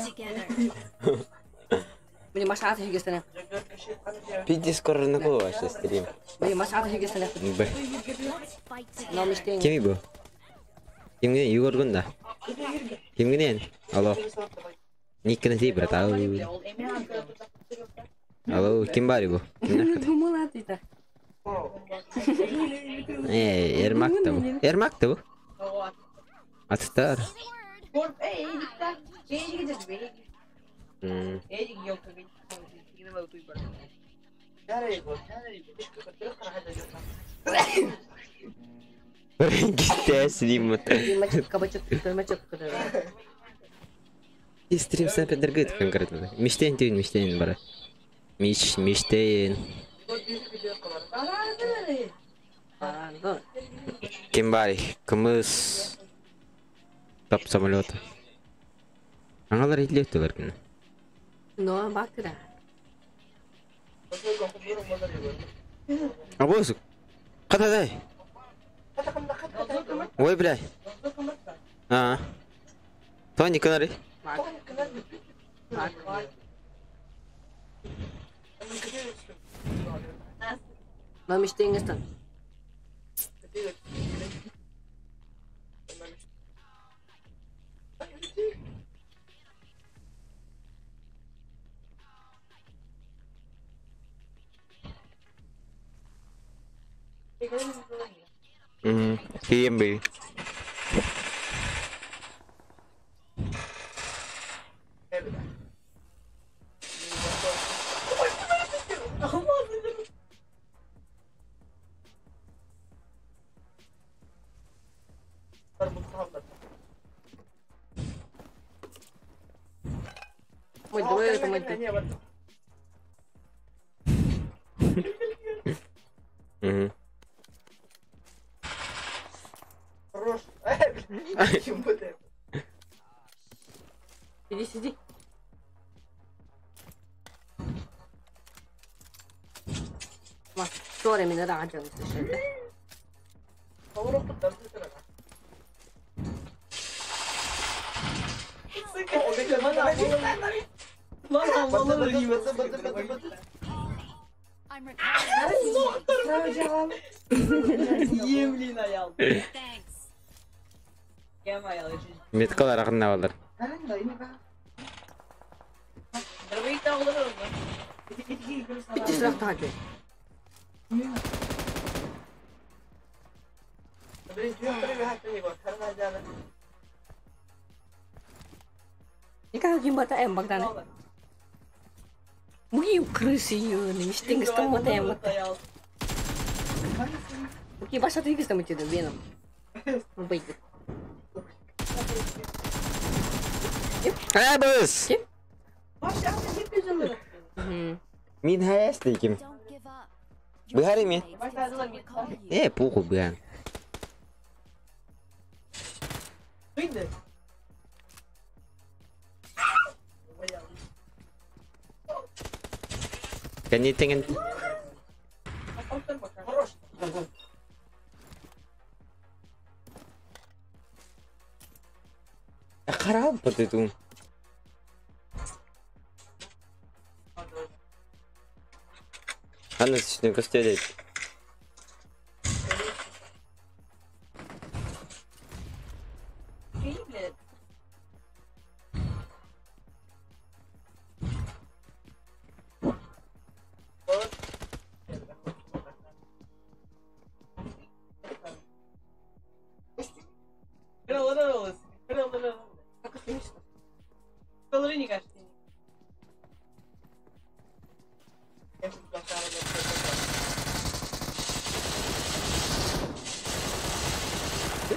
together.
Пиздец скоро на кого вообще стрим. Б. Кими бу? Кимгин Егоргун да? Кимгин Алло. Никкина ти брат. Алло. Алло, ким бар бу? Э, Ермак да бу. Ермак да бу. Атыттар. И стрим снайпер конкретно. Мечтейн түйін, мечтейн бара. Меч, мечтейн. Ким бари? Кымыз. Топ самолета. Аңалар итлеттілер күні.
Но, бактыра.
Абозук. Катадай. Ой, бля. А. Тони канары.
Но мечтаеңестан.
Кием би.
Иди сиди. Ма, sorry, mi rađa uslišete.
Меткалар ақында балдар.
Богдана. Мы крысы юны, мечтаем мотаем. Муки баша ты там идти веном. Бейт.
Абыс! Мин хаяс дейким. Быхари ми? Э, пуху быхан. Кәнетеңін. Харап бытытун. Анна сүстүн көстөдөйт.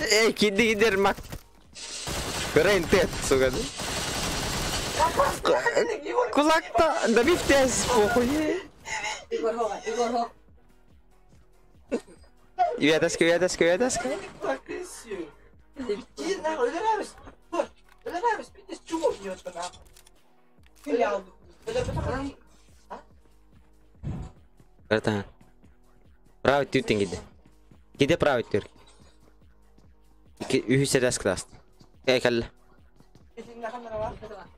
Эй, киди gider mak. Көрейін тет, сука. Кулакта, да бифтес, похуй.
Igor Hova, Igor Hova.
Üyadaska, üyadaska, üyadaska. Братан. Правый түртен киди. Киди правый түр. Үһүс эрэс класс. Эй, калла.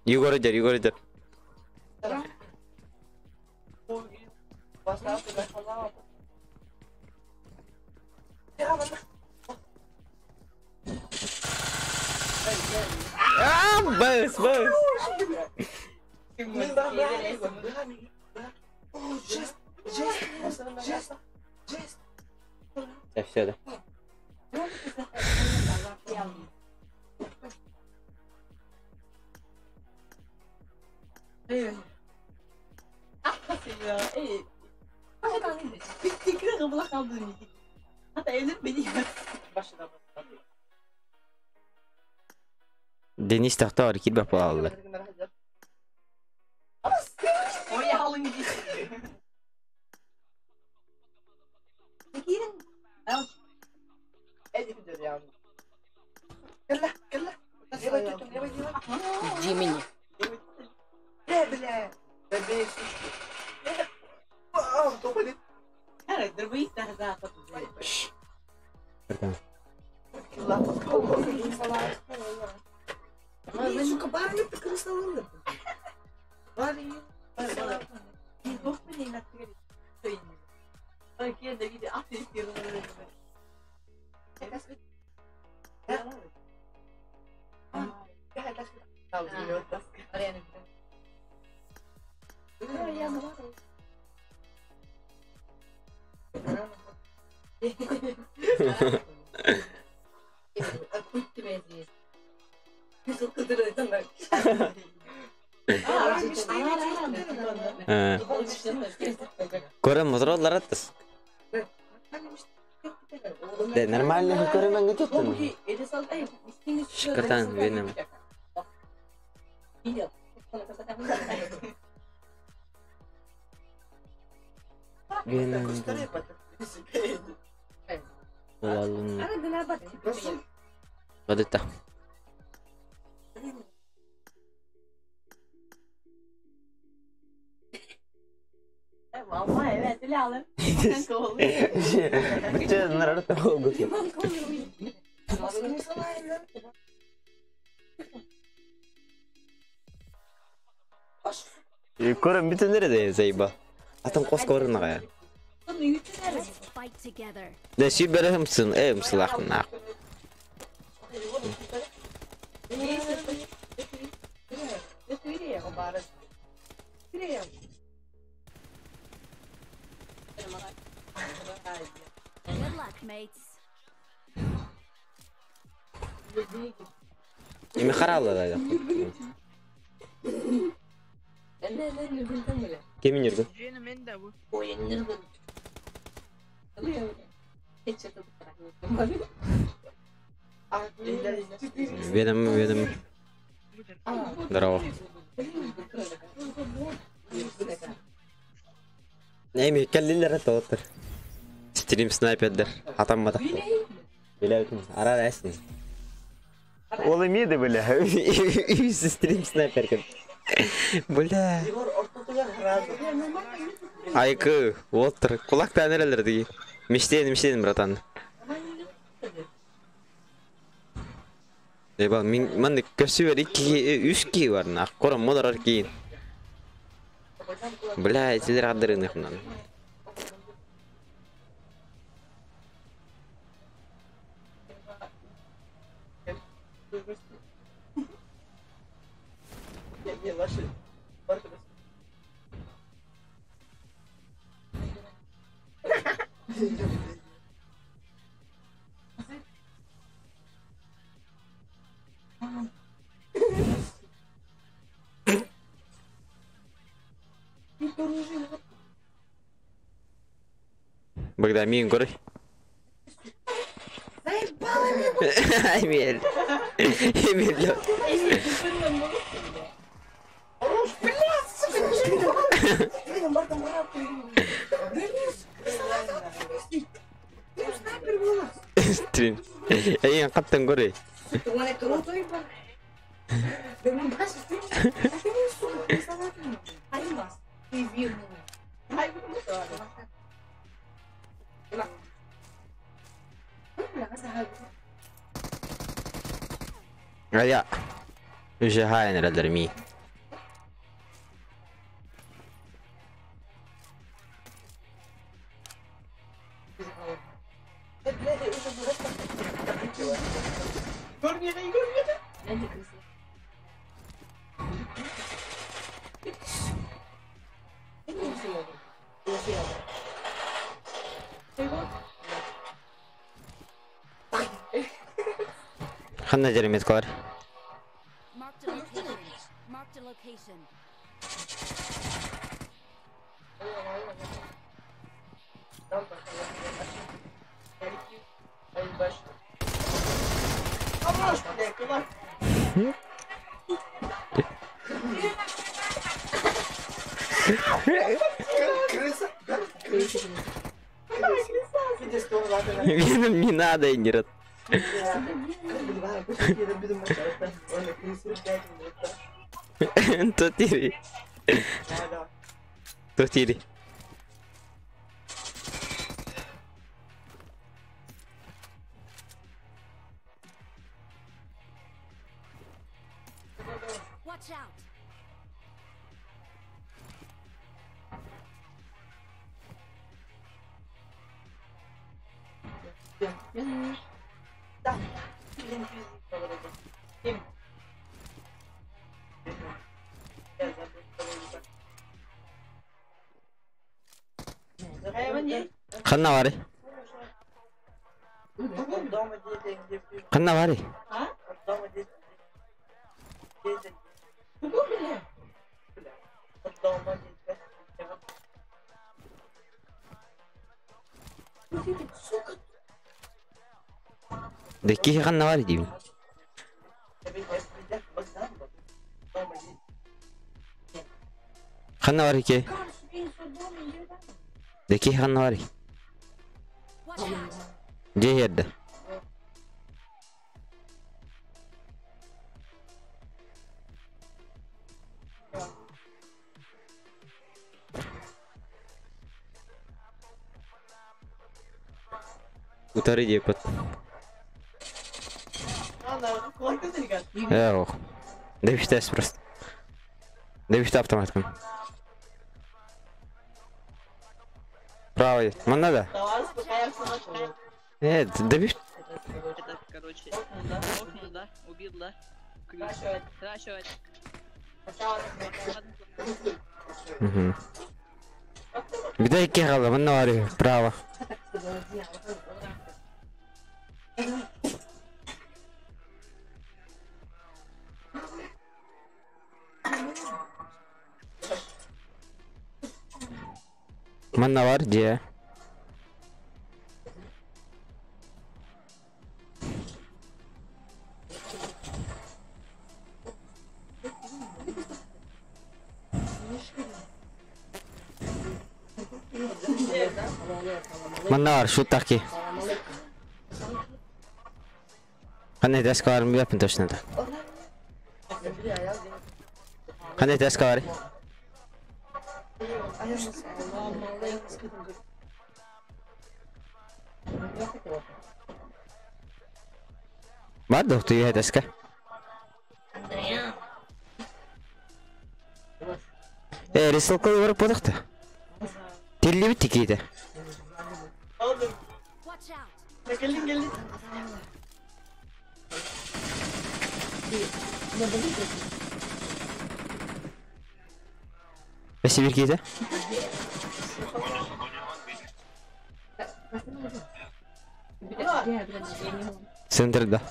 Югоры дер, югоры дер. А, бас, бас. Да, все, да. Денис тахтар кирбе палалар.
Иди меня. Көрөн мотороллар аттыс. Да, нормально көрөн мен кететтим. Шикардан веном. Веном. Булалын. Гадетта. Бүтэ нарарта болгут. Көрөн бүтүн нере заеба. Атын кос көрүн агая.
Let's fight together.
Да сиберемсин, эм слахна.
Good luck, mates.
Эми харалла да. Кемин жүргүн? Ведом, ведом. Здорово. Эми келлилер тоттор. Стрим снайпердер. Атаммада. Билебин, ара әсин. Ол эмеди бля. Стрим снайпер кем. Бля. Айкы, отыр. Кулактан нерелер диги. Миштейин, миштейин, братан. Ебал, мин мынды көсү бер 2 3 ки бар на. Кором модарар кийин. Бля, силер адырыны хунан. Богдан, мин горы. Эмиль. Эмиль. Стрим. Эй, каттан горы. Ая. Уже хай ми. Ханна жеремет калар.
Marked a location. Marked a location.
Веном не надо, Индира. Тотири. Тотири.
Watch out. Ханна бары. Ханна бары. Декки ханна бары деймін. Ханна бары ке. Декки ханна бары. Watch out.
Же ерді. Утары деп. Ох. Девиштес просто. Девиште автомат кым. Правый. Манда да. Нет, девиш.
Это, короче, окнул, да, убил, да. Крашивать.
Угу. Где кегала? Манда бар право. Манна бар же. Манна бар шуттаки. Кандай таска барын билеппин точно да. Кандай таска бар? Бар доктор я таска. Рисылка барып бодукта. Тилли битти кейде.
Watch out.
Gelin gelin.
Бәсе бир кейде. Центрда.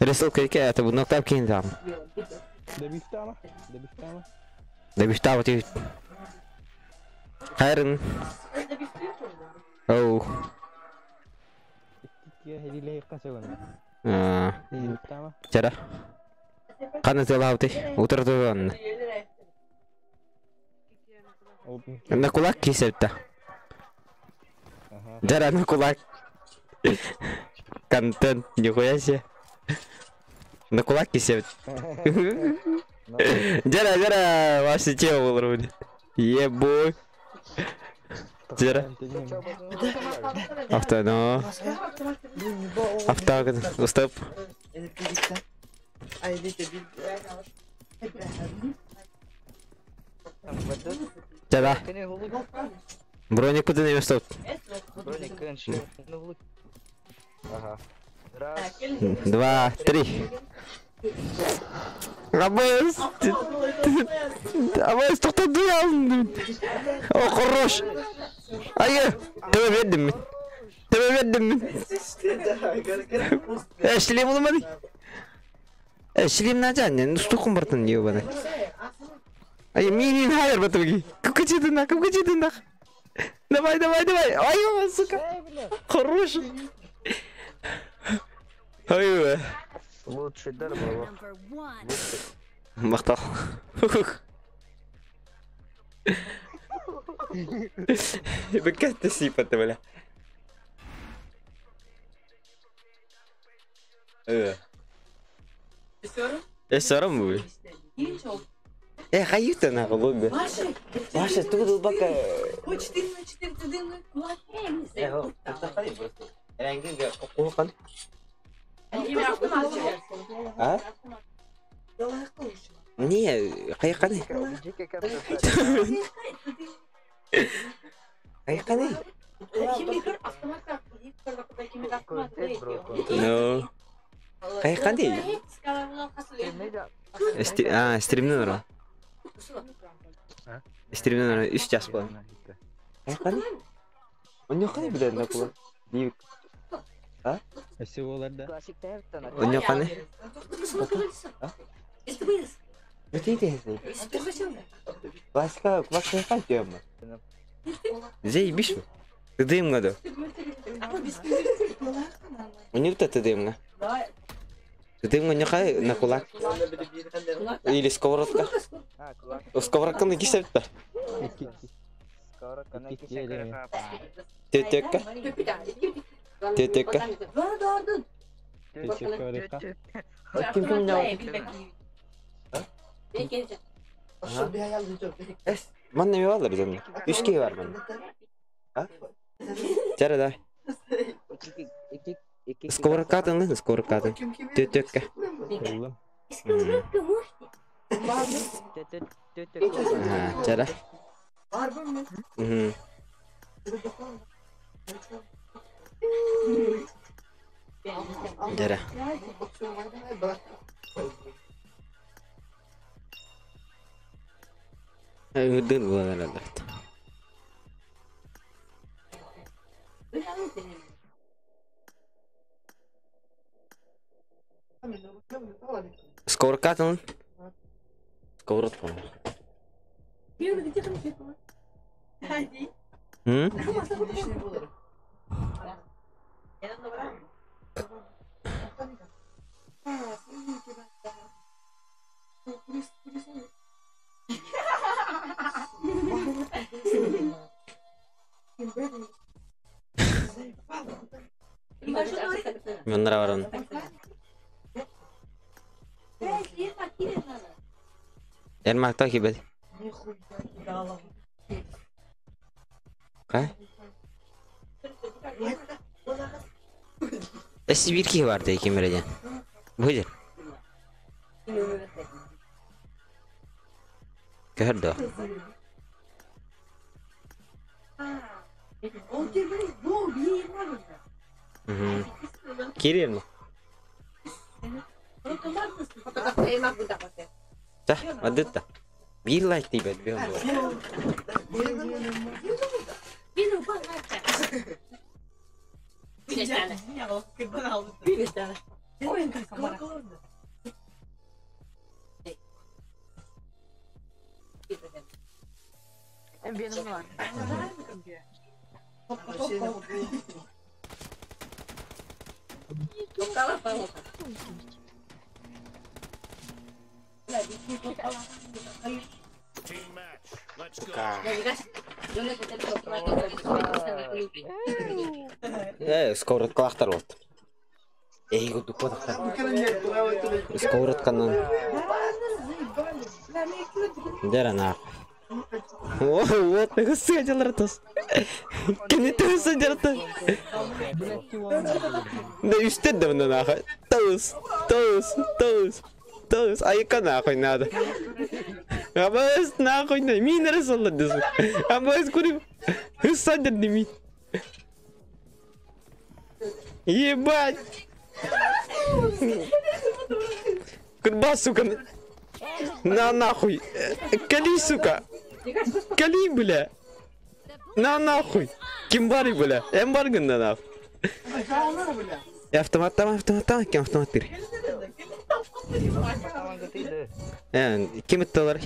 Рисылка эке, это буну тап кейин там.
Дебифтама? Дебифтама?
Дебифтама ти. Хайрын. Оу. Чара. Каны тылауты. Утырды На кулак кисепті. Жара на кулак. Контент, нихуя себе. На кулак кисепті. Жара, жара, ваше тело вроде. Ебой. Жара. Авто, ну. Авто, стоп. Жара. Броник куда не стоп.
Ага. Раз.
Два, три. Абыз! Абыз, тоқтады алдым. О, хорош. Айы, төбе бердім мен. Överdim. Шлем olmadı. Шлем на жан, устукун бартын ебаный. Ай, мини хайр батуги. Кукачиды на, кукачиды на. Давай, давай, давай. Ай, сука. Хороший. Ой,
Лучший дар был.
Мактал. Беккет сипаты, бля. Сором bu. Hayır на голубе. Ваша тут бака.
4 на 4 тыдыны.
А? Не, хайқаны. Хайқаны. Ну. Хайқаны. А, стримнен ора. Стримнен ора 3 час бол. Хайқаны. Оньоқаны билер накула. Див. А?
Всего да.
Оньоқаны. А? Классика, классика тема. Заебись. Ты дым надо. У них то ты дымга. Ты дымга не хай на кулак. Или сковородка. Сковородка на кисепта. Тетека. Тетека. Ким ким Манна ми var bizim. 3 kişi var bende. Ha? Чара давай. Сковородкатын лын, сковородкатын. Төтөккө. Чара. Чара. Ырдын булан алат. Сковородкатын. Сковородку. М? Маннара баран. Эрмакта кибет. Кай? Эси бир ки бар дейки мереден. Будет. Көрдө. Кирилл. Да, вот это. Бир лайк тебе, бьем. Сковородкалаахтар болот. Эй, дуппатахтар. Сковородканан. Дера нахуй. Вот, сыдел ртос. Кини ты сыдел Да үстед да нахуй. Тоус, тоус, тоус, тоус. Айка нахуй надо. Абас нахуй на мин расалла десу. Абас кури. Садер дими. Ебать. Курба, сука. На нахуй. Кали, сука. Кали, бля. На нахуй. Ким бар, бля. Эмбаргын на нахуй. Автоматтама, автоматтама, ким автомат бир. Ким ытталар?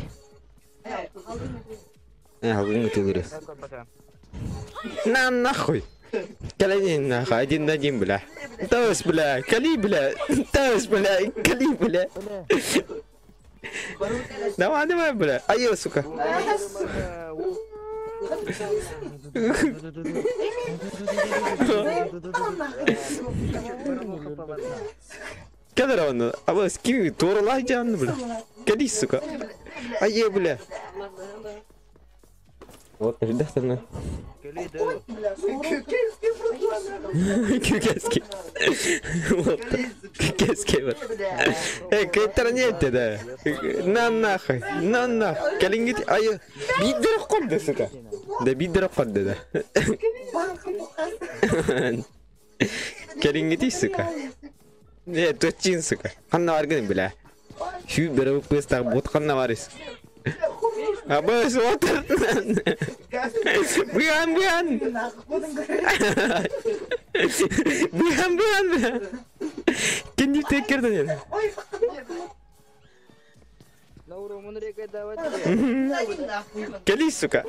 Алгын ытылыры. На нахуй! Калини нахуй, один на один, бля. Таус, бля, кали, бля. Таус, бля, кали, бля. Давай, давай, бля. Ай, сука. Кадр он, а вот скинь, турла жан, бля. Кали, сука. Ай, бля. Вот, ждать Кюкески. Вот. Кюкески. Эй, кайтар да. На нахуй. На нахуй. Калингит ай. Бидер код, сука. Да бидер код, да. Калингит, сука. Не, точин, сука. Ханна варгын, бля. Шү бер пыстак бот ханна варис. Абас, вот. Быан, быан. Быан, быан. Кенди текерден. Кали, сука.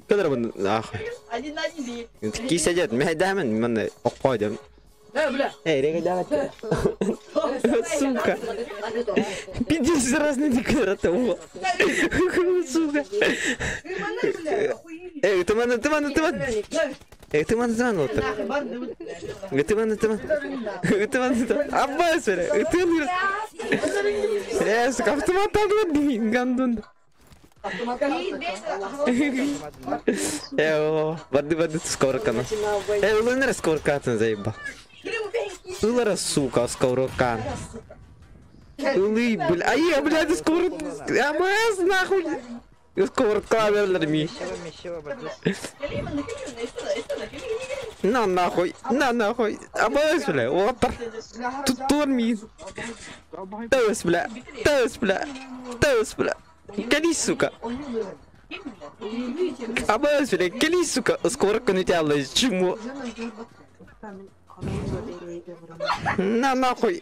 Кадр бун нахуй. Ки сидят, мен дамын, мен окойдым. Эй, рега давай. Сука. Пиздец, разные декораты. Сука. Эй, ты ман, ты ман, ты ман. Эй, ты ман, ты ман, вот. Ты ман, ты ман. Ты ман, ты ман. Аббас, бля. Ты ман. Эй, сука, автомат алды, гандон. Эй, барды, барды, сковородка. Эй, улыныр сковородка заеба. Ылара, сука, сковородка. Улы, бля, ай, бля, сковородка. Аббас, нахуй. Сковородка, бля, На нахуй, на нахуй. Аббас, бля, вот. Тут тормиз. Таус, бля, таус, бля, таус, бля. Кали, сука. Аббас, бля, кали, сука. Сковородка не тяла, чему? На нахуй.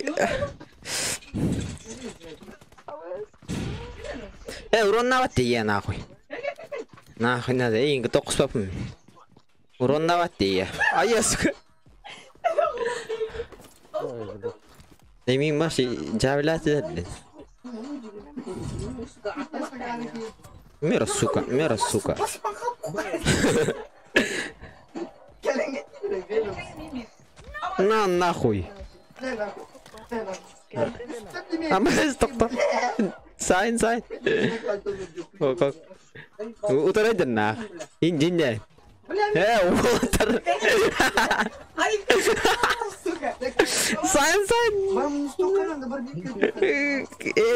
Эй, урон нават я нахуй. Нахуй надо, эй, готов к Урон нават я. А я, сука. Эми маши, джавлять, блин. Мера, сука, мера, сука. На нахуй. А мы стоп. Сайн, сайн. О, как. Утарайден на. Индине. Утар. Сайн, сайн.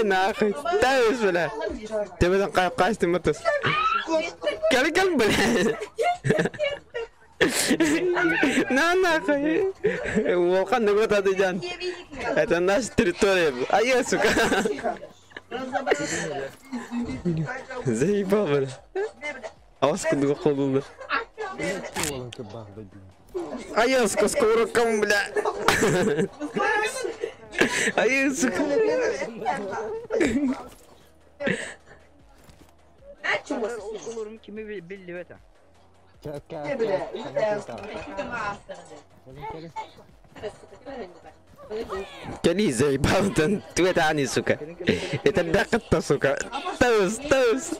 Нахуй. Таус, бля. Ты в этом кайс ты мотос. Кал, кал, бля. На нахуй. Волкан не. Это наша территория. А я, сука. Заебал, бля. А вас куда холодно? А я, сука, сковородком, бля. А я, сука. Кали заебал, ты сука. Это даката, сука. Таус, таус.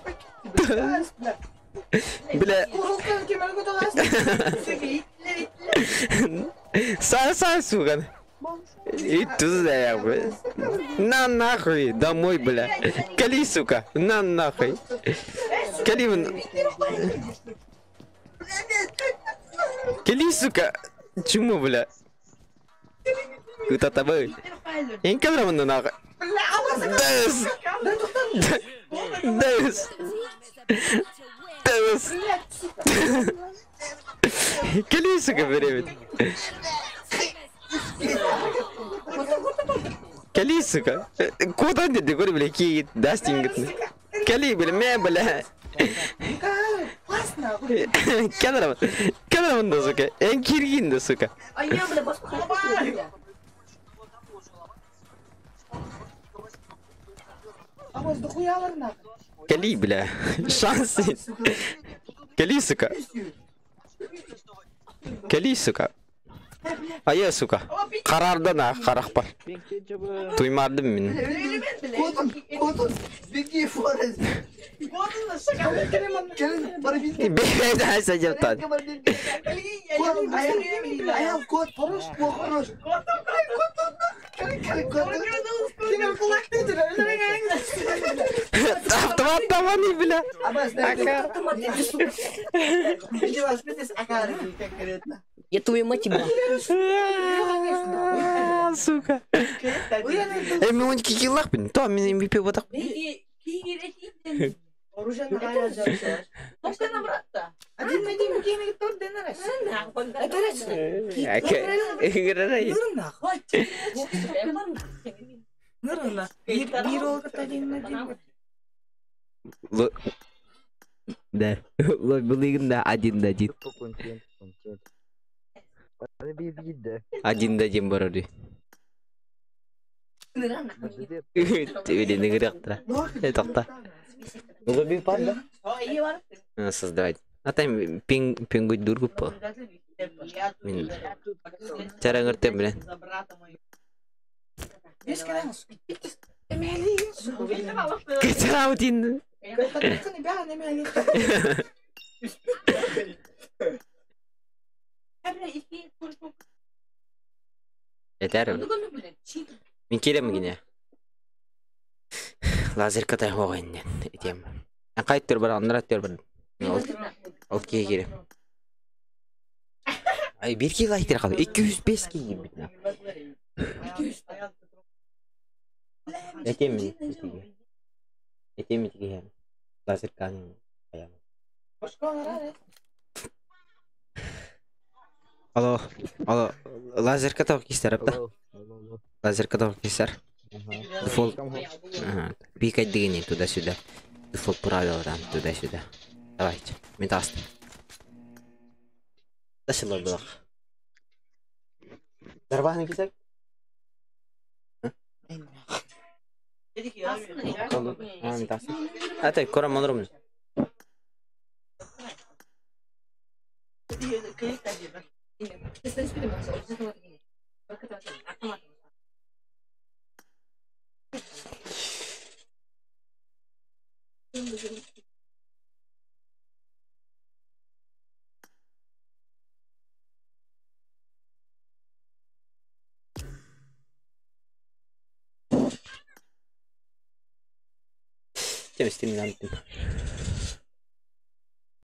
Бля. Сай, сай, сука. И туда, бля. На нахуй, домой, бля. Кали, сука, на нахуй. Кали, Кали, сука. Чему, бля? Утатабы. Инкадрамын нахуй. Дэс. Дэс. Дэс. Кали, сука, беремет. Кали, сука. Куда ты, бля, ки дастинг. Кали, бля, мя, бля. Кэлэр Кэлэр да, сука. Эн киргин да, сука.
А я, бля, басқа.
Кали, бля. Шансы. Кали, сука. Кали, сука. А я, сука. Карардан а, харах бар. Туймардым мин.
Котун, беги, Форест.
Бегай, садил тан.
Кот, хорош, хорош.
Автомат тамани, бля.
Я твою мать ебал.
Сука. Мен 12 киллах бин. То мен MVP бодақ. Да. Лобилигин один да один. Один да один барори. Или не Тоқта. Лоби панда. Создавать. А там пинг пингуть дургу по. Мин. Cara ngerti блин. Качаутин. Этер. Мин келем гине. Лазер катай хоғайын этем. Кайт төр бар, андыра төр бар. Ол кие келем. Ай, бир кило айтыр калды. 205 кило бит. Этем мин. Этем мин. Лазер каны. Алло, алло, лазер каток кистер апта. Лазер каток кистер. Дефолт. Ага, пикать дыни туда-сюда. Дефолт правила там туда-сюда. Давайте, метаст. Да село было. Дарбаны кисер? А, метаст. А ты корам монрум. Тем стримнантым.